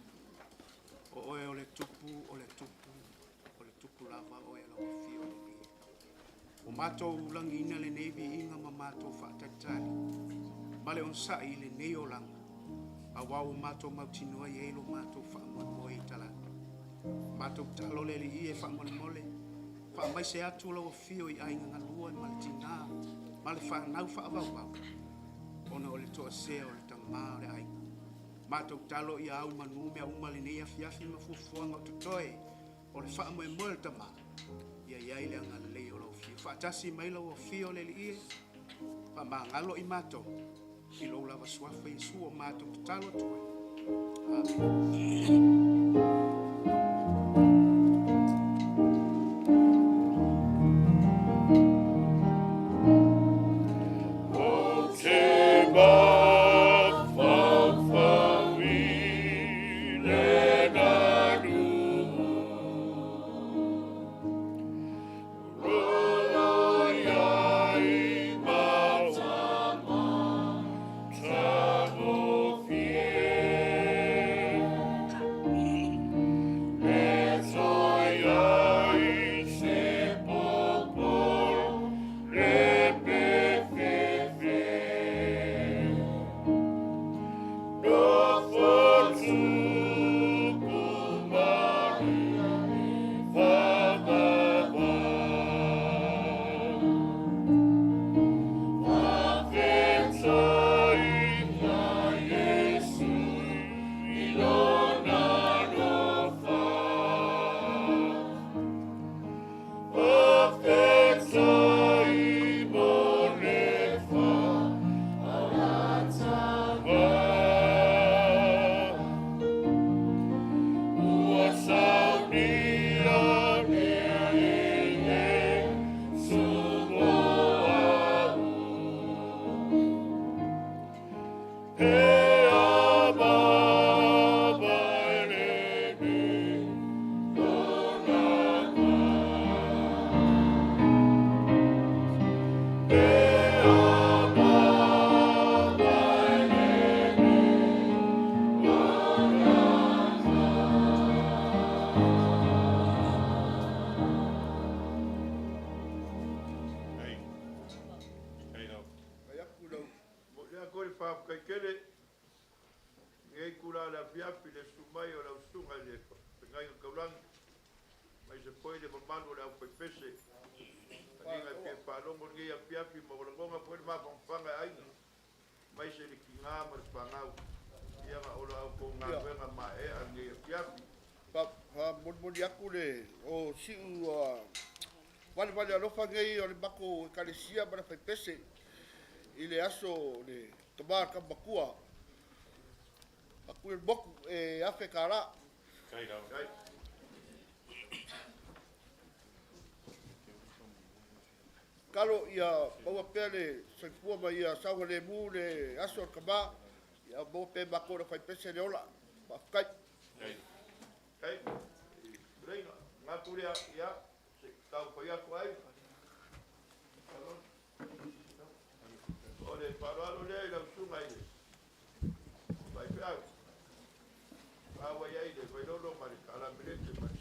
O oe o le tupu, o le tupu, o le tupu lava oe lau afio le Alii. Ua matou lagiina lenei viiga ma matou faatalitali ma le onosai i lenei olaga, auā ua matou mautinoa e i ai lo matou faamoemoe i talaatu. Matou tatalo le Alii e faamolemole, faamaise atu lau afio i aiga galue ma le tinā ma le fanau faavauvau, ona o le toesea o le tamā o le aiga. Matou tatalo ia au i manu mea uma lenei afiafi ma fuafuaga o totoe o le faamoemoe o le Tamā, ia i ai le agalelei o lau afio. Faatasi mai lau afio le Alii e, faamagalo i matou, i lou lava suafa Iesu o matou tatalo atu ai. Amene. Ou te mafaufau i le galu Lea koe le faafetai tele lenei itula o le afiafi i le susu mai o lau susuga i le Feagaiga Taulagi, aemaise foi le mamalu o le aufaipese taliga e fia faalogo i lenei afiafi ma ua lagona foi le mafanafana e aiga, aemaise le tina ma le fanau, ia na o la outou galuega maeaea i lenei afiafi. Faamolimoli atu le o siu valevale alofa nei o le matou Ekalesia ma le Faipese i le aso o le tama le tama matua atu i le motu e $1,000. Tatalo ia maua pea le soifua ma ia saogalemu le aso o le tama, ia maua pea e matou le Faipese le ola. Faafetai. Kai, Tuleiga, manatu lea, ia, se i taumafai atu ai. O le faaaloalo lea i lau susuga i le faifeau. A ua i ai le Vailolo ma le Kalamelete ma le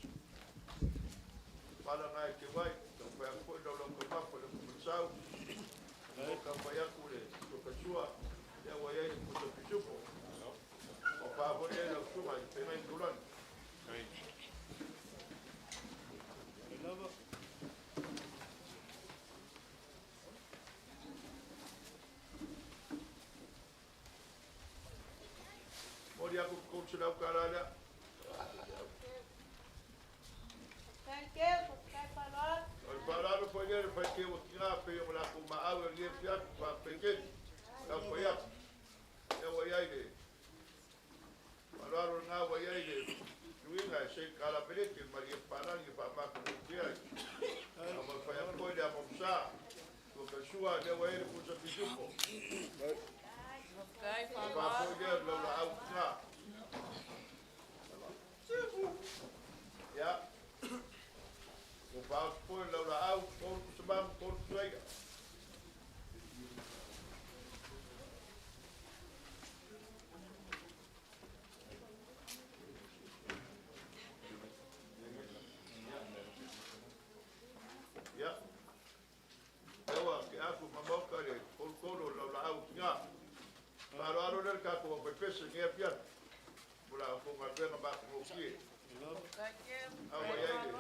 pala na e teu ai, taumafai atu foi lau lau taumafa i le Manisau. O taumafai atu le Tokasua, lea ua i ai le Pusa Pisupo. O pa foi lea i lau susuga i le Feagaiga Taulagi. Momoli atu le $300 lea. O le faaaloalo foi lea i le faiteu o tina pei o latou maau i lenei afiafi, faafetai tele. Taumafai atu. Lea ua i ai le faaaloalo lena ua i ai le suiga e se kalamelete ma le palagi e faamakutia ai. Taumafai atu foi le amamsa. Tua lea ua i ai le pusa pisupo. O faafo'i lea o le laulaau tina. Ia. Ua faaoso foi le laulaau, tolu pusa mamu, tolu pusa i'a. tatou aufaipese i lenei afiafi mo la outou galuega matagofie. A ua i ai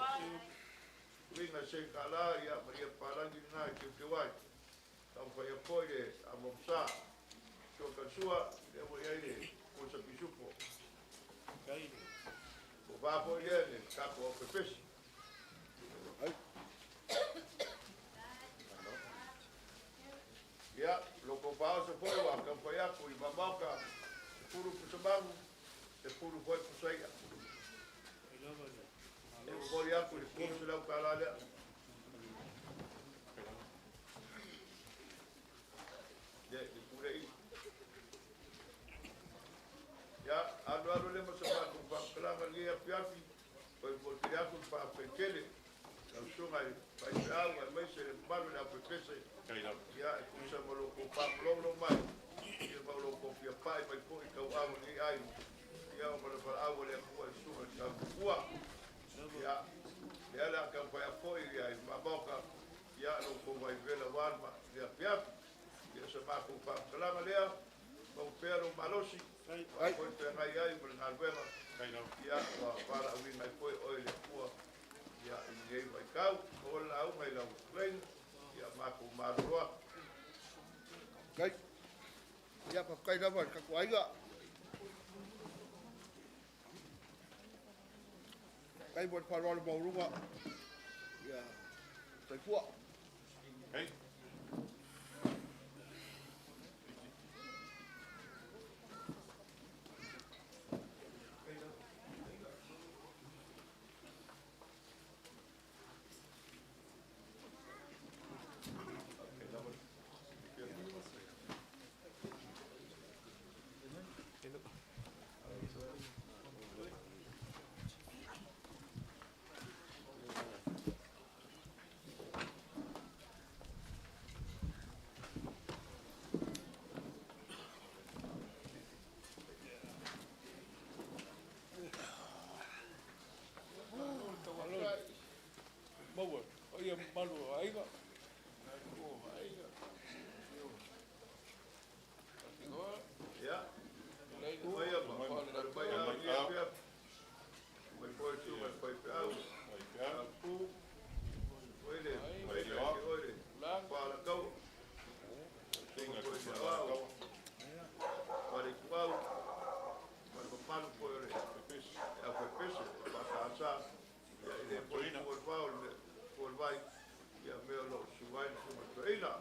le suiga e $1, ia malia papalagi lena e teuteu ai. Taumafai atu foi le amogasa. Sua Kalesua, lea ua i ai le Kosa Pisupo. Ua va foi lea i le tatou aufaipese. Ia, lo tou faaoso foi ua taumafai atu i Mamaoka, 10 pusa magu, 10 foi pusa i'a. E momoli atu i le $300 lea. Ia, i le pule i. Ia, alu alu lea ma sa matou faamatalaga i lenei afiafi, toe momoli tele atu le faafetai tele lau susuga i le faifeau aemaise le mamalu o le aufaipese, ia, e tusa ma lo outou faamalolo mai, ia ma lo outou fia pai mai foi i tauau o lenei aiga, ia, ma le valaau a le Atua i le susuga i le Taumatua. Ia, lea o le a taumafai atu foi ia i Mamaoka, ia, lo outou vaivela aua le afiafi. Ia, sa matou faamatalaga lea, maua pea lou malosi, ua foi feagai ai ma le galuega, ia, ua valaauina ai foi oe e le Atua, ia, i lenei vaitau. Maua le lauga i lau fetalaiga, ia, matou malolo atu. Kai. Ia, faafetai lava i le tatou aiga. Faafetai mo le faaaloalo maualuga. Ia, soifua. Hey. Maua, paia mamalu o aiga. Ia, maia ma le mai au i afiafi. Mai foi le susuga i le faifeau, Pu, oi le aiga ia te oe le Falataua, susuga foi i le Aoao, Faleituau, ma le mamalu foi o le aufaipese, le Faatasa, ia, e le foi tua i le vao, le tua o le vai, ia mea o lo o susu ai le susuga i le toeaina.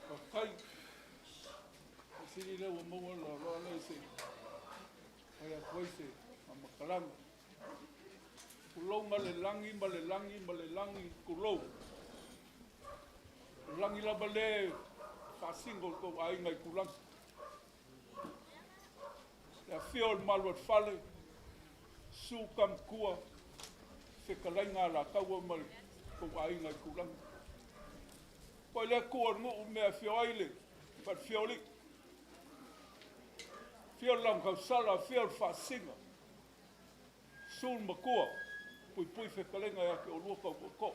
Faafetai. Sili lea ua maua le loaloa lea se fai atu ai se faamatalaga. Tulou ma le lagi ma le lagi ma le lagi, tulou. O le lagi lava le faasino o tou aiga i tulaga. Le afio o le malu o le fale, susu tamatua, fetalaiga alataua ma le tou aiga i tulaga. Poi le Atua o le nuu mea afio ai le falefioli. Afio le laugatausala, afio le faasina. Susu le matua, puipui fetalaiga ia te oulua tau tootoo.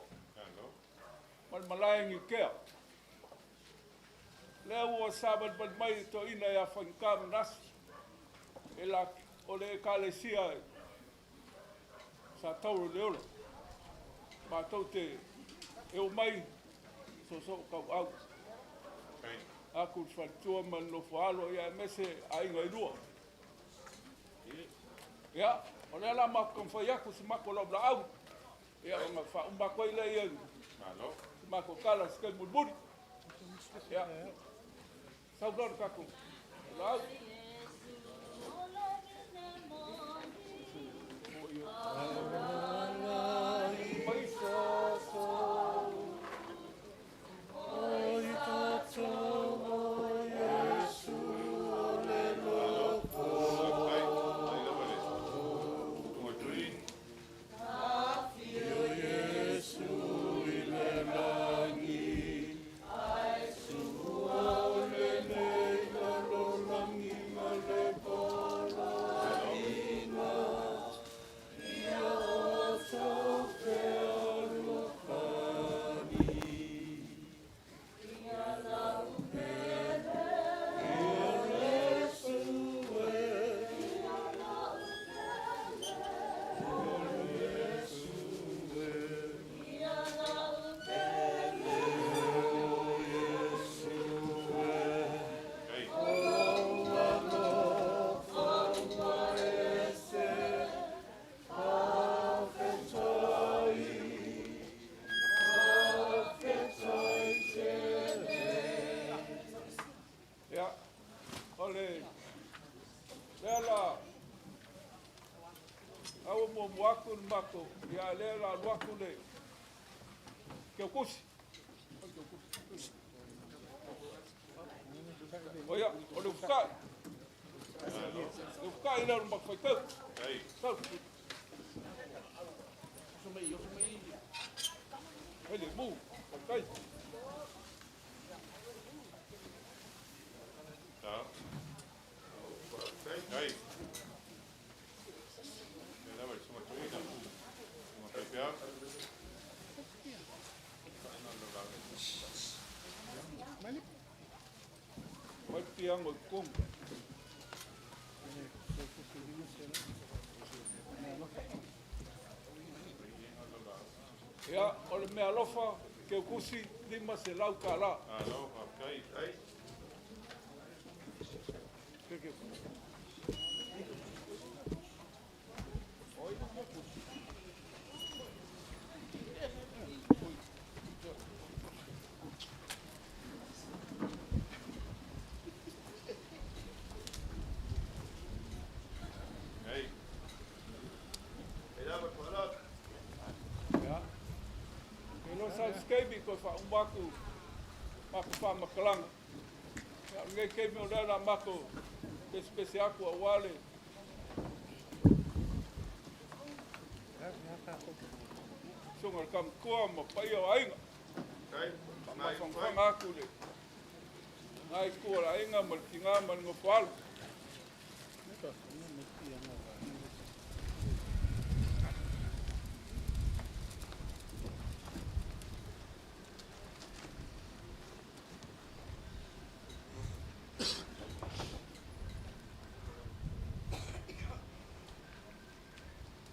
Ma le malae i Niukea. Lea ua savalivali mai le toeaina ia Faigata Manase, e la, o le ekalesia sa tauro i le ola. Matou te e oo mai soosoo tauau. Aku le faletua ma le nofo alo, ia aemaise aiga e lua. Ia, o lea la matou taumafai atu si matou laulaau, ia ona faauma atu ai lea ia si matou tala se taimi mulimuli. Ia, sau loa le tatou laau. faamuamua atu le matou, ia lea o le a alu atu le Keukusi. Oia, o le ufukai. Le ufukai lea o le matou faitau. Sau. Hele, mu, fatai. Ai. Mai piango i konga. Ia, o le mea alofa, Keukusi, $500. Alo, faafetai. Ai. Ke. Ai. E lava tuala. Ia. E lo sa skebi ko fa umbaku mako fa makalanga. Ia, ngai keimi o lea la mako pese aku a wale. Songa le kamkua ma paia o aiga. Ai. Mafangafaga aku le. Ngai kua la aiga ma le tinga ma le ngofoalo.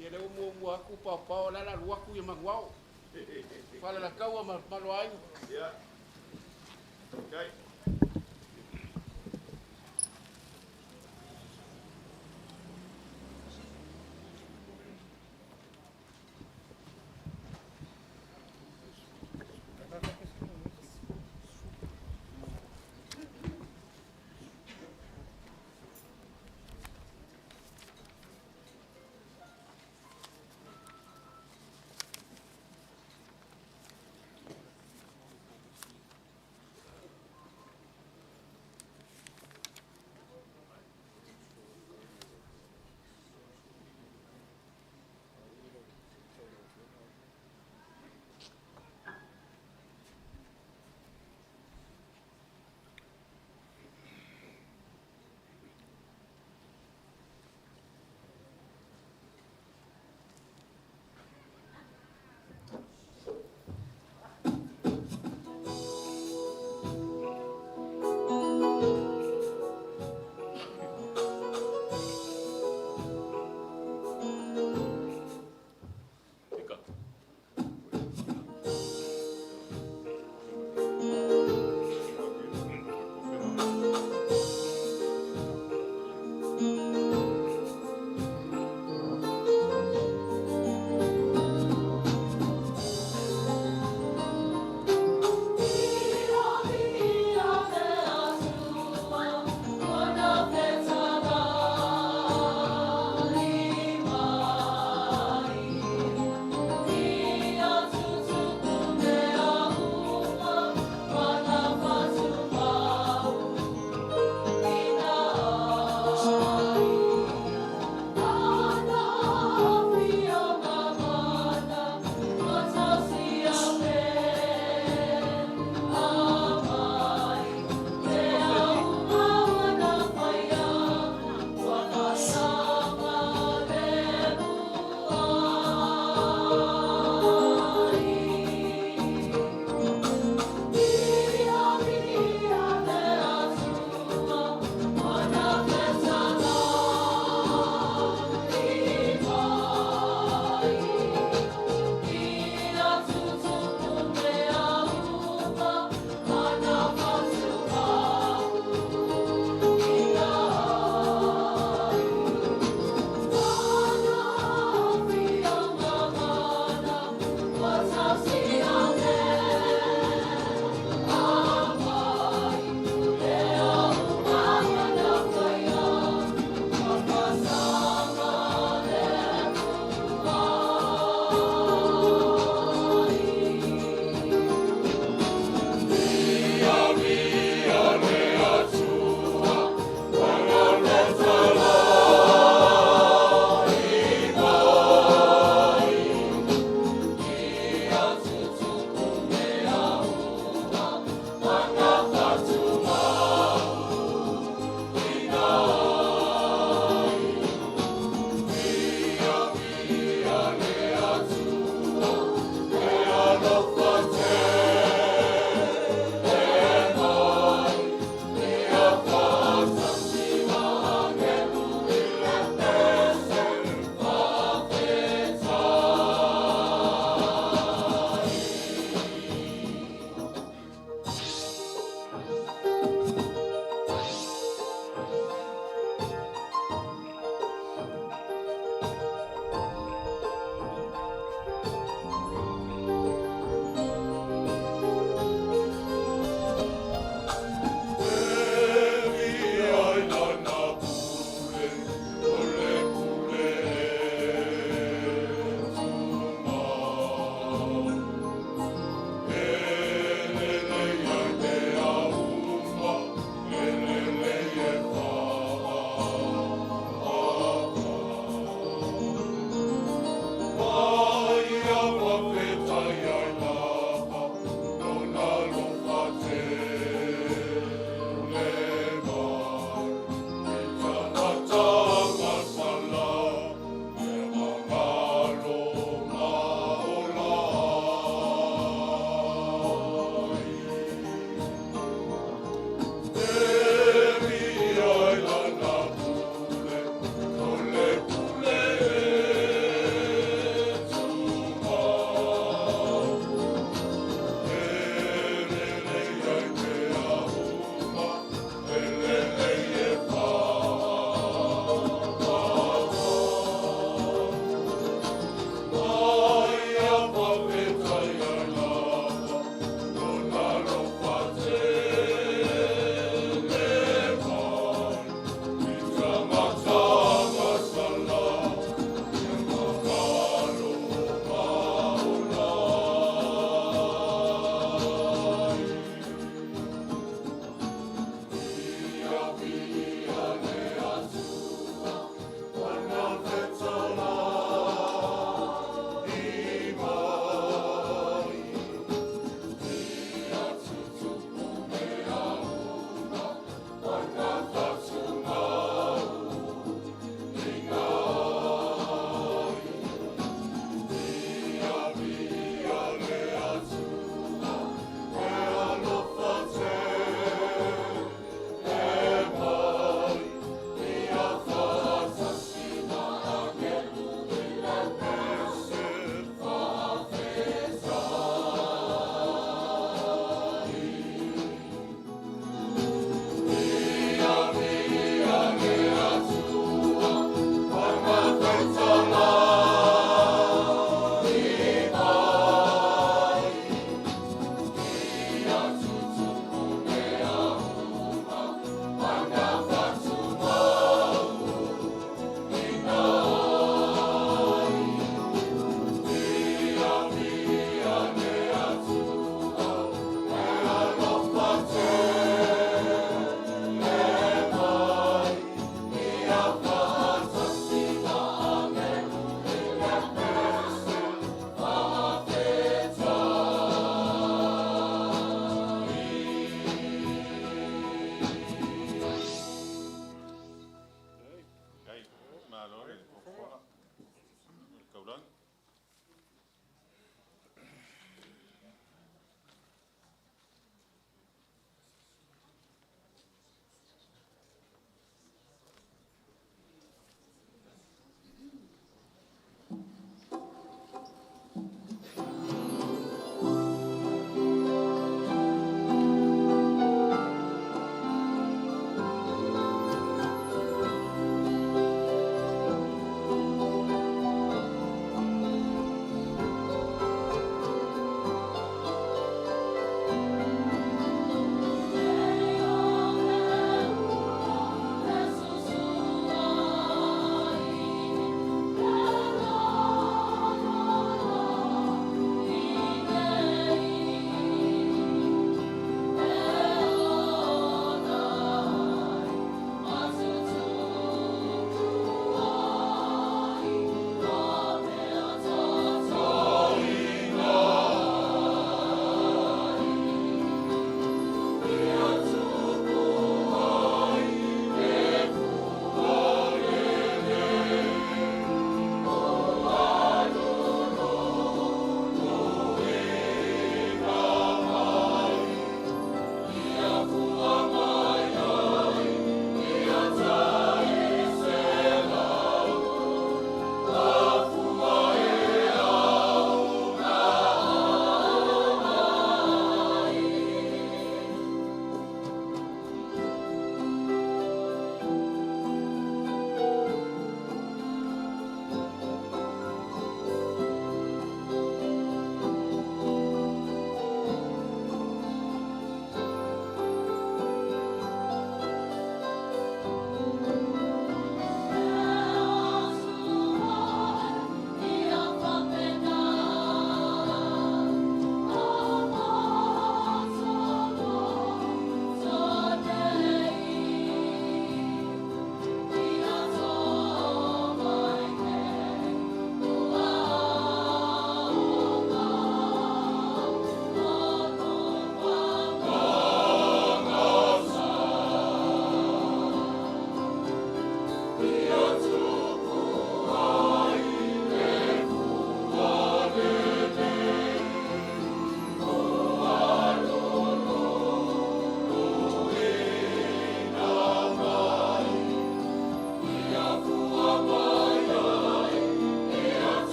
Ia le umu umu aku pao pao la la luaku ia manguao. Fala la kaua ma malo ai. Ia. Kai.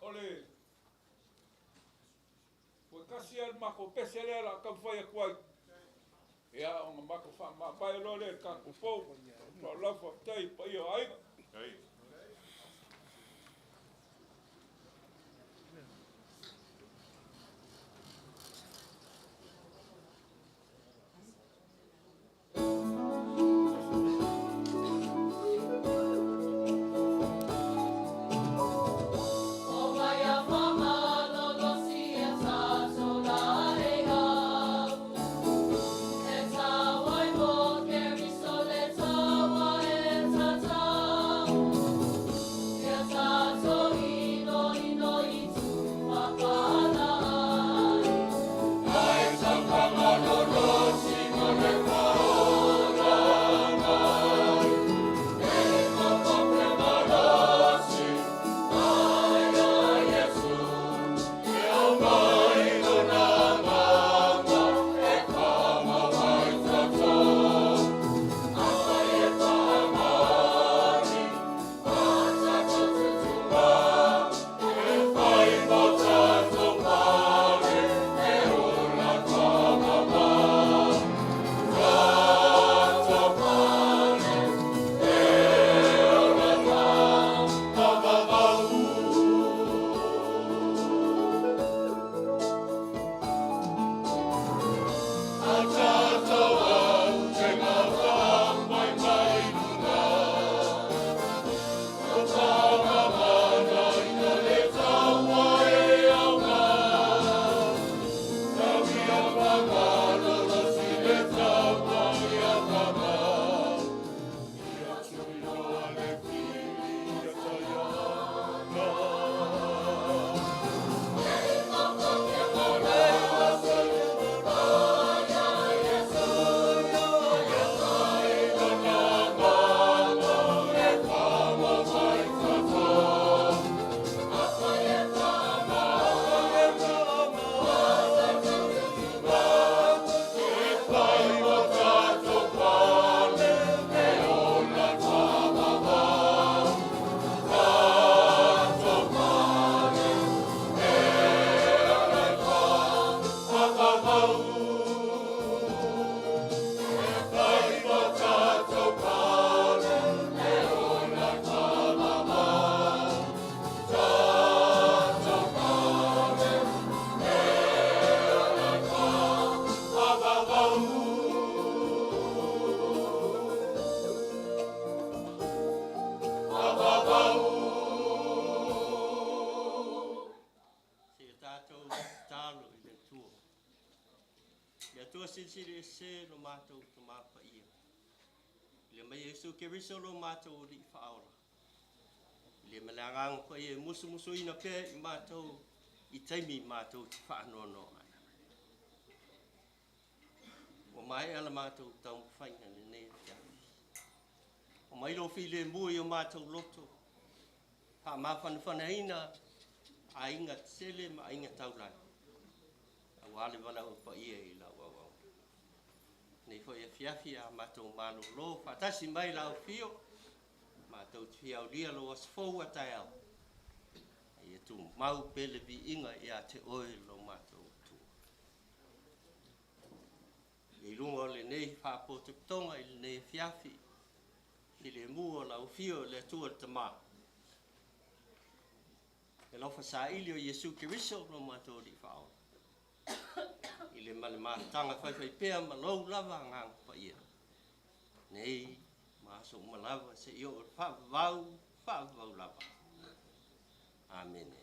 o le ua tasi lava le matou pese lea o le a taumafai atu ai. Ia, ona matou faamamae loa lea i le tatou pou. Faaaloalo faafetai i le paia o aiga. Seia tatou tatalo i le Atua. Le Atua Silisili Ese lo matou Tama Paia. I le mai Iesu Keriso lo matou Alii Faaola. I le ma le Agaga Paia e musumusuina pea i matou i taimi matou te faanoanoa ai. Ua maea la matou taumafaiga i lenei afiafi. Aumai lou filemu i o matou loto, faamafanafanaina aiga tetele ma aiga taulagi, aua le valaau paia i lau auauna. Nei foi afiafi a matou malolo faatasi mai lau afio, matou te fia aulia lou aso fou a taeao, a ia tumau pea le viiga ia te oe lo matou Atua. I luga o lenei faapotopotoga i lenei afiafi, filemu o lau afio i le Atua le Tama, le alofa saili o Iesu Keriso lo matou Alii Faaola, i le ma le mafutaga faifaipea ma lou lava Agaga Paia, nei ma aso uma lava seia oo i le faavavau, faavavau lava. Amene.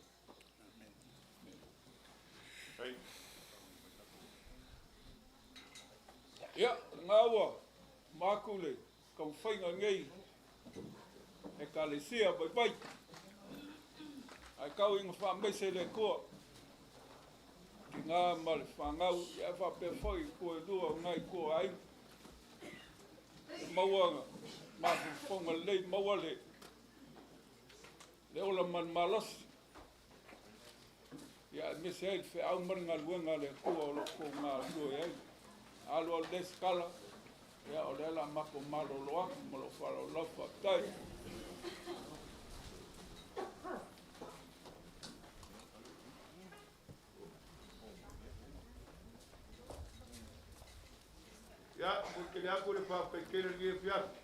Ia, lena ua maku le taumafaiga nei Ekalesia vaivai. Ae tau ina faamaise le Atua tina ma le fanau, ia faapea foi tua e lua o nai tua o aiga. Maua mafaufauga lelei, maua le le ola ma le malosi. Ia aemaise ai le feau ma le galuega a le Atua o lo o tou galulue ai. Alu alu le sikala, ia o lea o le a matou malolo atu ma lou faaaloalo lava. Faafetai. Mo te le aku le whawhai kere ni e fiafi.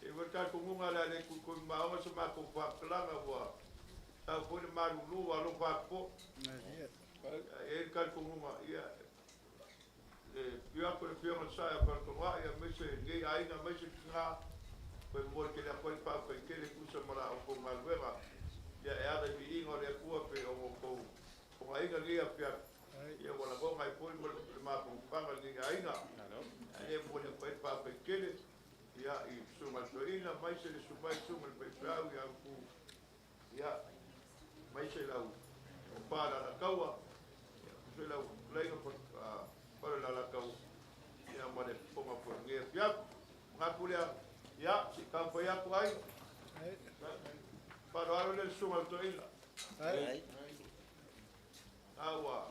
E wa tātou ngunga le ale kui maonga sa mākou whakakalanga ua tau foi le malulu wa lo whakapo. E le tātou ngunga ia le pia ko le pia sa ia whakatonga ia meise ngei ainga meise ki ngā koe mo te le koe whawhai kere kusa mara o kou ngaluega. Ia e ara i inga o le akua pe o kou o ngā inga ngei a fiafi. Ia wala ko ngai poi mo le mākou whanga ngei ainga. E mo le koe whawhai kere. Ia i sunga toina mai se le sumai sunga le paifeau ia ku ia mai se lau o pala la kaua ia se lau leinga pala la la kaua ia ma le ponga po nge fia nga kulea ia si ka pa ia ku ai pa ro le sunga toina awa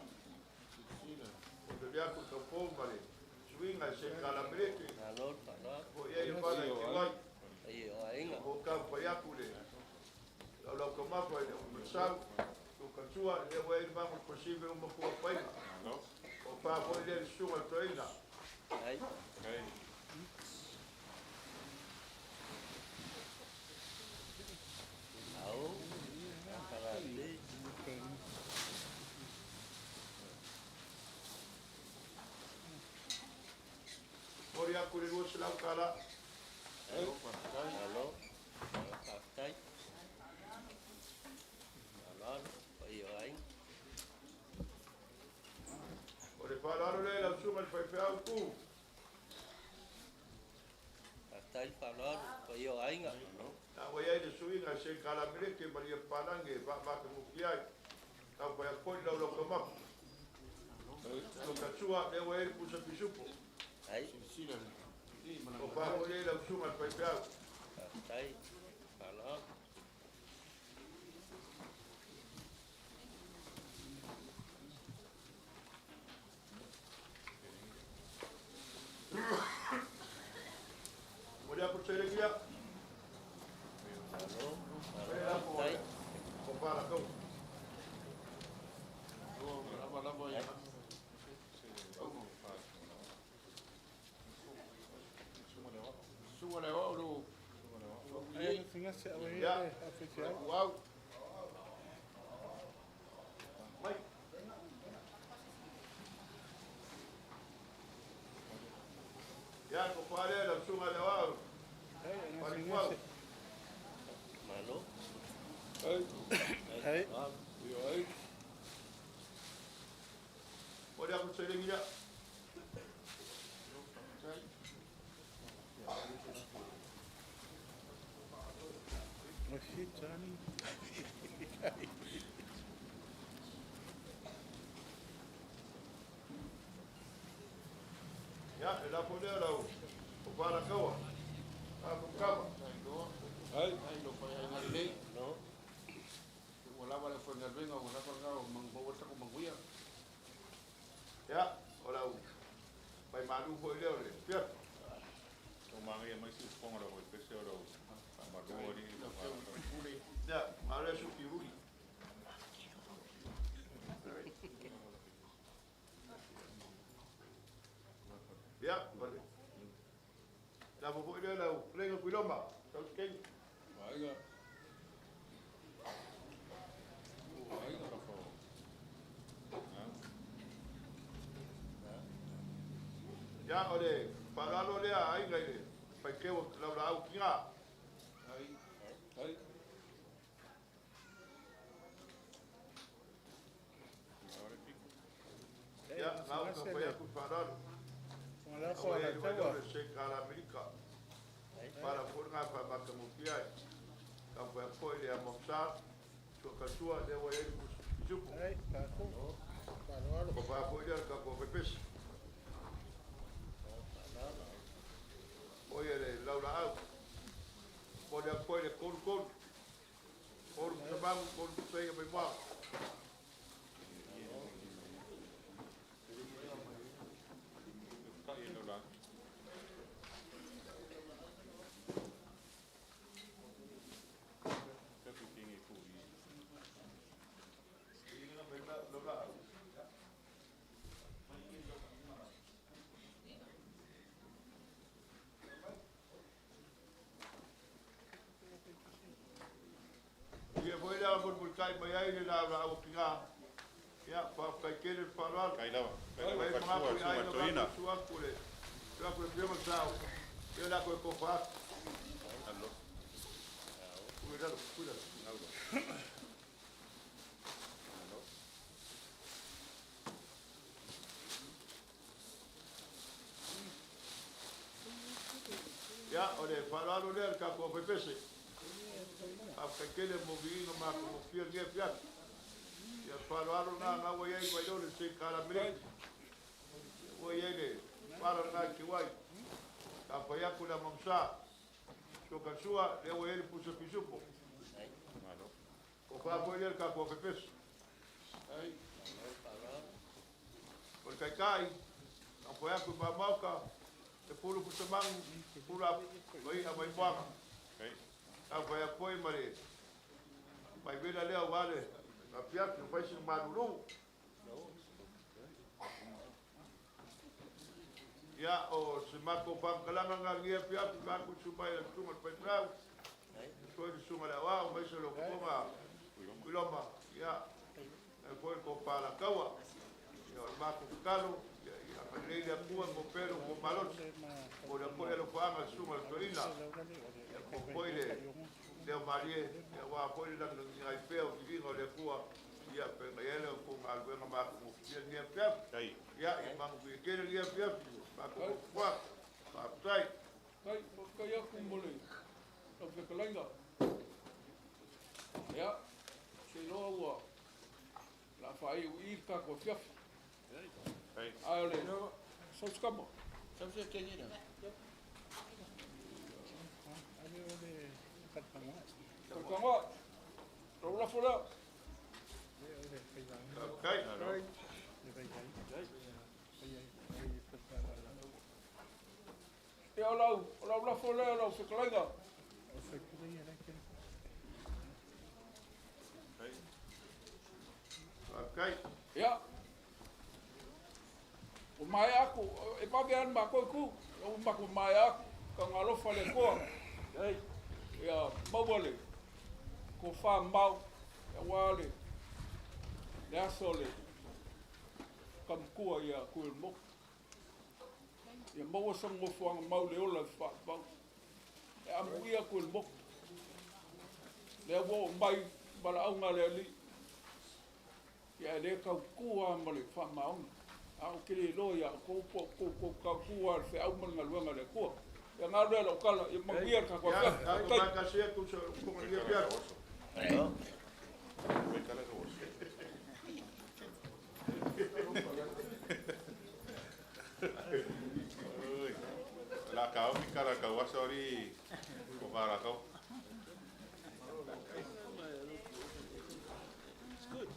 o te lea ku ka po ma le suinga se kala meleke. O ia ia pala i te wai. O ka pai aku le. Lau lau ka mapa i le umasau. O ka tua le wai i mangu posive o makua paina. O pā foi le sunga toina. Mori aku le lua selau kala. Alo. Faafetai. Alo, pai o aiga. O le faaaloalo lea i lau susuga i le faifeau ku. Faafetai le faaaloalo, pai o aiga. Na ua iai le suiga se kala meleke ma lia palangi e faamakagufi ai. Tau pai akoi lau lau kamapu. Lo katua lea ua iai le pusa pisupo. O pā foi lea i lau susuga i le faifeau. Faafetai, faaaloalo. Mo le aku selegi ia. Alo, E la po faafetai. o pā la kau. Ia. Uau. Mai. Ia, ko pā lea lau susuga i le wau. Pali kuau. Malo. Ai. Mo le aku selegi ia. Ia, e la po lea lau o pā la kaua. A ko kama. Ai. Malo. Ia, o lau pai malu foi lea o le pia. Ia, ma le suki rui. Ia, vale. La po foi lea lau lenga kuiloma. Tau kengi. Aiga. Aiga. Ia, o le faaaloalo lea aiga i le faiteu lau laau kiga. Ai. Ia, ngau ka pai aku faaaloalo. Aua e le o le se kala Amerika. Para foi ngā whaamakamuki ai. Ka whai foi le amomsa, tua katua le ua e pisupo. Ko wha foi lea ka ko pepesi. O ia le laula au. Po le akoi le kolu kolu. Kolu kusamangu, kolu kusaiga mai mua. mulimulitai mai ai le laulaau a tina. Ia, faafetai tele le faaaloalo. Kai lava. Kai lava Fai faletua magapu i susuga aiga toeaina. matou susu atu le susu atu le Afioga i le Sao, ia o le a toe tofa atu. Alo. Ui lalo, ui lalo. Alo. Alo. Ia, o le faaaloalo lea i le tatou aufaipese. Faafetai tele mo viiga matagofie o lenei afiafi. Ia, faaaloalo lena na ua i ai Vailole se i tala Amerika. Ua i ai le pala lena i Tiwai. Sa fai atu le Amamsa. Sua sua, lea ua i ai le pusa pisupo. O fa foi lea le tatou aufaipese. O le taitai, na fai atu i Mamauta, e pulu pusa manu, pula mai a mai moaga. Sa fai atu foi ma le mai vela lea ua le afiafi o fai sina malulu. Ia, o se matou faamatalaga na lenei afiafi, matou susu mai le susuga i le faifeau, foi le susuga i le aoao, aemaise le fofoga Kuiloma, ia, e foi le tofa Alataua. Ia, o le matou tatalo, ia agalelei le Atua mo pea lo outou malosi, mo le foi alofaaga i le susuga i le toeaina, ia po foi le leo malie, ia aua foi le lagilagiga ai pea o viiga o le Atua, ia pe na i ai le outou galuega matagofie lenei afiafi. Ia, ia manuia tele lenei afiafi, matou tofu atu. Faafetai. Kai, faafetai atu mo le lau fetalaiga. Ia, se iloa ua la faaiu i le tatou afiafi. Ae o le sausikama. Talitagoa, lau lafo lea. Faafetai. Ia, o lau lafo lea lau fetalaiga. Faafetai. Ia, o maea atu, e vave lava le matou itu, ua matou maea atu, taugalofa le Atua. Ia maua le tofa mamao, aua le aso o le tamatua ia Tuiolemoku. Ia maua sana nofoaga mau le ola e faavavau. E amuia Tuiolemoku. Lea ua oo mai valaauga a le Alii. Ia e le tautu lava ma le faamaoni. A ou te le iloa ia outou po o outou tautu lava i le feau ma le galuega a le Atua. Ia na lea lau tala, ia manuia le tatou Ia, afiafi. tatou Faafetai. faatasi atu sa usufono i lenei afiafi. La kau mi kala kau asori ko kala kau. It's good.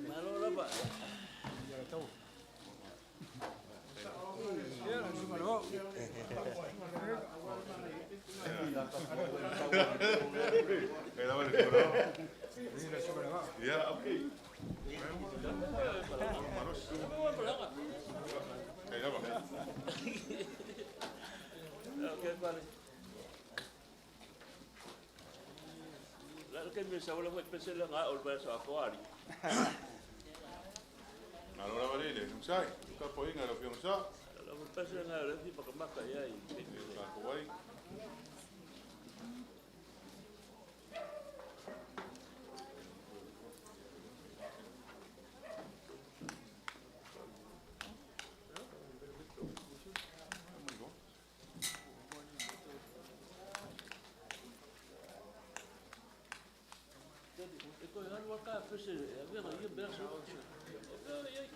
Malo lava. Kai lava le kolo. Ya, okay. Kai lava. Okay, vale. La ke me sa wala mo pese la nga ol ba sa ko ari. Malo lava le, le sai. Ka po inga lo fiong sa. La mo pese nga le fi pa maka ya i. Ka ko wai. E ko halu ka pese e vera ia berso. E vera ia i.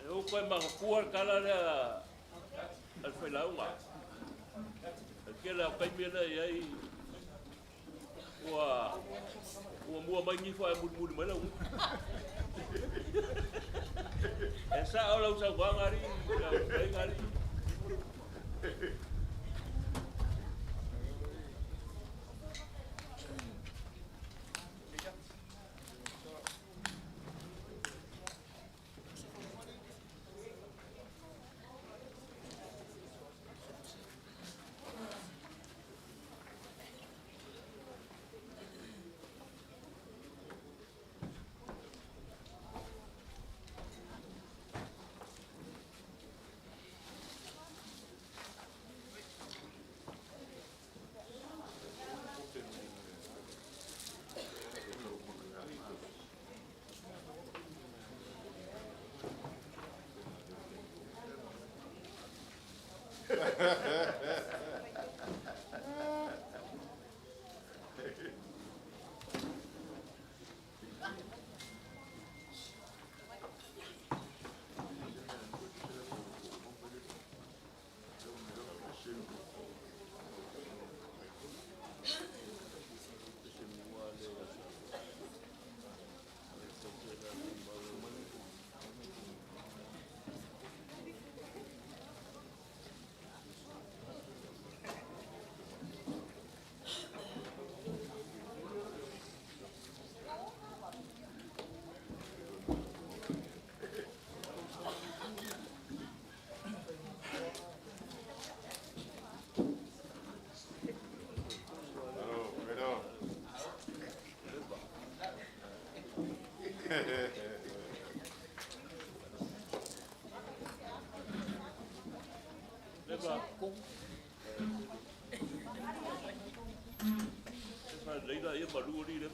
E o koe makakua kala lea al whailauga. E Tele o taimi lea e i ai ua muamua mai nifo ae mulimuli mai lau upu. E sao lau saunoaga alii, lau fetalaiga alii. Leva. Leva ia malu ali le.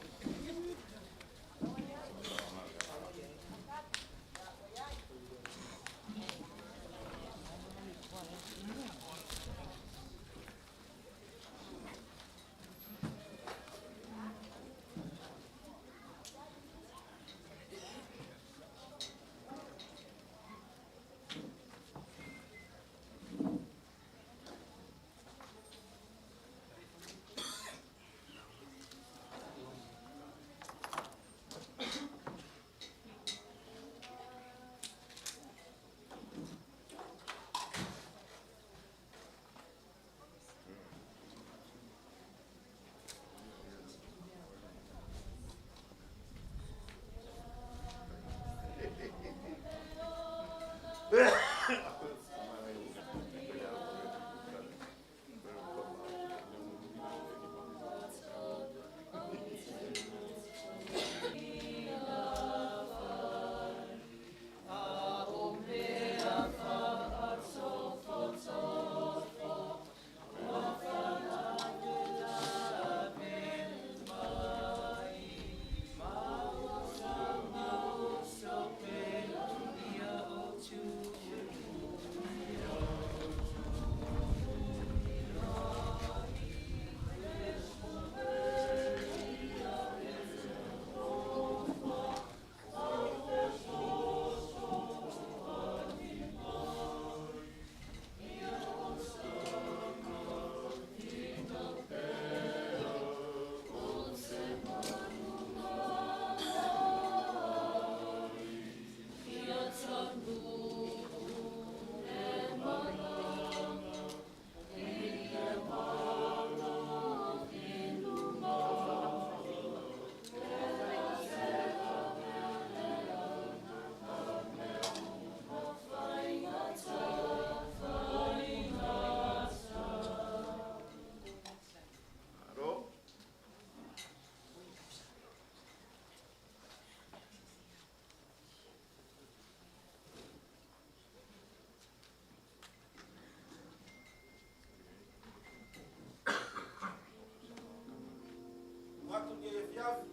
Atu ni e fiafi.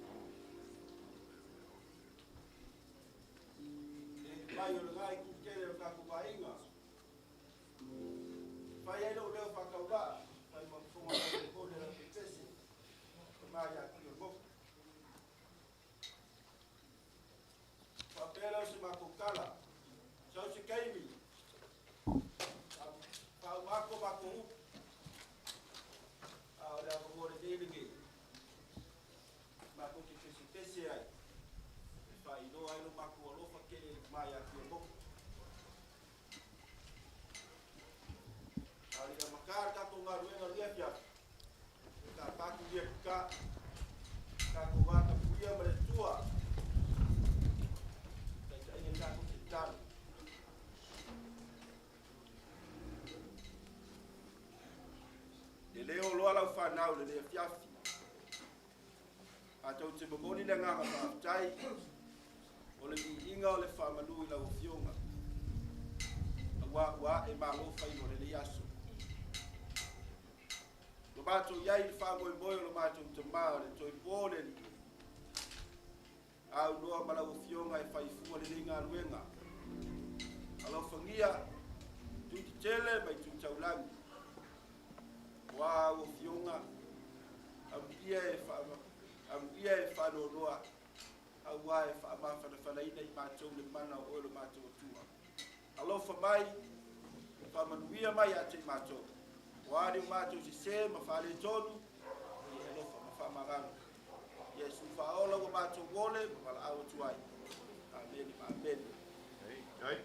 E mai o le ngai kukele o tatou vaaiga. Fai ai lou leo faatauvaa, fai ma fofoga taulepole lau pepese, e ma ia tui o le moku. Faapea lea o se matou tala, sau se taimi, faauma atu matou upu. tama ia Tuiamoku. A o le i amata le tatou galuega i lenei afiafi, e tapa atu ia ka tatou vatapuia ma le Atua taitaiga tatou te tatalo. E le oo loa lau fanau i lenei afiafi. Matou te momoli le agaga faafetai o le viiga o le faamalu i lau Afioga, aua ua ae malo faiva o lenei aso. Ua matou i ai i le faamoemoe o lo matou Tama o le Toipo o le Alii, aunoa ma lau Afioga e faifua lenei galuega. Alofagia itu tetele ma itu taulagi. Ua au Afioga, amuia e faanoanoa, aua e faamafanafanaina i matou le mana o oe lo matou Atua. Alofa mai, faamanuia mai ia te i matou. Ua ni o matou sesē ma faaletonu, ia e alofa ma faamagalo. Iesu faaola ua matou ole ma valaau atu ai. Amene ma amene. Ai.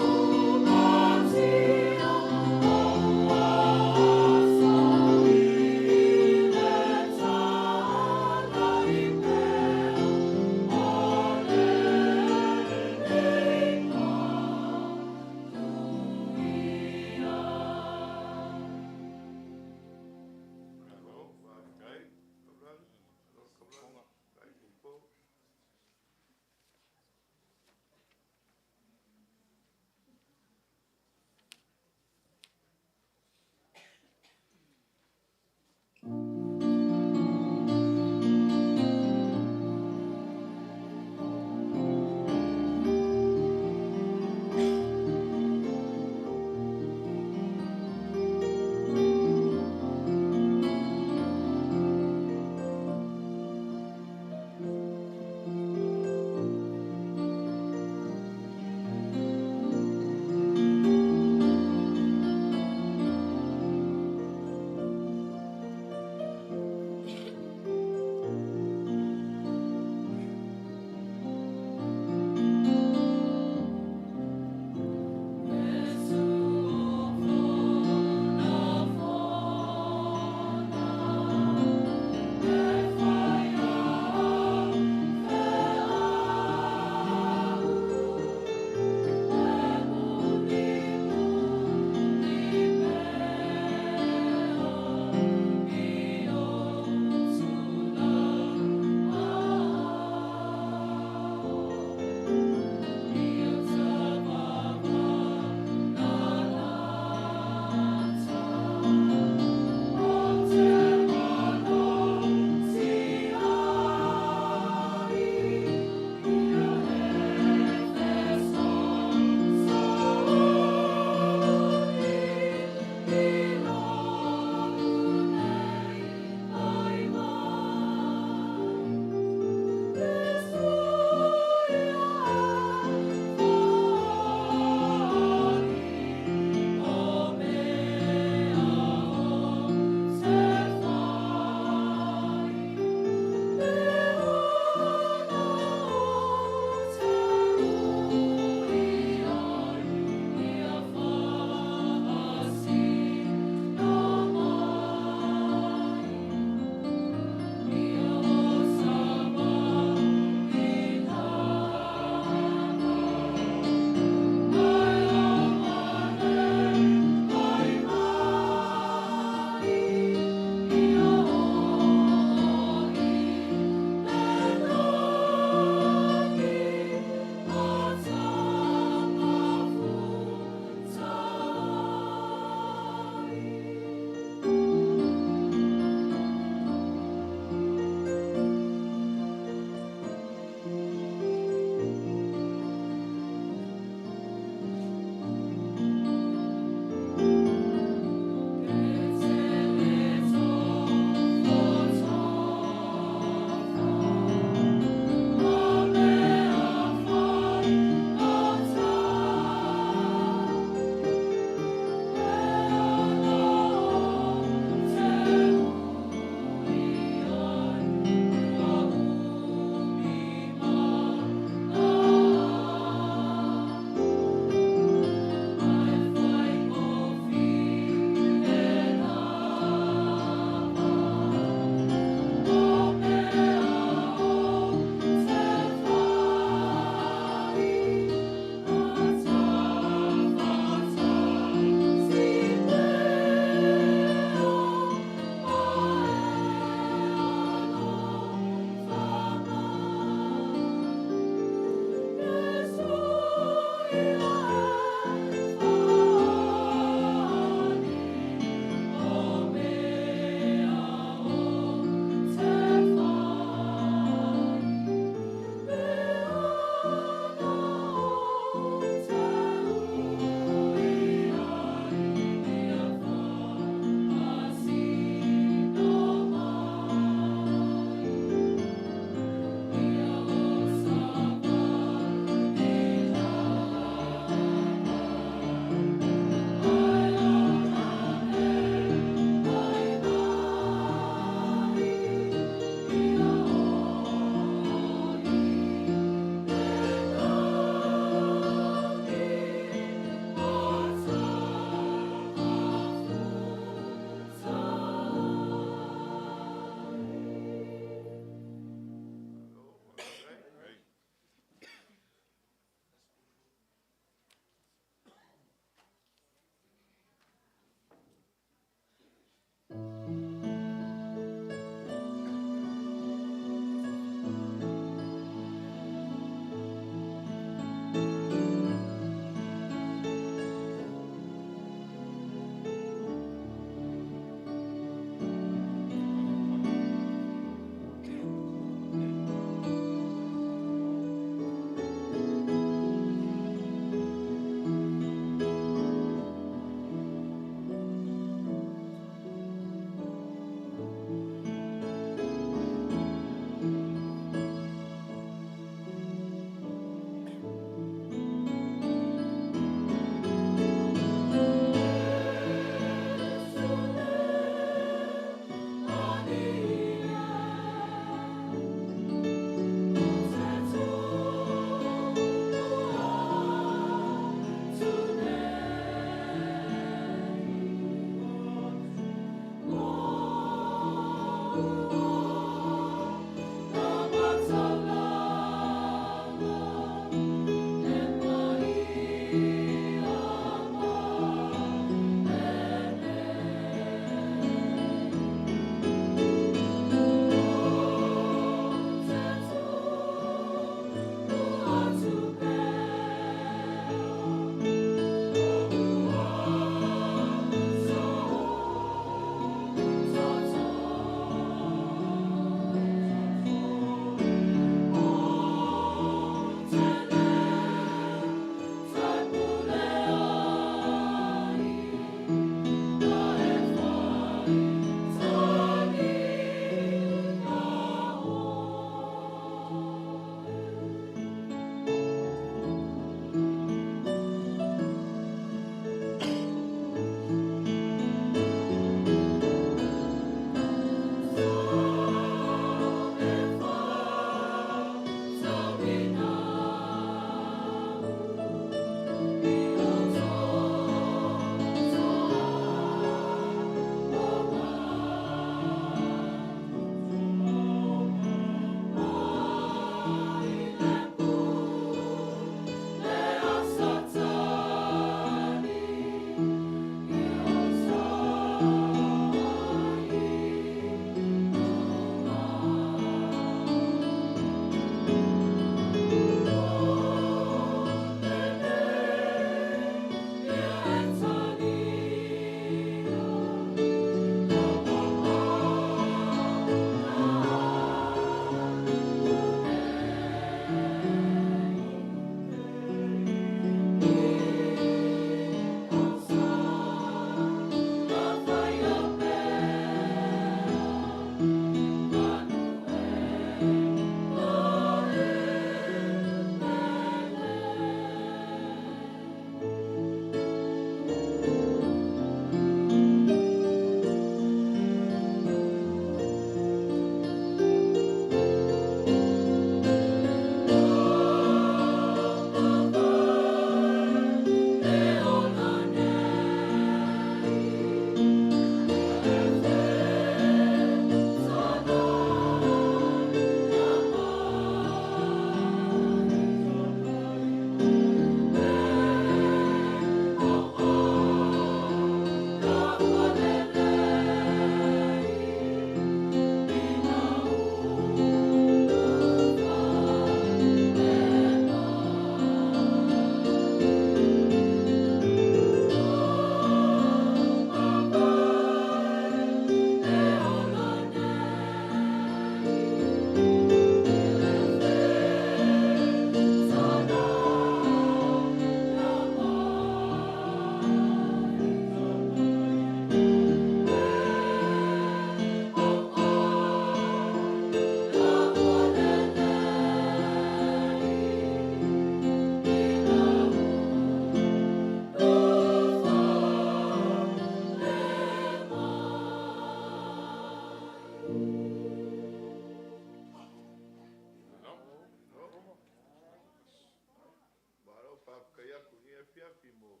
Faafetai atu i lenei afiafi mo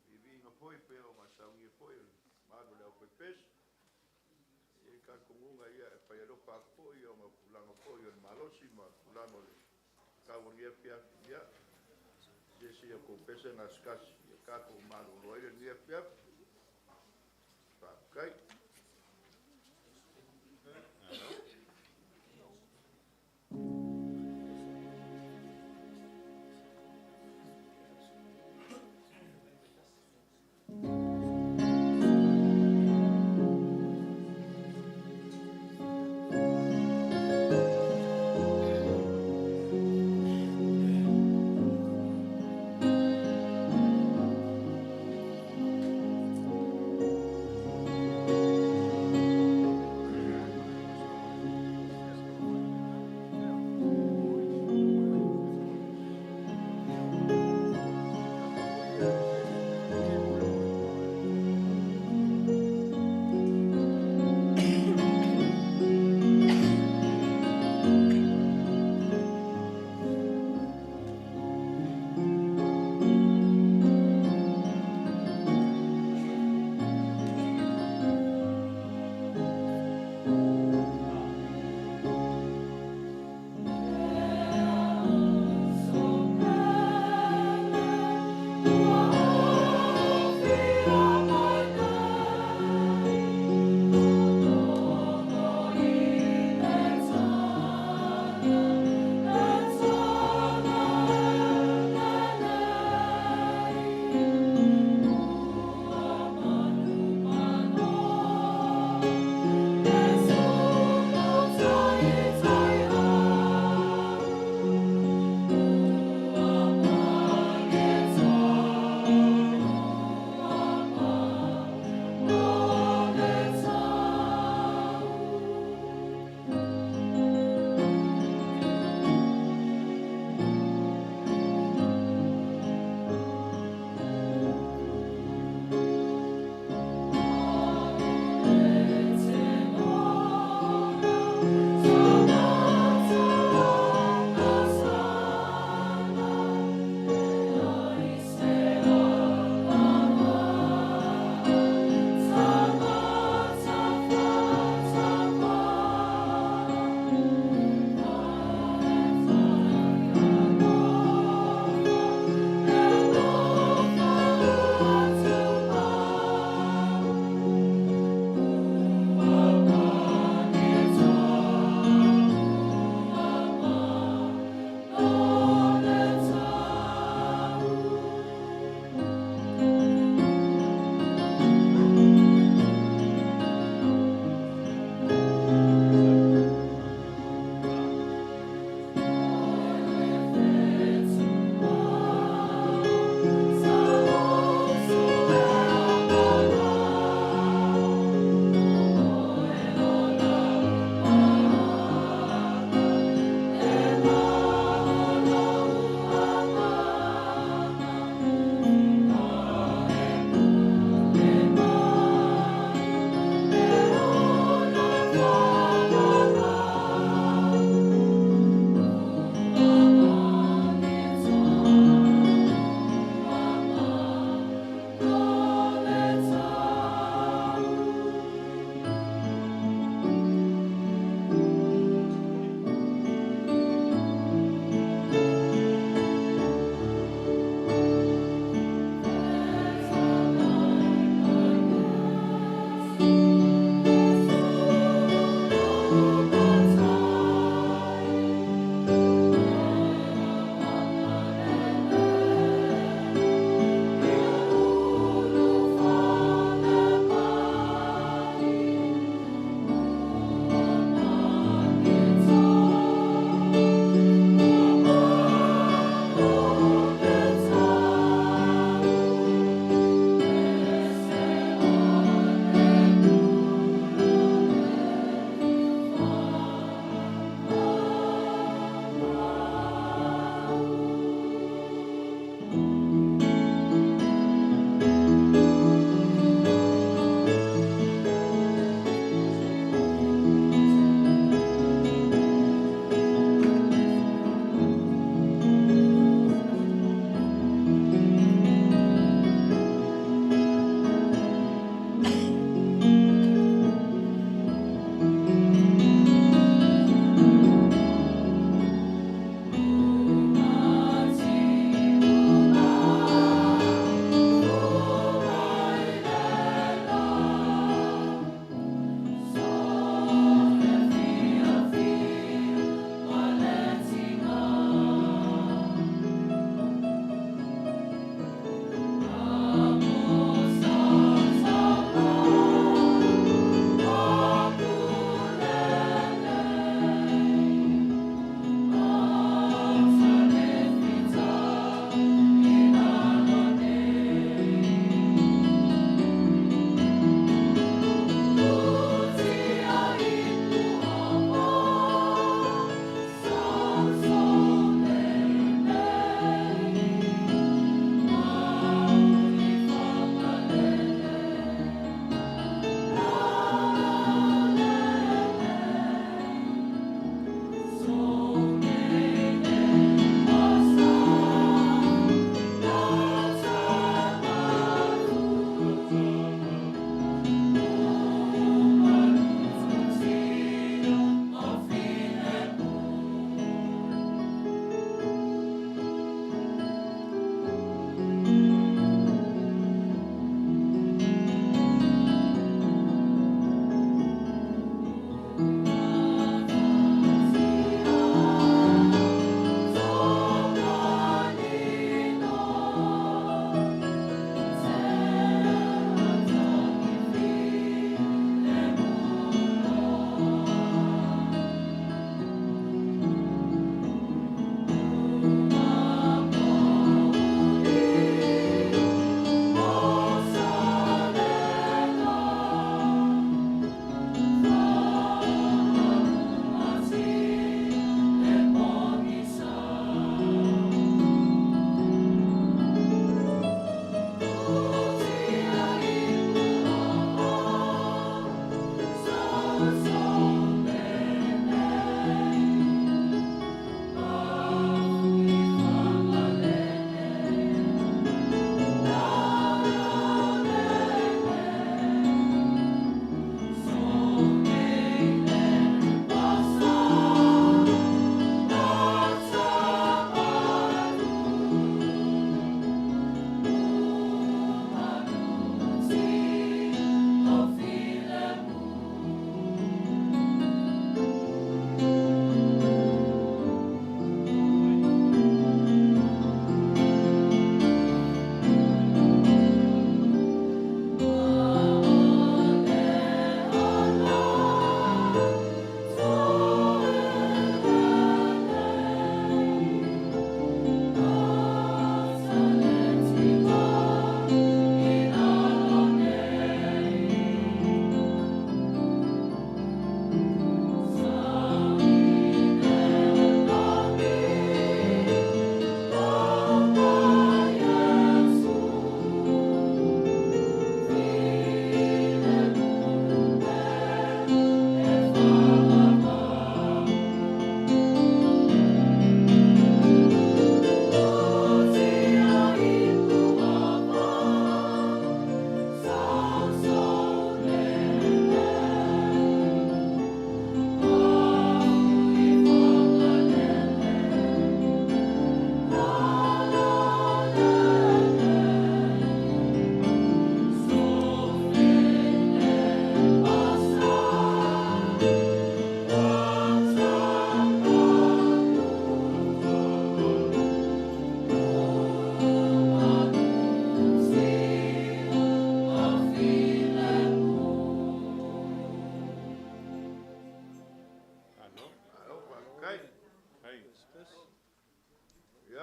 viiviiga foi pei ona saunia foi e le mamalu o le aufaipese. E i ai le talitonuga ia e fai alofa atu foi ona o tulaga foi o le malosi ma tulaga o le tau o lenei afiafi. Ia, se isi a outou pese gasegase, ia tatou malolo ai lenei afiafi. Faafetai.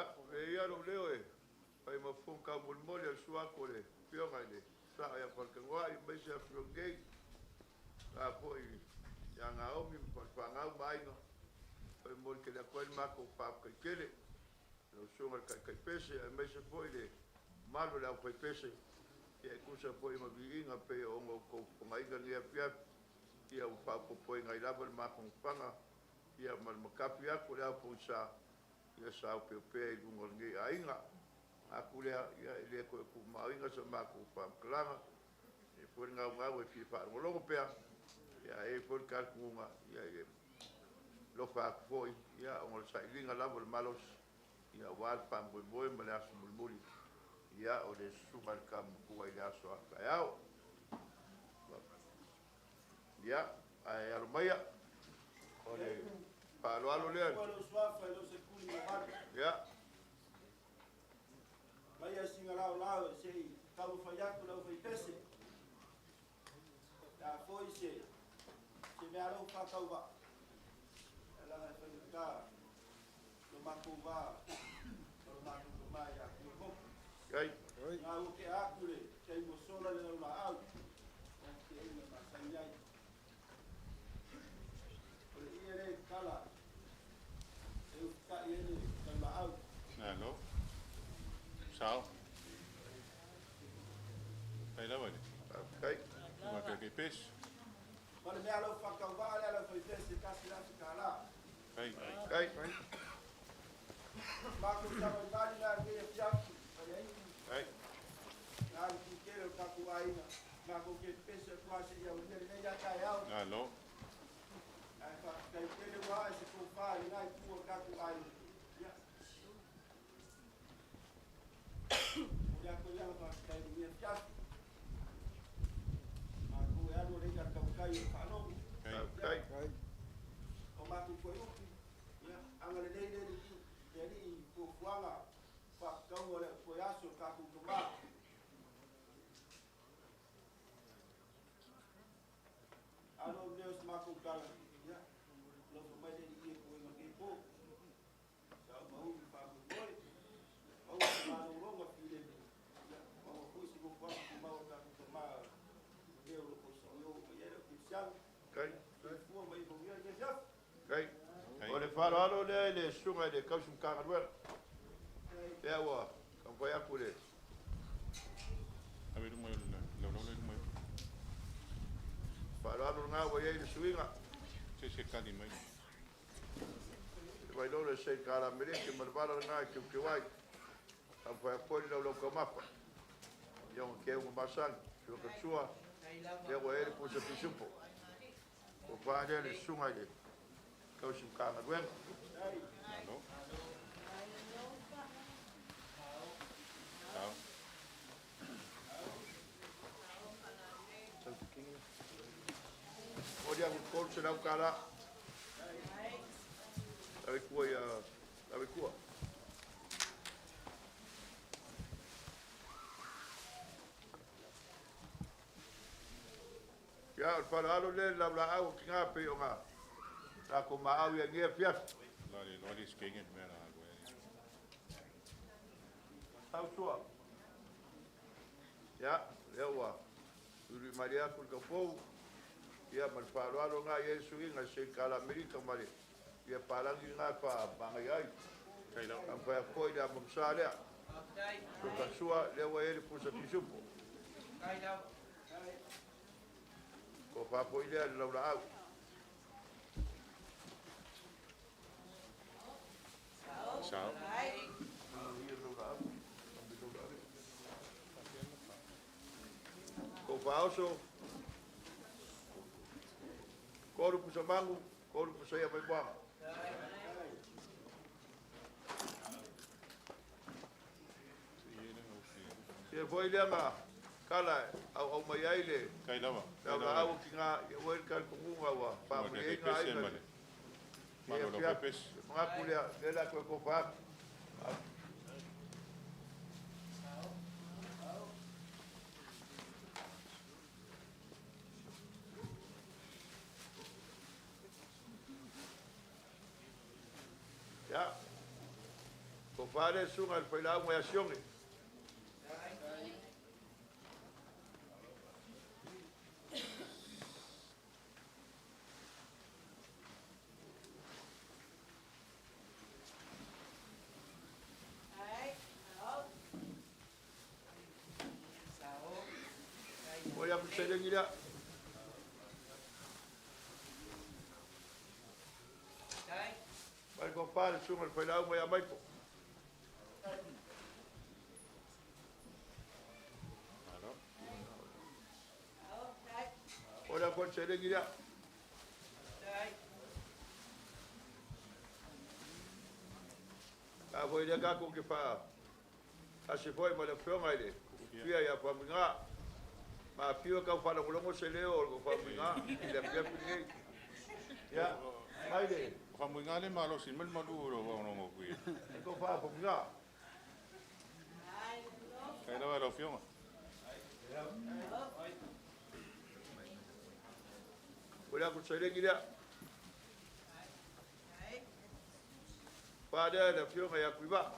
Ia, e ia lou leo e fai ma fofoga taumolimoli a le sua atu o le Afioga i le Sao ia Falekagoai aemaise Afioga nei, la foi ia Naomi ma Falefaanau ma aiga, fai momoli tele atu ai le matou faafetai tele i lau Susuga i le Taitaipese aemaise foi le mamalu o le aufaipese, ia e tusa foi ma viiga pei ona outou fofogaina lenei afiafi, ia ua faaopoopoina ai lava le mafanafana ia ma le matafi atu o le ao pogisa, ia saopeopea i luga o lenei aiga. Atu lea, ia e le toe tuumaoina sa matou faamatalaga, e foi le gaugau e fia faalogologo pea, ia ae i ai foi le talitonuga, ia e alofa atu foi, ia ona o le sailiga lava o le malosi, ia aua le faamoemoe ma le aso mulimuli, ia o le susuga i le tama matua i le aso a taeao. Ia, ae alo maia, o le faaaloalo lea. Ia. Mai a singa lao lao e sei taumafai atu le aufaipese. Le a foi se se mea lou faatauvaa. E laga e faigata lo matou va ma lo matou tama ia Tuiomoku. Ai. Nga ua tea atu le taimi ua sola le laulaau o te aiga masani ai. O le ie lea i tala e ufitai ai le laulaau. Malo. Sao. Kai lava le. Kai. Uma kai kai pes. Ma le mea lau faatauvaa lea lau faipese $1,000. Kai. Kai. Matou savalivali la lenei afiafi ma le aitu. Kai. Na le tutele o tatou aiga. Matou te pese atu lava seia aulia lenei a taeao. Malo. Ae faafetai tele ua ae se tofa i lena itu o le tatou aiga. Ia. Momoli atu ai le agaga faafetai i lenei afiafi. Matou e alu o le i'a a le tautai o le faalogo. Kai. O matou fuaiupu, ia, agalelei le Alii, le Alii i fuafuaga faatatauga o le toe aso o le tatou tama. Alo o lea o se matou tala, ia, alofa mai le Alii e puega lenei po. Sa o mauli faamoemoe, maua se malologa filemu, ia, maua foi se nofoaga tumau o tatou tama i le mea o lo o sio mai ai lau kerisiano. Kai. Soifua ma ia manuia lenei afiafi. Kai. O le faaaloalo lea i le susuga i le tausi Matagaluega. Lea ua taumafai atu le Ave luma i le laulau le luma. Faaaloalo lena ua i ai le suiga. Se se kali mai. Le vailolo e sei tala Amerika ma le vala lena e teuteu ai. Taumafai atu foi le laulau taumafa. Ia ona keu ma masani. Sua ka sua. Lea ua i ai le pusa pisupo. Ua faa lea le susuga i le tausi Matagaluega. Malo. Sao. O le $300. Ave kua ia, ave kua. Ia, o le faaaloalo lea i le laulaau o tina pei ona tatou maau ia nei afiafi. La le loa le skenge mea la alu ai. Tau sua. Ia, lea ua uli mai atu le taupou. Ia, ma le faaaloalo lena i ai le suiga se i tala Amerika ma le ia palagi lena e faamagaia ai. Kai lau. Taumafai atu foi le amamasa lea. Suka sua, lea ua i ai le pusa pisupo. Ko faafo'i lea i le laulaau. Sao. Ko faaoso, 3 pusa magu, 3 pusa ia mai moaga. Ia foi lea na kala au au mai ai le Kai lava. laulaau o tina ia ua i le talitonuga ua faamalieina ai Pese ma ma le le. Malo lau ia pepese. manatu lea lea la toe tofa atu. Ia, Ko whare sunga le whailau mai asionge. O ia kuselengi lea. Mai ko whare sunga le whailau mai a maiko. O ia kuselengi lea. Ka foi lea kako ke wha. Ase foi ma le whionga i le. Fia ia whamunga. Ma fia kau whalongolongo se leo o ko whamunga. I le pia pini. Ia, mai le. Whamunga le malo sin mel malu ro wa ono kui. Ko wha whamunga. Kai lawa lau fionga. O lea kuselengi lea. Wha lea le whionga ia kuiva.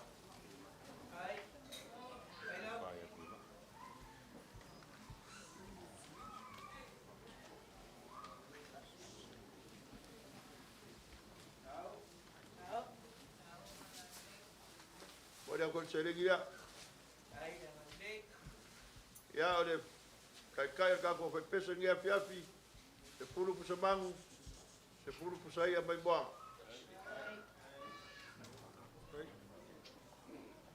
O lea kuselengi lea. Ia o le kai kai o kako whai pesa ngia fiafi. Se pulu pusa mangu. Se pulu pusa ia mai moa.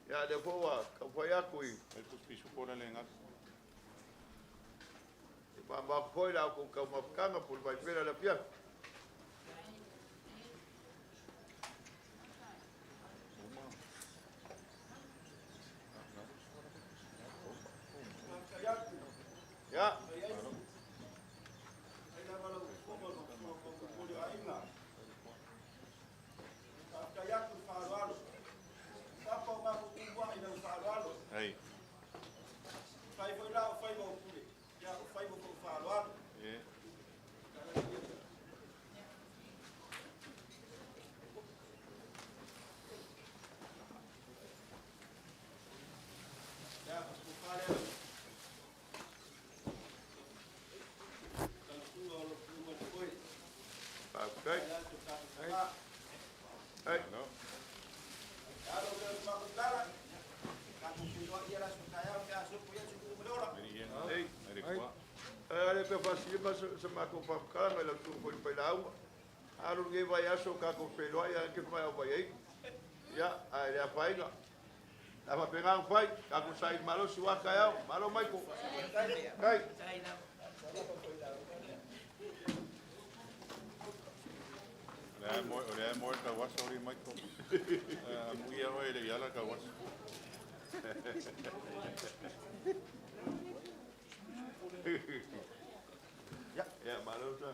Ia le fōa, ka whai aku i. Ai pus pisu pora le ngat. E ma ma foi la ko ka mafkanga pul mai pera la fiafi. Ia. Ai. E. Ai. Ai. No. Ei. Meri kua. Ale pe whasilima se mako whakakala mai la tu foi pai lau. Alu nge vai aso ka ko whenua ia ke mai au vai ei. Ia, ai le whainga. Na whapenga whai, ka ko sai malo si waka iau, malo mai ko. Kai. Lea mo lea mo ka wasa ori mai ko. Muia oi le yala ka wasa. Ia, ia, malo sa.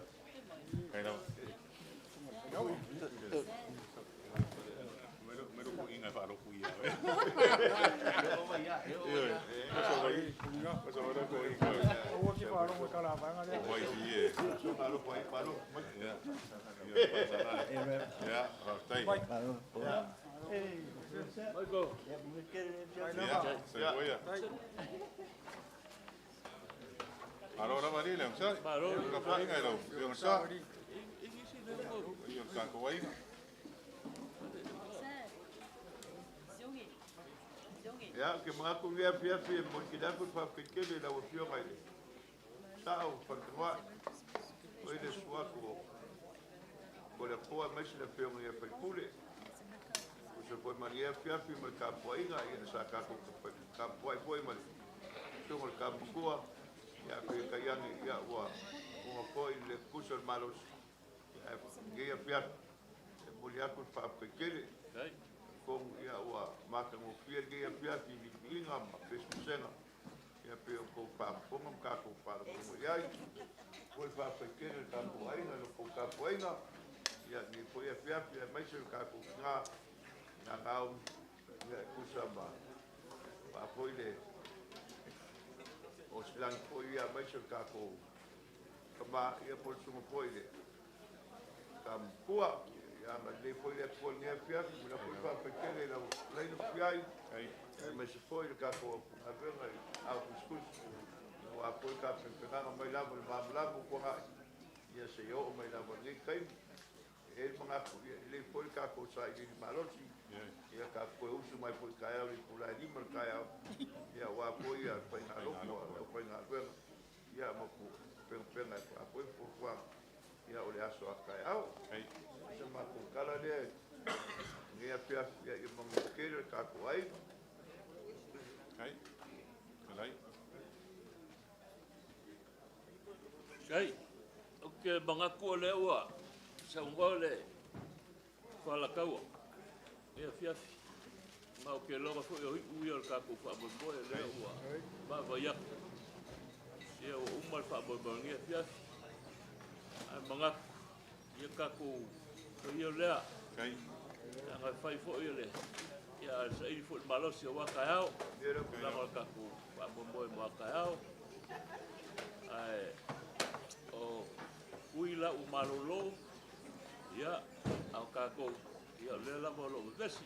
Kai lau. Mero mero ku inga wha ku ia. Masa wai ko inga. Aua ki wharongo ka la vanga lea. Wai si e. Malo pai, malo. Ia. Ia, whaktai. Ia. Ia, se koia. Aro ra wari le ngsa. Ka whainga i lau. Ia ngsa. Ia ka ko wai. Ia, ke mga ku ngia fia fia mo ki da ku fa ke le la wo fio mai le. Sa o fa kwa. O ile sua ko. Ko le koa mai se le fio ngia fa pule. O se foi maria fia fia mo ka po inga ia sa ka ko ka po ai foi mai. So mo ka kua. Ia pe ka ia ni ia ua o po i le kuso malos. Ia ngia fia e mo ia ku fa ke le. Kong ia ua maka mo fia ngia fia fi ni inga ma pesena. Ia pe o ko pa ponga ka ko pa ko ia. Ko fa pe ke le ka ko ai na ko ka ko ai na. Ia ni po ia fia fia mai se ka ko nga nga nga ia kusa ma. Pa po ile o silang po ia mai se ka ko kama ia po sumo po ile. Kam kua ia ma le po ile po ngia fia mo la po fa pe ke le la le no ai, aemaise foi le tatou aufaigaluega i ao tusitusi, aua foi le tapenapenaga mai lava i le malamalama ua tuanai, ia seia oo mai lava i lenei taimi. E i ai le manatu, ia e lelei foi le tatou sailiili malosi, ia tatou toe usu mai foi i taeao i le itula e 5 i le taeao, ia aua foi le faigalotu a le aufaigaluega, ia ma penapena e faa foi fuafuaga, ia o le aso a taeao. O se matou tala lea i lenei afiafi, ia manuia tele le tatou aiga. Kai, ou te manatu o lea ua saunoa le Falakaua i afiafi. Ma ou te iloa foi o iu ia o le tatou faamoemoe lea ua vaavaai atu. Ia ua uma le faamoemoe o lenei afiafi. Ae manatu, ia tatou faia lea. Leaga e fai foi le ia saili foi le malosi aua taeao. Tulaga o le tatou faamoemoe mo a taeao. Ae o ui la ua malolo, ia, a o tatou, ia o lea lava o lo o vevesi.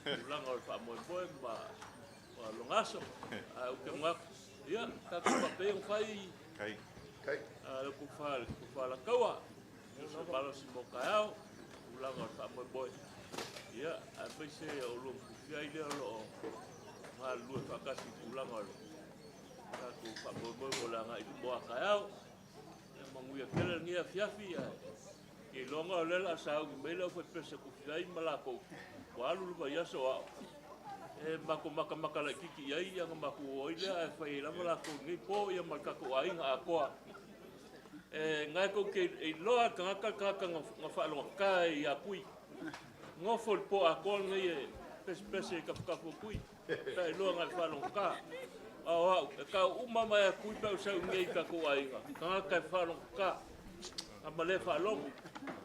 Tulaga o le faamoemoe ma lona aso. Ae ou te manatu, ia, tatou faapea ona fai le Falakaua, se malosi mo taeao, tulaga o le faamoemoe. Ia, aemaise o lua matufiai lea o lo o galulue faatasi i tulaga o le tatou faamoemoe mo le agai i luma o a taeao. Ia manuia tele lenei afiafi, ae iloga o lea o le a sauni mai le aufaipese tufiai ma latou, ua alu le vaiaso o au. E matou matamata laitiiti i ai, ia ona matou o ai lea, ae fai ai lava latou i lenei po, ia ma le tatou aiga atoa. E ngai kou te iloa le tagata, le tagata na faalogata ia Tui. Nofo le po atoa lenei e pesepese i tafatafa o Tui. Pe iloa ngai faalogata. A o au, e tau uma mai a Tui pe au sau nei i tatou aiga. Tagata e faalogata. A ma le faalogo.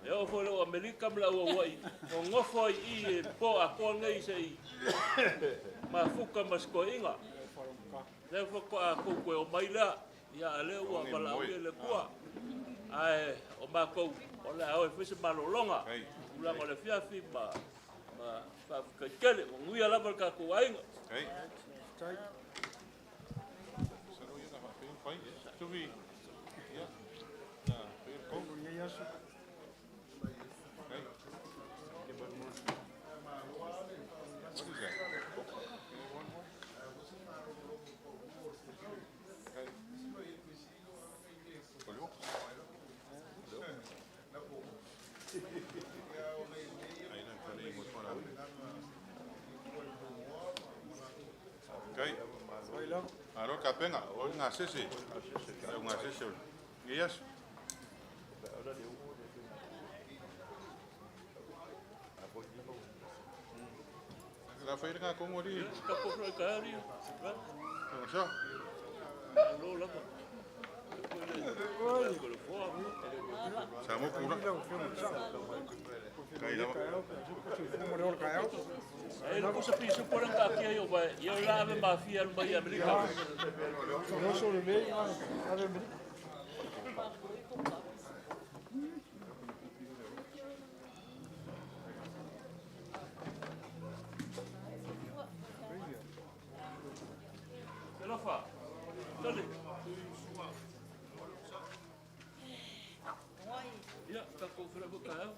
E oo foi le Amerika ma le au Hawaii. O nofo ai i e po atoa lenei se i mafuka ma sikoiga. Lea faatoa kou koe o mai lea. Ia a lea ua valaaulia le Atua. Ae o matou, o le a o e fai se malologa. Tulaga o le afiafi ma faafetai tele. Manuia lava le tatou aiga. Alo kapenga, o ngā sese. O ngā sese. Yes. La whaira ngā kongo ri. Ka pofro i ka ari. Ko sa. Lo lava. Sa mo kura. Kai lava. E lo kusa pisu pora ka kia yo vai. Yo la ave mafia al mai Amerika. Alofa. Tole. Ia, ka kou whira ka au.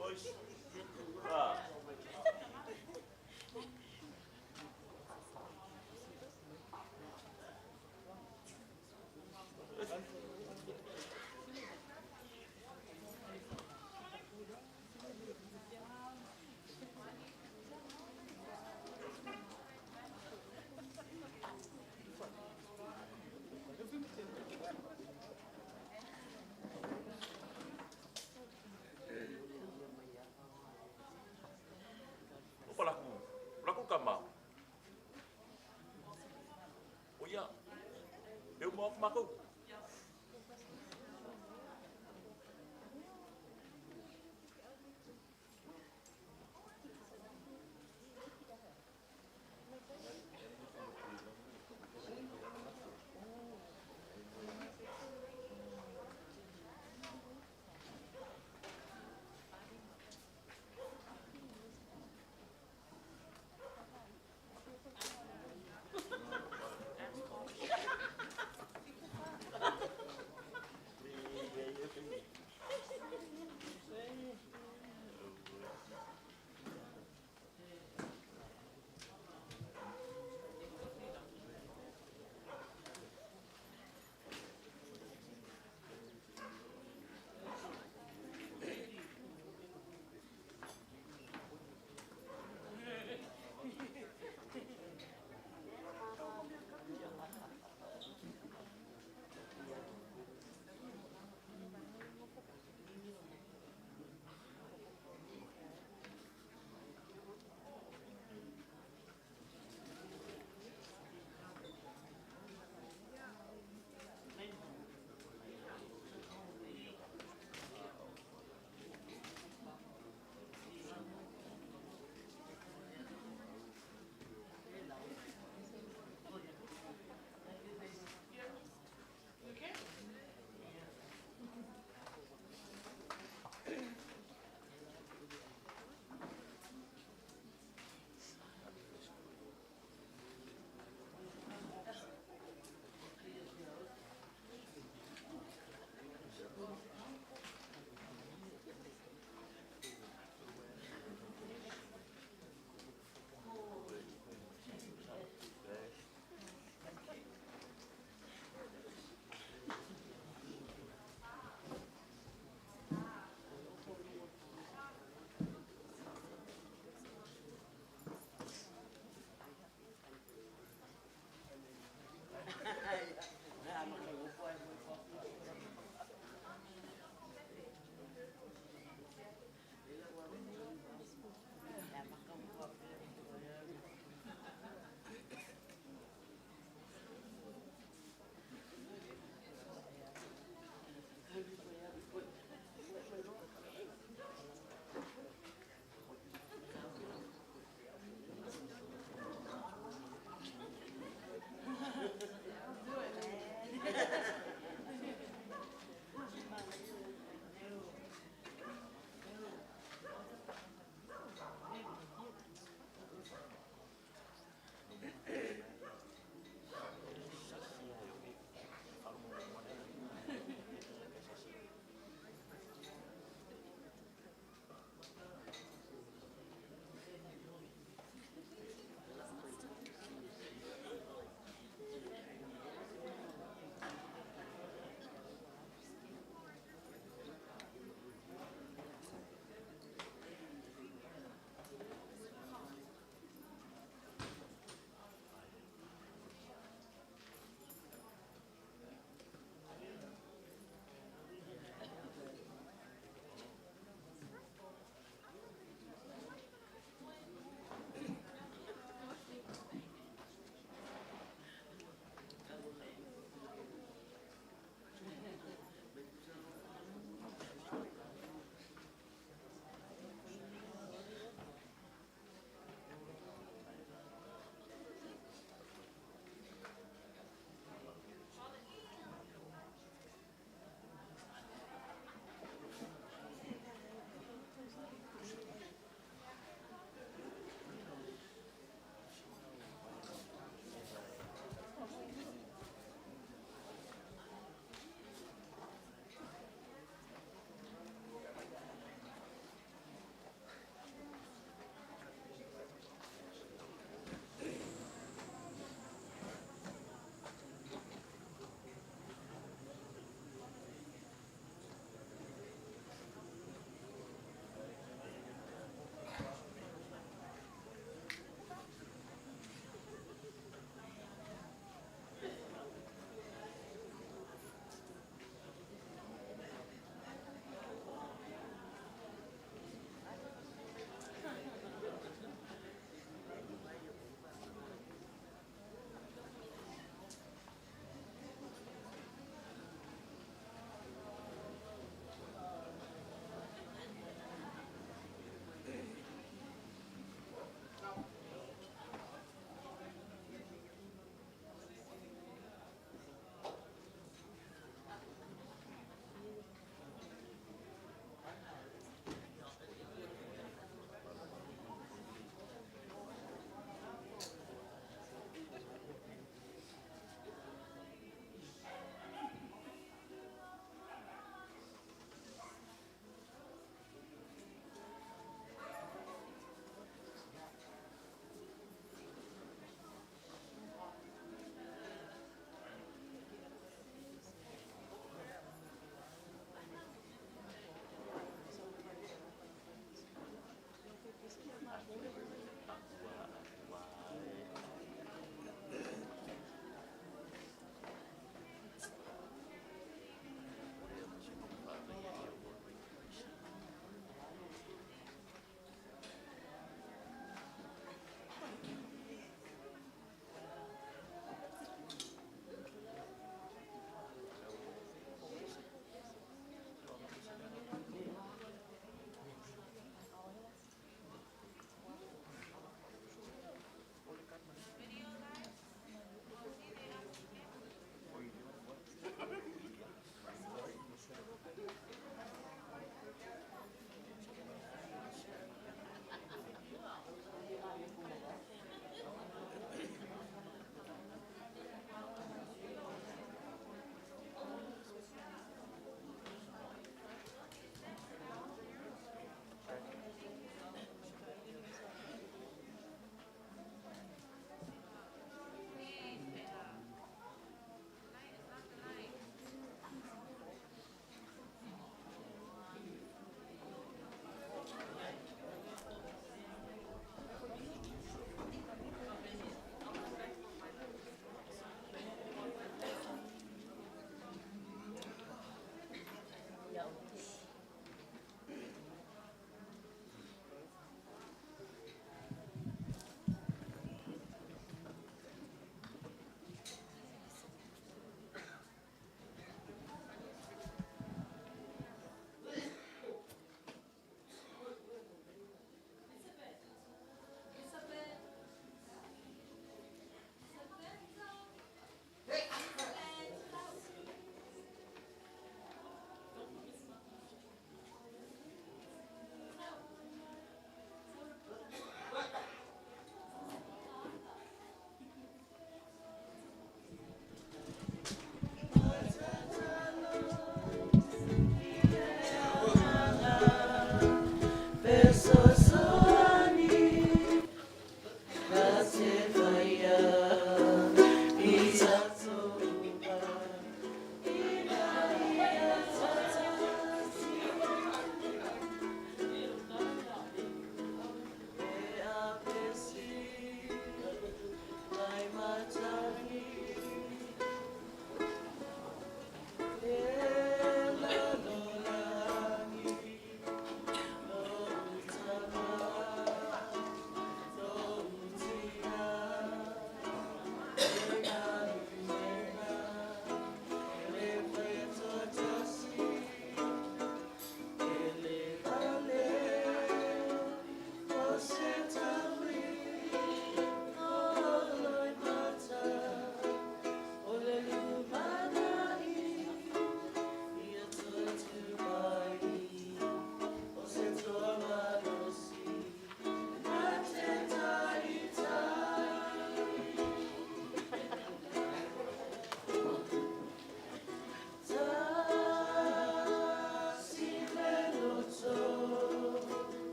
Boys.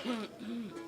You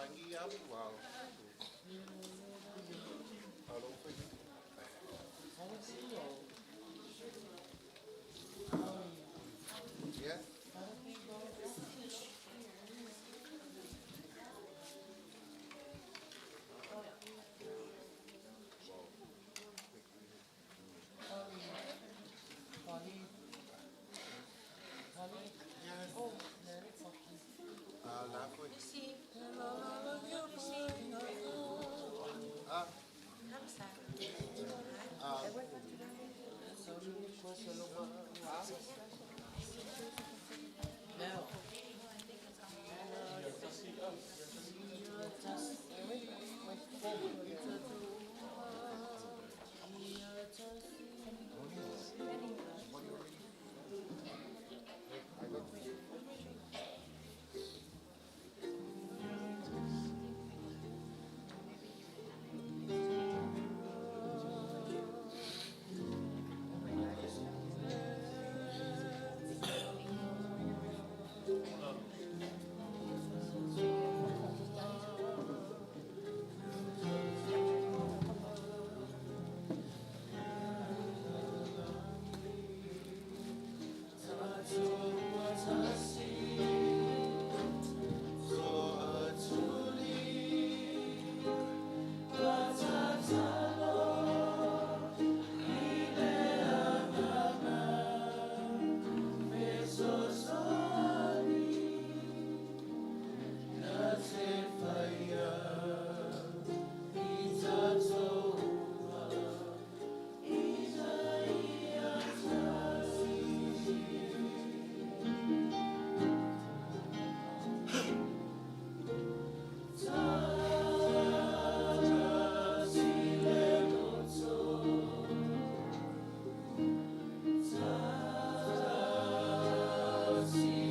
Tasi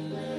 le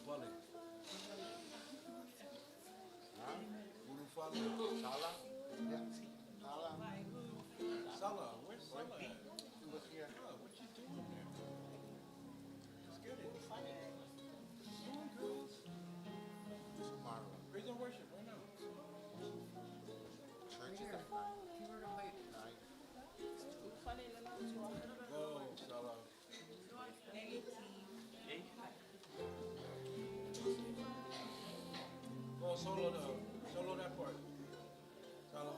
Ulufale. Ulufale. Sala? Yeah. Sala. Sala, where's Sala at? He was here. Yeah, what you doing there? Let's get it. Come on, girls. Tomorrow. Praise and worship right now. Church is at 9. 9. Go, Sala. Go solo the solo that part. Sala.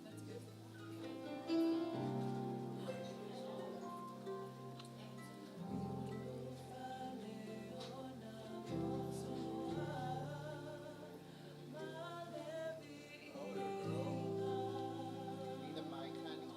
That's good. Oh, there, girl. Need a mic, honey?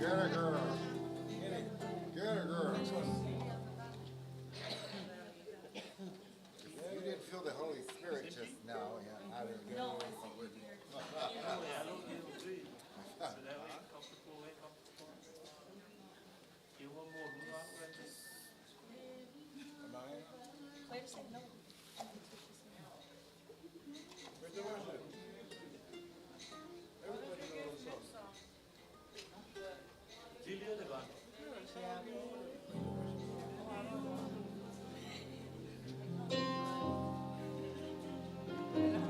Get it, girl. Get it, girl. If you didn't feel the Holy Spirit just now, yeah, I didn't get No, it. I see you there. Claire said no. Praise and worship. Everybody knows those songs. Yeah.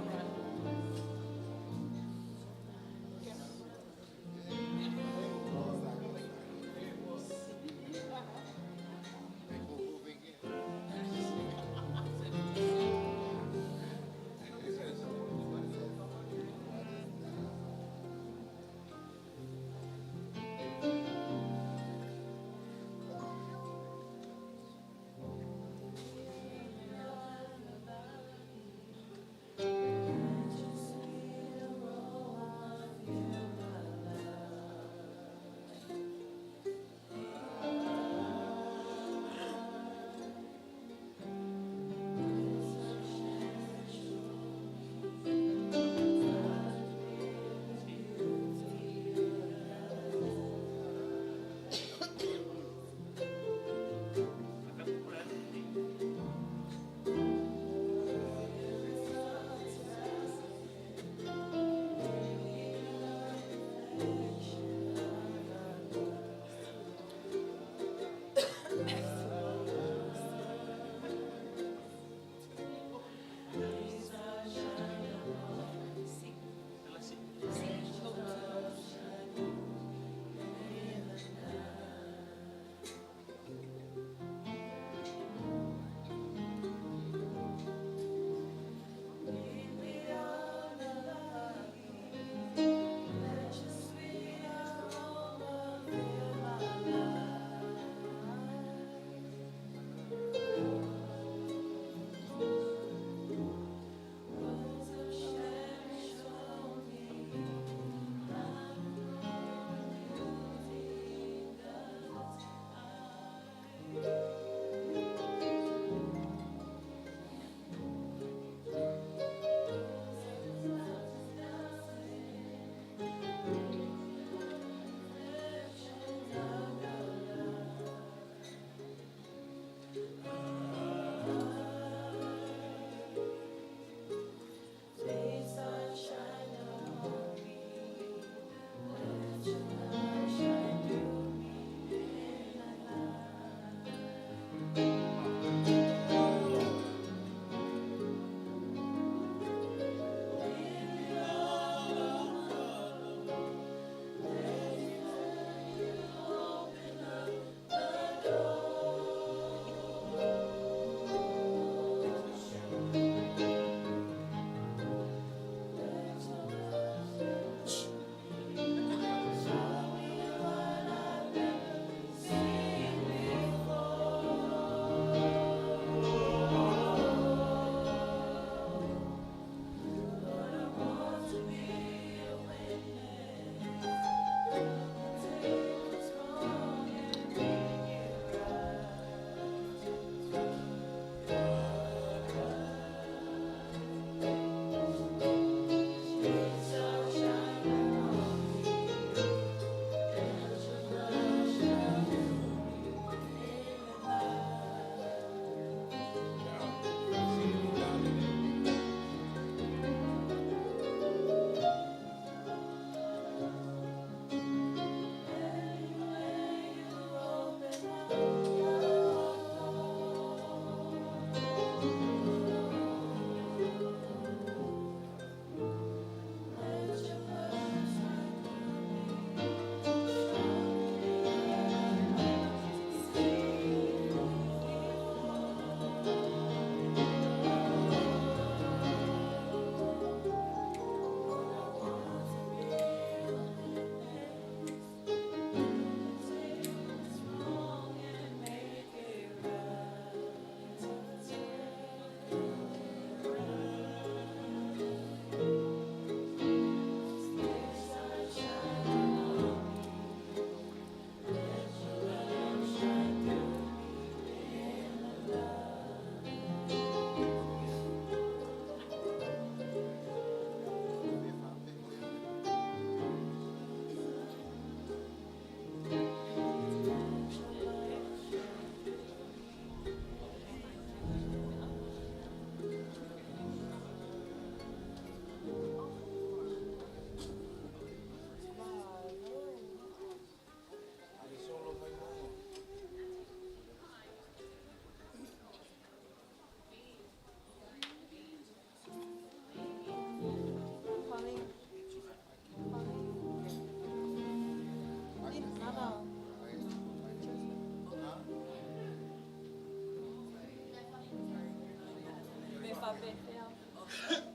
Faapefea.